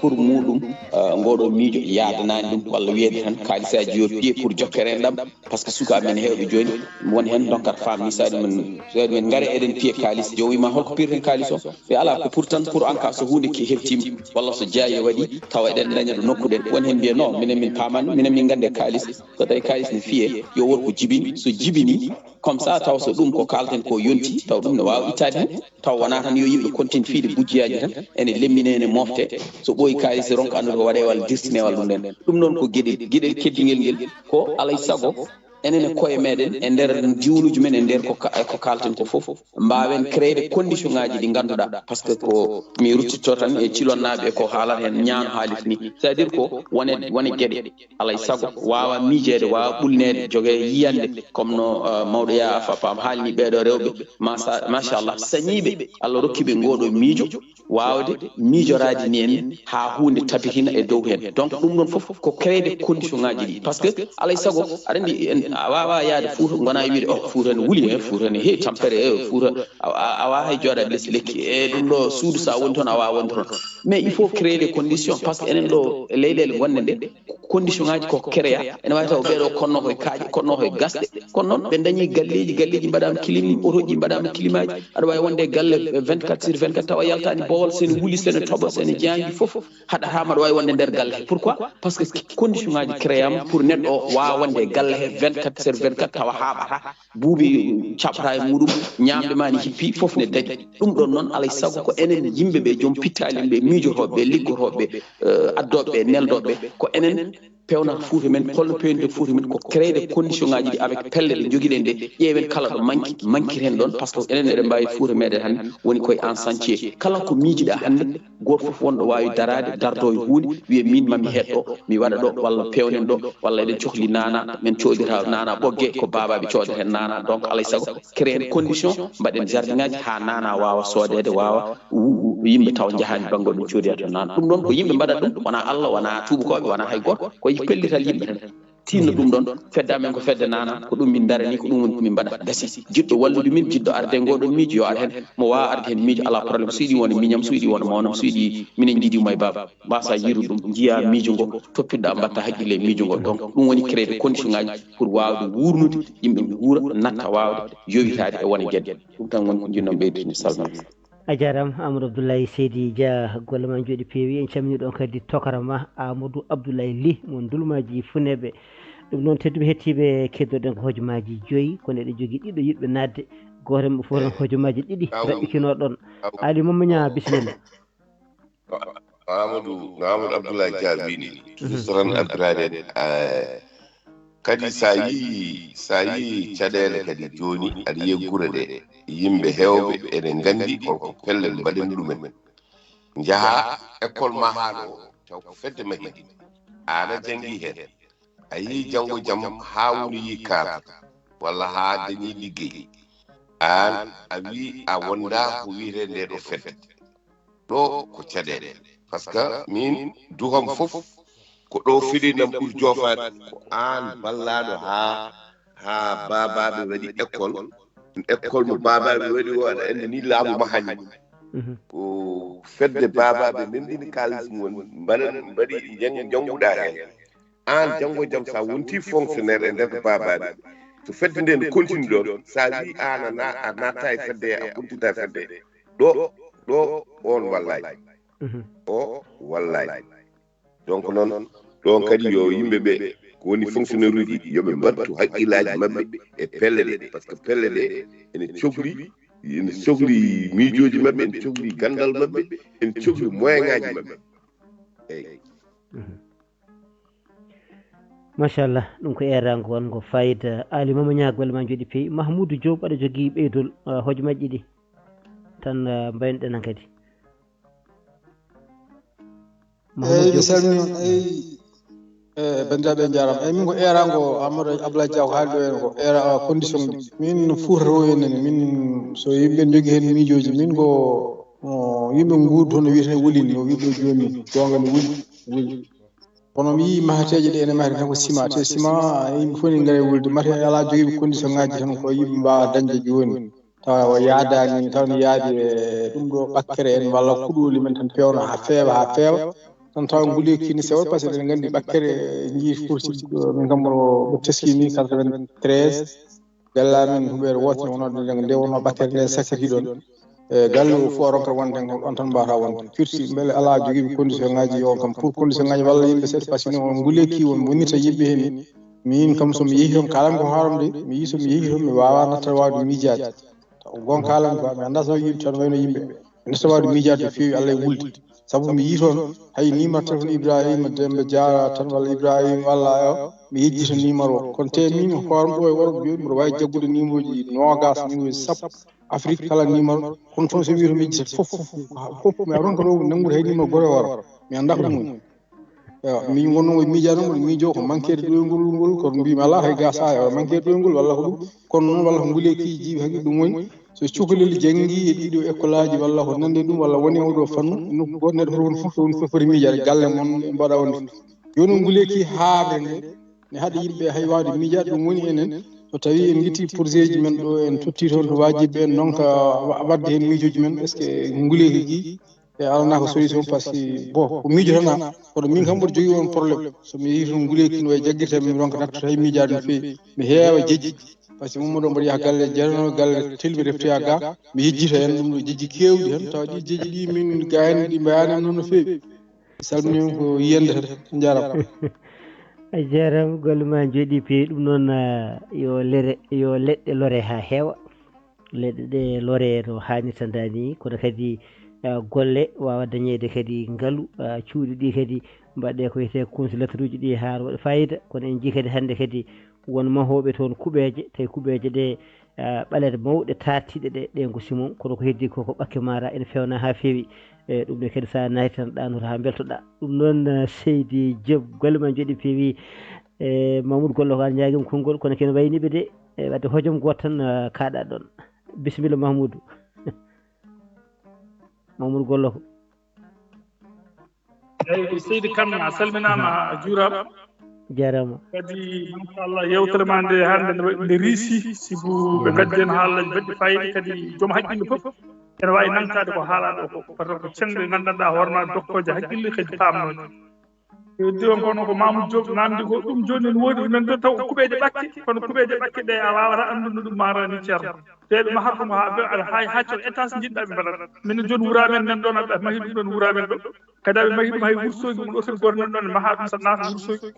pour muɗum, ah, ngoɗo miijo yaadanaani ɗum, walla wiyeede tan kaalisaaji yo piye pour jokkere enɗam. Par ce que sukaaɓe men heewɓe jooni, won heen ndokkata faam ni, so aɗa men, so aɗa men ngare eɗen piye kaalis, joom wima holko pirten kaalis o? Ɓe alaa, ko pour tan pour en cas so huunde ki heftiima, walla so jaaye waɗi, tawa eɗen daña ɗo nokkuɗen. Won heen mbiya non, minen min paamaani, minen min nganndi kaalis. So tawi kaalis ne fiye, yo won ko jibini, so jibini, comme ça taw so ɗum ko kaalten ko yonti, taw ɗum ne waawa ittaade heen. Taw wonaa tan yo yimɓe continue fiide gujjiyaaji tan, ene lemmine, ene mofte. So ɓooyi kaalis ronka anndude ko waɗe walla dirtine walla ɗum ɗen. Ɗum noon ko geɗel, geɗel keddingel ngel, ko alay sago enen e koye meɗen, e nder diwluji men, e nder ko ka-, ko kaalten ko fof, mbaawen créer condition ngaji ɗi ngannduɗaa, par ce que ko mi ruttitto tan e cilonnaaɓe e ko haalata heen ñaano haalit ni, c'est-à-dire ko wone, wone geɗe. Alay sago waawa miijeede, waawa ɓulneede, jogee yiyannde, comme no, uh, mawɗo Yaa Afa Paam haalni ɓeeɗo rewɓe, masa-, machallah, sañiiɓe, Allah rokki ɓe ngooɗoo miijo, waawde miijoraade ni en haa huunde tabitina e dow heen. Donc, ɗum ɗoon fof ko créer condition ngaji ɗi. Par ce que, alay sago, aɗa anndi, en, a waawaa yahde Fuuta, ngonaa e wiyde, "Oh, Fuuta ne wuli, he, Fuuta ne, he, tampere, he, Fuuta, a, a, a waawaa hay jooɗaade les lekki." E ɗum ɗo suudu, so a woni toon, a waawaa wonde toon. Mais il faut créer des conditions, par ce que enen ɗo e leyɗeele ngonɗen ɗe, condition ngaji ko créa. Ene waawi taw ɓeeɗo konno koye kaaƴe, konno koye gasɗe, kono noon ɓe dañi galleeji, galleeji mbaɗaama clim, otoji mbaɗaama climaaji. Aɗa waawi wonde e galle vingt-quatre sur vingt-quatre, tawa yaltaani boowal, sene wuli, sene toɓa, sene jaangi fof, haɗataa maɗa waawi wonde nder galle he. Pourquoi? Par ce que condition ngaji créama pour neɗɗo o waawa wonde e galle he vingt-quatre sur vingt-quatre, tawa haaɓataa, buubi caɓataa e muɗum, ñaamde ma ne hippi, fof ne daɗi. Ɗum ɗoon noon, alay sago ko enen yimɓe ɓe, joom pittaali ɓe, miijotooɓe ɓe, liggotooɓe ɓe, eh, addooɓe ɓe, neldooɓe ɓe, ko enen pewnata Fuuta men. Holno pewnirten Fuuta men? Ko créer condition ngaji ɗi avec pelle ɗe njogiɗen ɗe, ƴeewen kala ɗo manki, mankirten ɗoon, par ce que enen eɗen mbaawi Fuuta meɗen hannde woni koye en chantier. Kala ko miijiɗaa hannde, gooto fof wonɗo waawi daraade, dardoo e huunde, wiya min mami heɗ ɗo, mi waɗa ɗo, walla pewnen ɗo, walla eɗen cohli naana, min coodira naana ɓogge, ko baabaaɓe coodata heen naana. Donc, alay sago, créer condition, mbaɗen jardin ngaji haa naana waawa soodeede, waawa wu-, wu-, yimɓe taw njahaani banngo ɗum coodiyata naana. Ɗum ɗoon ko yimɓe mbaɗata ɗum, wonaa Allah, wonaa tuubakooɓe, wonaa hay gooto, ko pellital yimɓe tan. Tinno ɗum ɗoon, fedde amen ko fedde naana, ko ɗum min darani, ko ɗum woni ko min mbaɗa. Gasi, jiɗɗo wallude min, jiɗɗo arde e ngooɗoon miijo, yo ar heen. Mo waawa arde heen miijo, alaa problème. So yiɗi wona miñam, so yiɗi wona mawnam, so yiɗi minen njiɗi mo e baaba. Mbasa yiirude ɗum, njiya miijo ngo, toppitoɗaa, mbaɗta haqqille e miijo ngo. Donc, ɗum woni créer condition ngaji pour waawde wuurnude, yimɓe nguura, natta waawde yowitaade e wone geɗe. Ɗum tan woni ko njiɗnoo ɓeydude, mi salmina. A jaaraama, Amadou Abdoulaye Seydi Dia, golle ma njooɗi peewi. En calminii ɗoon kadi tokara ma, Amadou Abdoulaye Ly, mo Ndulmaaji Funeeɓe. Ɗum noon, tedduɓe heɗtiiɓe, keddooɗen ko hojomaaji joyi, kono eɗen njogii ɗiɗo yiɗɓe naatde. Gooto e maɓɓe fof tan hojomaaji ɗiɗi raɓɓikinoo ɗoon. Ali Mamma Ñaa, bisimilla. Amadou, no Amadou Abdoulaye Dia wiini, toujours tan abbiraade en, eh, kadi so a yii, so a yii caɗeele kadi jooni, aɗa yiya gure ɗe, yimɓe heewɓe ene nganndi holko pellen mbaɗen ɗumen. Njaha école ma haa ɗo, taw ko fedde mahii, aɗa janngi heen. A yii janngo jam haa woni yii kaaka, walla haa dañi liggey. Aan a wii a wondaa ko wiyetee nde ɗo fedde. Ɗo ko caɗeele. Par ce que min duham fof ko ɗo fiɗinam ɓuri joofaade. Ko aan ballaaɗo haa, haa baabaaɓe waɗi école. École mo baabaaɓe waɗi o, aɗa anndi ni laamu mahaani. Ko fedde baabaaɓe ndenndini kaalis mum, mbaɗa, mbaɗi jannguɗaa heen. Aan janngo jam so a wontii fonctionnaire e nder baabaaɓe, so fedde nde no continue ɗoon, so a wii aan a na-, a naattaa e fedde, a continue e fedde, ɗo, ɗo oon wallaay. O wallaay. Donc noon, ɗoon kadi yo yimɓe ɓe ko woni fonctionnaire uji, yo ɓe mbattu hakkillaaji maɓɓe e pelle ɗe, par ce que pelle ɗe ene cokli, ene cokli miijooji maɓɓe, ene cokli ganndal maɓɓe, ene cokli moyen ngaji maɓɓe. Eeyi. Machallah, ɗum ko eeraango wonngo fayida. Ali Mama Ñaa, golle ma njooɗi peewi. Mahmoudou Diop, aɗa jogii ɓeydol, ah, hojomaaji ɗiɗi tan, ah, mbaynoɗen han kadi. Eeyi, mi salmii on. Eeyi, E banndiraaɓe, en njaaraama. Eyi, min ko eeraango Amadou Abdoulaye Diaw haali ɗo en ko eera condition ɗi. Min Fuuta to en nani, min so yimɓe njogii heen miijooji, min ko yimɓe nguurdo hono wiyetee wulin, no wiɗo jooni, goonga no wuli, wuli. Kono mi yii mahateeje ɗe ene mahri tan ko sima, te sima yimɓe fof ne ngara e wulde. Mate alaa jogiiɓe condition ngaji tan ko yimɓe mbaawa dañde jooni. Tawa o yaadaani, tawa ne yaadi e ɗum ɗo ɓakkere en walla kuɗooli men tan peewna haa feewa, haa feewa. Tan tawa nguleeki ne sewa, par ce que eɗen nganndi ɓakkere njii fof si min kam o ɓe teskii ni quatre-vingt-treize. Galle amen huɓeere wootere wonoo ɗo nde wonoo ɓakkere nde sakkiti ɗon. E galle o fof o ronkata wonde ko ɗon tan mbawata wonde. Firti mbele alaa jogiiɓe condition ngaji yo on kam pour condition ngaji walla yimɓe seeɗa, par ce que on nguleeki on bonirta yimɓe heen. Min kam so mi yehi toon kaalan ko haaram de, mi yii so mi yehi toon mi waawaa natta waawde miijaade. Taw goonga kaalan ko mi anndaa so yimɓe tan wayno yimɓe. Mi natta waawde miijaade no feewi Allah e wulde. Sabu mi yii toon hay numéro téléphone Ibrahima Demba Diarra tan walla Ibrahima walla o, mi yejjita numéro o. Kono te min hoorem ɗo e Europe jooni mboɗo waawi jaggude numéro ji noogaas, numéro ji sappo. Afrique kala numéro, kono toon so wii to mi yejjita fof, fof, fof, fof, mi ronka ɗo nanngude hay numéro gooto e Europe. Mi anndaa ko ɗum woni. Ewa, min wonno miijaade ɗum, miijo ko manqueede ɗoyngol ngol, kono mbiimi alaa hay gasa, ewa, manqueede ɗoyngol walla ko ɗum. Kono noon walla ko nguleeki jiiɓi haqqe ɗum woni, so cukalel janngi e ɗiɗo école aji walla ko nanndi ɗum, walla woni e oɗo fannu, nokku gooto neɗɗo fof woni fof, woni fof foti miijaade, galle mon mbaɗa wonde. Jooni nguleeki haaɓre nde, ne haɗa yimɓe hay waawde miijaade, ɗum woni enen, so tawii en ngitti projet ji men ɗo, en totti toon to waajibɓe en, donc, wa-, waɗde heen miijooji men, est ce que nguleeki ɗi e alana ko solution, par ce que bon, ko miijo tan, kono min kam mboɗo jogii on problème. So mi yii toon nguleeki no wayi jaggirta, mi ronka nattude hay miijaade no feewi. Mi heewa jejji, par ce que Mamadou mboɗo yaha galle jeerno, galle telɓe reftoya ga, mi yejjita heen ɗum ɗo jejji keewɗi heen, tawa ɗi jejji ɗi min ga heen ɗi mbayaani noon no feewi. Mi salmini on ko yiyande tan, njaarama. A jaaraama, golle ma njooɗi peewi. Ɗum noon, ah, yo lere, yo leɗɗe lore haa heewa. Leɗɗe ɗe lore no haanirta ndaa ni, kono kadi, ah, golle waawa dañeede kadi ngalu, ah, cuuɗi ɗi kadi mbaɗe ko wiyetee consilateruuji ɗi haa waɗa faayiida. Kono en njii kadi hannde kadi won mahooɓe toon kuɓeeje, tawi kuɓeeje ɗe, ah, ɓaleeɗe mawɗe taartiiɗe ɗe, ɗe ngo simon, kono ko heddii ko, ko ɓakke maara ene feewna haa feewi. E ɗum ɗo kadi so a naati tan ɗaanoto haa mbeltoɗaa. Ɗum noon, ah, seydi Diop, golle ma njooɗi peewi. E Mamoudou Gollo ko an ñaagima konngol, kono kene wayni ɓe de, e wadde hojom gooto tan, ah, kaaɗa ɗon. Bisimilla Mamoudou. Mamoudou Gollo ko. Eyyi, seydi Kane, a salminaama, a juuraama. Jaaraama. Kadi, machallah, yewtere ma nde hannde nde waɗi nde riisi, sibu ɓe ngaddi heen haalaaji baɗɗi faayiida, kadi joom haqqille fof ene waawi nangtaade ko haalaa ɗo ko, par ce que ko ceŋɗo e nganndanɗaa hoore ma dokkooje haqqille kadi paamnooje. Heddi on kono ko Mamoudou Diop namdi ko ɗum jooni ne woodi men ɗo taw ko kuɓeeje ɓakke, kono kuɓeeje ɓakke ɗe a waawata anndude no ɗum maarani ceerno. Te ɓe mahata ɗum haa ɓe aɗa haa haa col étage njiɗɗaa ɓe mbaɗata. Minen jooni wura men nan ɗoon aɓe mahi ɗum ɗoon wura men ɗo. Kadi aɓe mahi ɗum hay Wursogi ɗum ɗo tan gooto nan ɗoon maha ɗum tan naata Wursogi.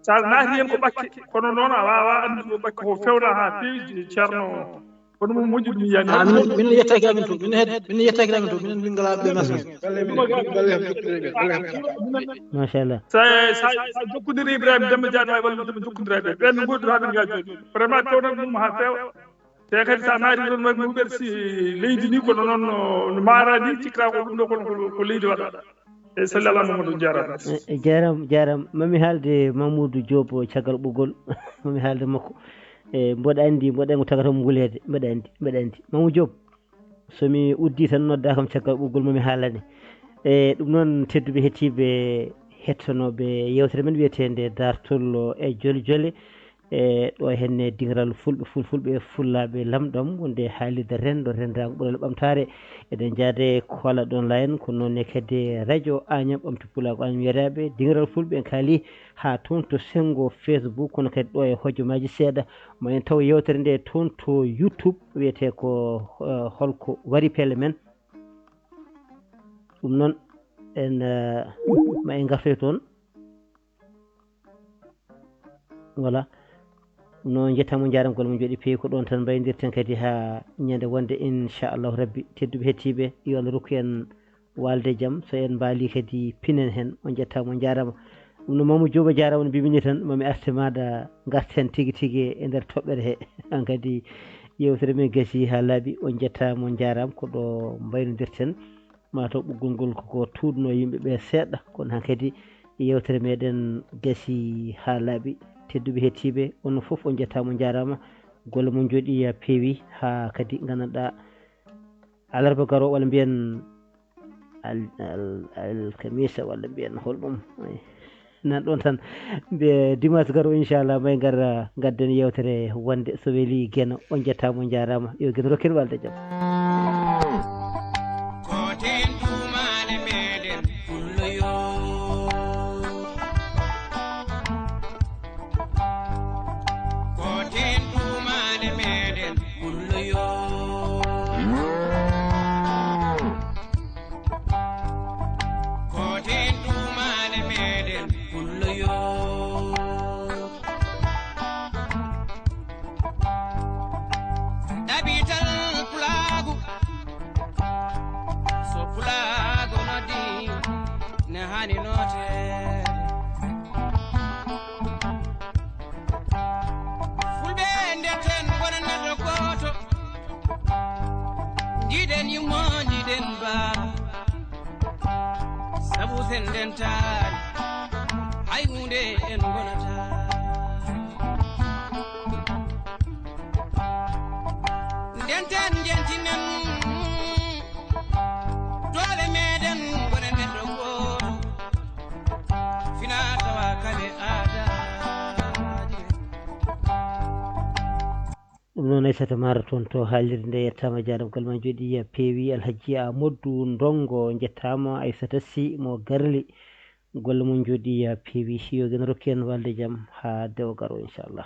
So a naati heen ko ɓakke, kono noon a waawaa anndude ko ɓakke ko fewna haa feewi ceerno. Kono mo moƴƴi ɗum yiyaani. Ah, min, min yettaki amin to. Min hed-, min yettaki amin to. Minen min ngalaa ɓe masque. Machallah. Sa, sa, sa jokkondiri Ibrahima Demba Diagne, ay walla Demba jokkondira ɓe. Ɓen no ngoodi haa ɓe ngaa jooni. Vraiment, tewnan ɗum haa feewa. Te kadi sa naati ɗon, mari muɓer si leydi ni, kono noon no, no maara ni, cikka ko ɗum ɗo, kono ko, ko leydi waɗa. E salli ala Mamadou, jaaraama. E, e, jaaraama, jaaraama. Mami haalde Mamoudou Diop caggal ɓoggol. Mami haalde makko. E, mboɗo anndi, mboɗo anndi ko tagata mo nguleede. Mbeɗa anndi, mbeɗa anndi. Mamoudou Diop, so mi uddii tan noddaa kam caggal ɓoggol mo mi haalane. E, ɗum noon tedduɓe hettiiɓe hettonooɓe yeewtere men wiyeteende Daartol e Jole Jole. E, ɗo henne dingiral fulɓe, fulfulɓe, fullaaɓe lamɗam, wonde haalirde renndo, renndaango ɓurel ɓamtaare. Eɗen njaade kola ɗon layen, ko noon ne kadi radio Añam, ɓamtu pulaagu Añam yereeɓe. Dingiral fulɓe en kaali haa toon to senngo Facebook, kono kadi ɗo e hojomaaji seeɗa. Ma en taw yeewtere nde toon to YouTube, wiyetee ko, eh, holko wari pelle men. Ɗum noon, en, eh, ma en ngartoy toon. Voilà. No njettaama, on njaaraama, golle mon njooɗi peewi. Ko ɗoon tan mbayndirten kadi haa ñande wonde, inchallahu rabbi. Tedduɓe hettiiɓe, yo Allah rokku en waalde jam. So en mbaalii kadi, pinen heen. On njettaama, on njaaraama. Ɗum no Mamadou Diop a jaaraama, no mbimi ni tan, mami arte maaɗa ngarten tigi tigi e nder toɓɓere he. Aan kadi, yeewtere men gasii haa laaɓi. On njettaama, on njaaraama. Ko ɗo mbaynondirten. Mataw ɓoggol ngol koko tuudno yimɓe ɓe seeɗa, kono hankadi Yewtere meɗen gasi haa laaɓi. Tedduɓe hettiiɓe, on fof on njettaama, on njaaraama. Golle mon njooɗi peewi haa kadi nganndanɗaa alarba garo walla mbiyen al- al- alkamisa walla mbiyen holɗum. Nan ɗon tan. Mbe dimas garo inchallah may ngar ngadden yewtere wonde so weli geno. On njettaama, on njaaraama, yo geno rokken walde jam. Koten dumane meɗen pulloyo. Koten dumane meɗen pulloyo. Koten dumane meɗen pulloyo. Ɗaɓital pulaagu, so pulaagu noddi, ne hani nooteede. Fulɓe ndenten wona neɗɗo gooto, njiɗen yummo, njiɗen baaba. Sabu sen ndentaani, hay huunde en ngonata. Ndenten, njentinen doole meɗen, ngonen neɗɗo gooto. Fina tawa kale aadaaji men. Ɗum noon, Aissata Mara toon to haalirde nde, yettaama, jaaraama, golle ma njooɗi peewi. Alhaji Amadou Ndongo, njettaama. Aissata Sy mo Garli, golle mon njooɗi peewi. Yo geno rokku en walde jam haa dewo garo, inchallah.